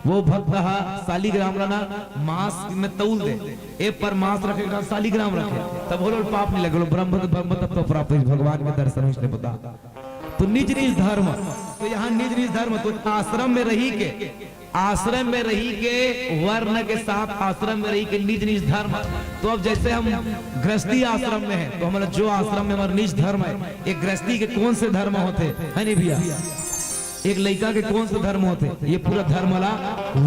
वो भक्त हा सालिग्राम ला ना मास में तौल दे, ए पर मास रखे का सालिग्राम रखे, तब बोलो पाप नहीं लगे, बोलो ब्रह्म, ब्रह्म तत्व प्राप्त होई, भगवान के दर्शन होई, इसने बता। तो निज निज धर्म, तो यहाँ निज निज धर्म, तो आश्रम में रही के, आश्रम में रही के वर्ण के साथ आश्रम में रही के निज निज धर्म। तो अब जैसे हम गृहस्थी आश्रम में हैं, तो हमारा जो आश्रम में हमारा निज धर्म है, एक गृहस्थी के कौन से धर्म होते हैं, नहीं भैया? एक लइका के कौन से धर्म होते? ये पूरा धर्म ला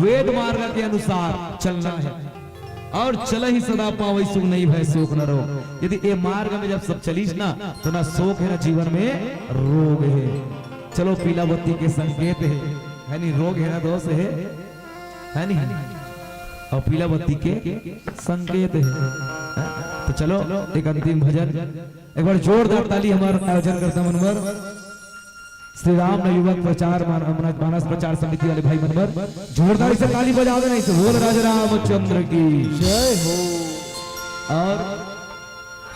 वेद मार्ग के अनुसार चलना है। और चलहि सदा पावइ सुख, नहीं भय शोक न रोग। यदि ये मार्ग में जब सब चलीस ना, तो ना शोक है, ना जीवन में रोग है। चलो, पीला बत्ती के संकेत है, है नहीं? रोग है ना, दोष है, है नहीं? और पीला बत्ती के संकेत है। तो चलो, एक अंतिम भजन, एक बार जोरदार ताली हमारे आयोजन करता मन बर। श्री राम न युवक प्रचार मान-, मानस प्रचार समिति वाले भाई मन बर जोरदार से ताली बजा देना, इसे बोल राजा रामचंद्र की जय हो। और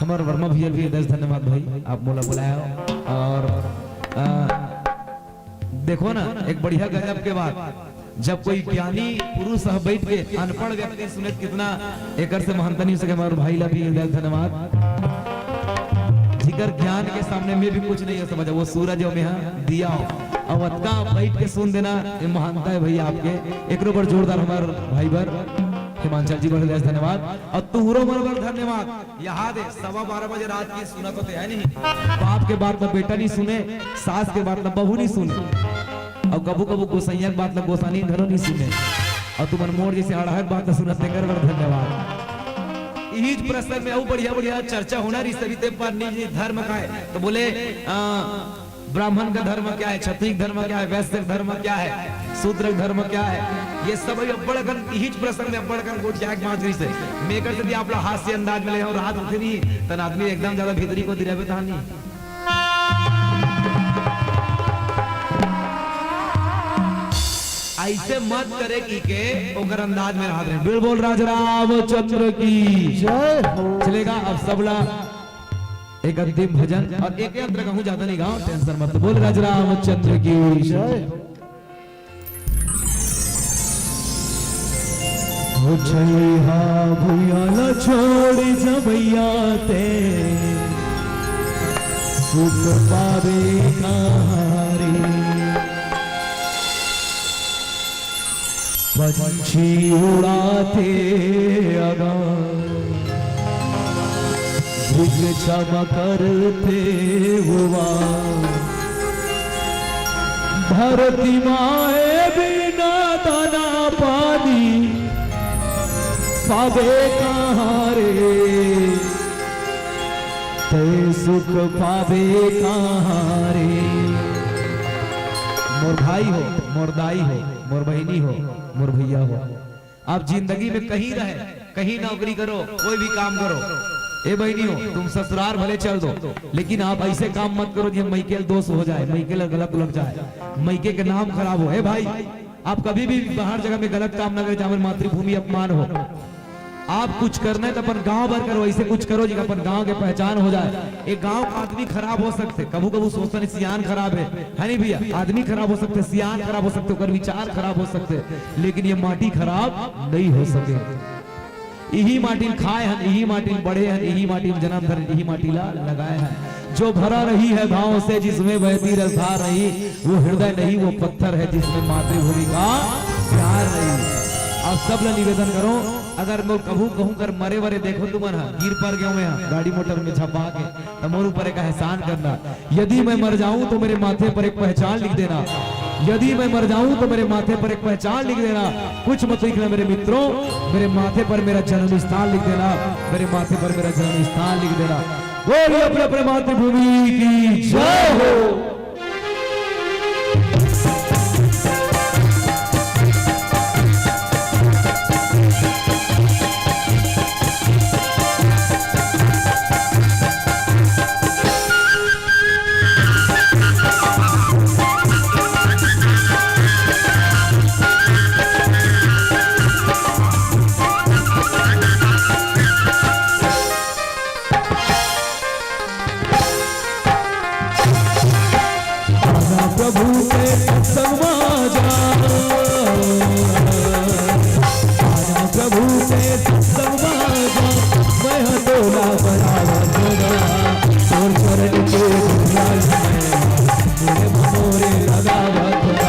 हमारे वर्मा भैया भी दस धन्यवाद भाई, आप मोला बुलाया हो। और, आ, देखो ना, एक बढ़िया गजब के बात, जब कोई ज्ञानी पुरुष ह बैठ के अनपढ़ व्यक्ति सुने त कितना एकर से महंता नहीं हो सके। हमारे भाई ला भी हृदय धन्यवाद, जिकर ज्ञान के सामने में भी कुछ नहीं हो समझा। वो सूरज और में हाँ दिया हो, अब अतका बैठ के सुन देना, ये महानता है भैया आपके। एकरो बर जोरदार हमारे भाई बर, हिमांचल जी बर हृदय से धन्यवाद और तुहरो मन बर धन्यवाद। याद है, सवा बारह बजे रात के सुनत होते, है नहीं? बाप के बात ला बेटा नहीं सुने, सास के बात ला बहू नहीं सुने, और कभू कभू गोसैया के बात ला गोसानी घरो नहीं सुने, और तुमन मोर जैसे अड़हक बात ला सुनत, तेकर बर धन्यवाद। इही प्रसंग में अउ बढ़िया बढ़िया चर्चा होना रही सभी ते पर निज निज धर्म का है। तो बोले, आ, ब्राह्मण का धर्म क्या है, क्षत्रिय का धर्म क्या है, वैश्य का धर्म क्या है, शूद्र का धर्म क्या है, ये सब अभी अब्बड़ अकन इहिच प्रसंग में अब्बड़ अकन गोठियाए के बात रहिस हे। मेकर से भी आप ला हास्य अंदाज में ले हो, रात होथे नहीं, तन आदमी एकदम ज्यादा भीतरी को दिरावे तहां नहीं। ऐसे मत करे की के ओकर अंदाज में राहत रहे। बिल बोल राज रामचंद्र की जय हो। चलेगा, अब सबला एक अंतिम भजन और एक यंत्र कहूँ ज्यादा नहीं गाओ, टेंशन मत। बोल राज रामचंद्र की जय। हो जइहा भुइयां ला छोड़ जबैया ते, सुख पावे कहां रे। पंछी उड़ाथे अगन, भिक्षम करथे हुआ। धरती माए बिना दाना पानी पावे कहां रे, ते सुख पावे कहां रे। मोर भाई हो, मोर दाई हो, मोर बहिनी हो, मोर भैया हो, आप जिंदगी में कहीं रहे, कहीं नौकरी करो, कोई भी काम करो, ए बहिनी हो, तुम ससुराल भले चल दो, लेकिन आप ऐसे काम मत करो जिससे मइके ल दोष हो जाए, मइके ल गलत लग जाए, मइके के नाम खराब हो। ए भाई, आप कभी भी बाहर जगह में गलत काम ना करें जहां पर मातृभूमि अपमान हो। आप कुछ करना है तो अपन गांव भर करो, ऐसे कुछ करो जेकर अपन गांव के पहचान हो जाए। एक गांव का आदमी खराब हो सकते, कभू कभू सोचता नहीं सियान खराब है, है नहीं भैया? आदमी खराब हो सकते, सियान खराब हो सकते, ओकर विचार खराब हो सकते, लेकिन ये माटी खराब नहीं हो सके। इही माटी ल खाए हन, इही माटी ल बढ़े हन, इही माटी म जन्म धरे, इही माटी ला लगाए हन। जो भरा नहीं है भाव से, जिसमें बहती रसधार नहीं, वो हृदय नहीं, वो पत्थर है, जिसमें मातृभूमि का प्यार नहीं। आप सब ला निवेदन करो, अगर मोर कहूँ कहूँ कर मरे वरे देखो तुमन ह, गिर पर गए हुए हैं गाड़ी मोटर में झपा के, तो मोर ऊपर एक एहसान करना। यदि मैं मर जाऊं तो मेरे माथे पर एक पहचान लिख देना। यदि मैं मर जाऊं तो मेरे माथे पर एक पहचान लिख देना। कुछ मत लिखना मेरे मित्रों, मेरे माथे पर मेरा जन्म स्थान लिख देना। मेरे माथे पर मेरा जन्म स्थान लिख देना। बोलिए अपने अपने मातृभूमि की जय हो। आना प्रभु के सत्संग मा जा, आना प्रभु के सत्संग मा जा, मैं ह तोला बनावत होगा, तोर चरण के धूला ल मैं ह मोरे मोरे लगावत होगा,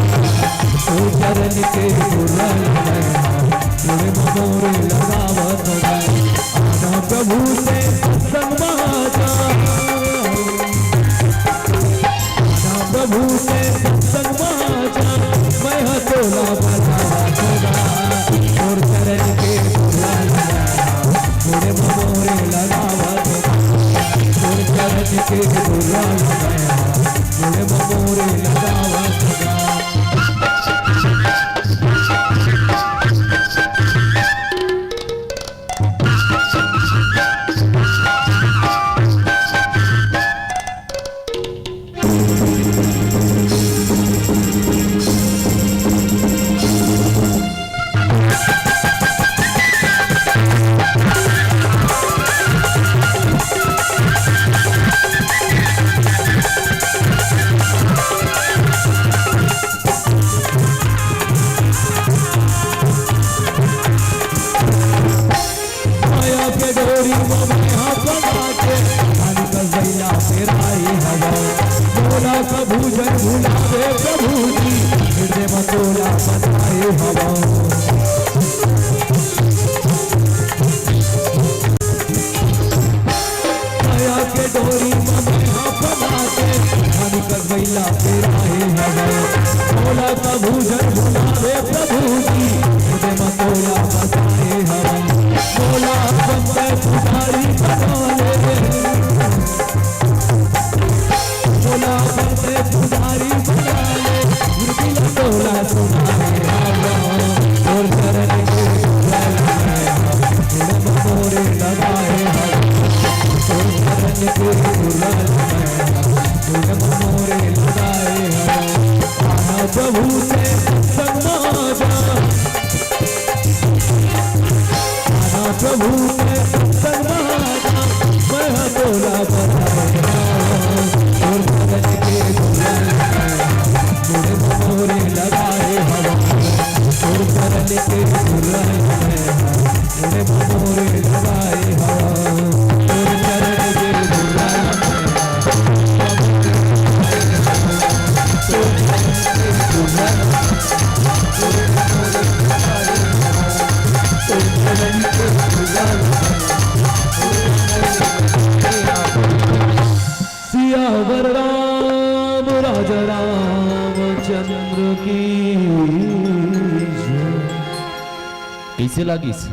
तोर चरण के धूला ल मैं ह मोरे मोरे लगावत होगा। आना प्रभु के सत्संग मा जा, आना प्रभु के सत्संग मा जा, मैं ह तोला बनावत होगा, तोर चरण के धूला ल मैं ह मोरे मोरे लगावत होगा, तोर चरण के धूला ल मैं ह मोरे मोरे लगावत होगा। माया के डोरी म मैं ह बंधा के, धन कस बइला पेराए हवंव। मोला कभू झन भुलावे प्रभु जी, हृदय म तोला बसाए हवंव। माया के डोरी म मैं ह बंधा के, धन कस बइला पेराए हवंव। मोला कभू झन भुलावे प्रभु जी, हृदय म तोला बसाए हवंव। मोला अपन तैं पुजारी बना ले, मोला अपन तैं पुजारी बना ले, गुरबिला तोला सुनाए हवंव। तोर चरण के धूला ल मैं ह मोरे मोरे लगाए हवंव। तोर चरण के धूला ल मैं ह मोरे मोरे लगाए हवंव। आना प्रभु के सत्संग मा जा, आना प्रभु के सत्संग मा जा, मैं ह तोला बनाए हवंव। तोर चरण के धूला ल मैं ह मोरे मोरे लगाए हवंव। तोर चरण के धूला ल मैं ह मोरे मोरे लगाए हवंव। तोर चरण के धूला ल मैं ह सियावर राम राजा रामचंद्र की जय। कइसे लागिस?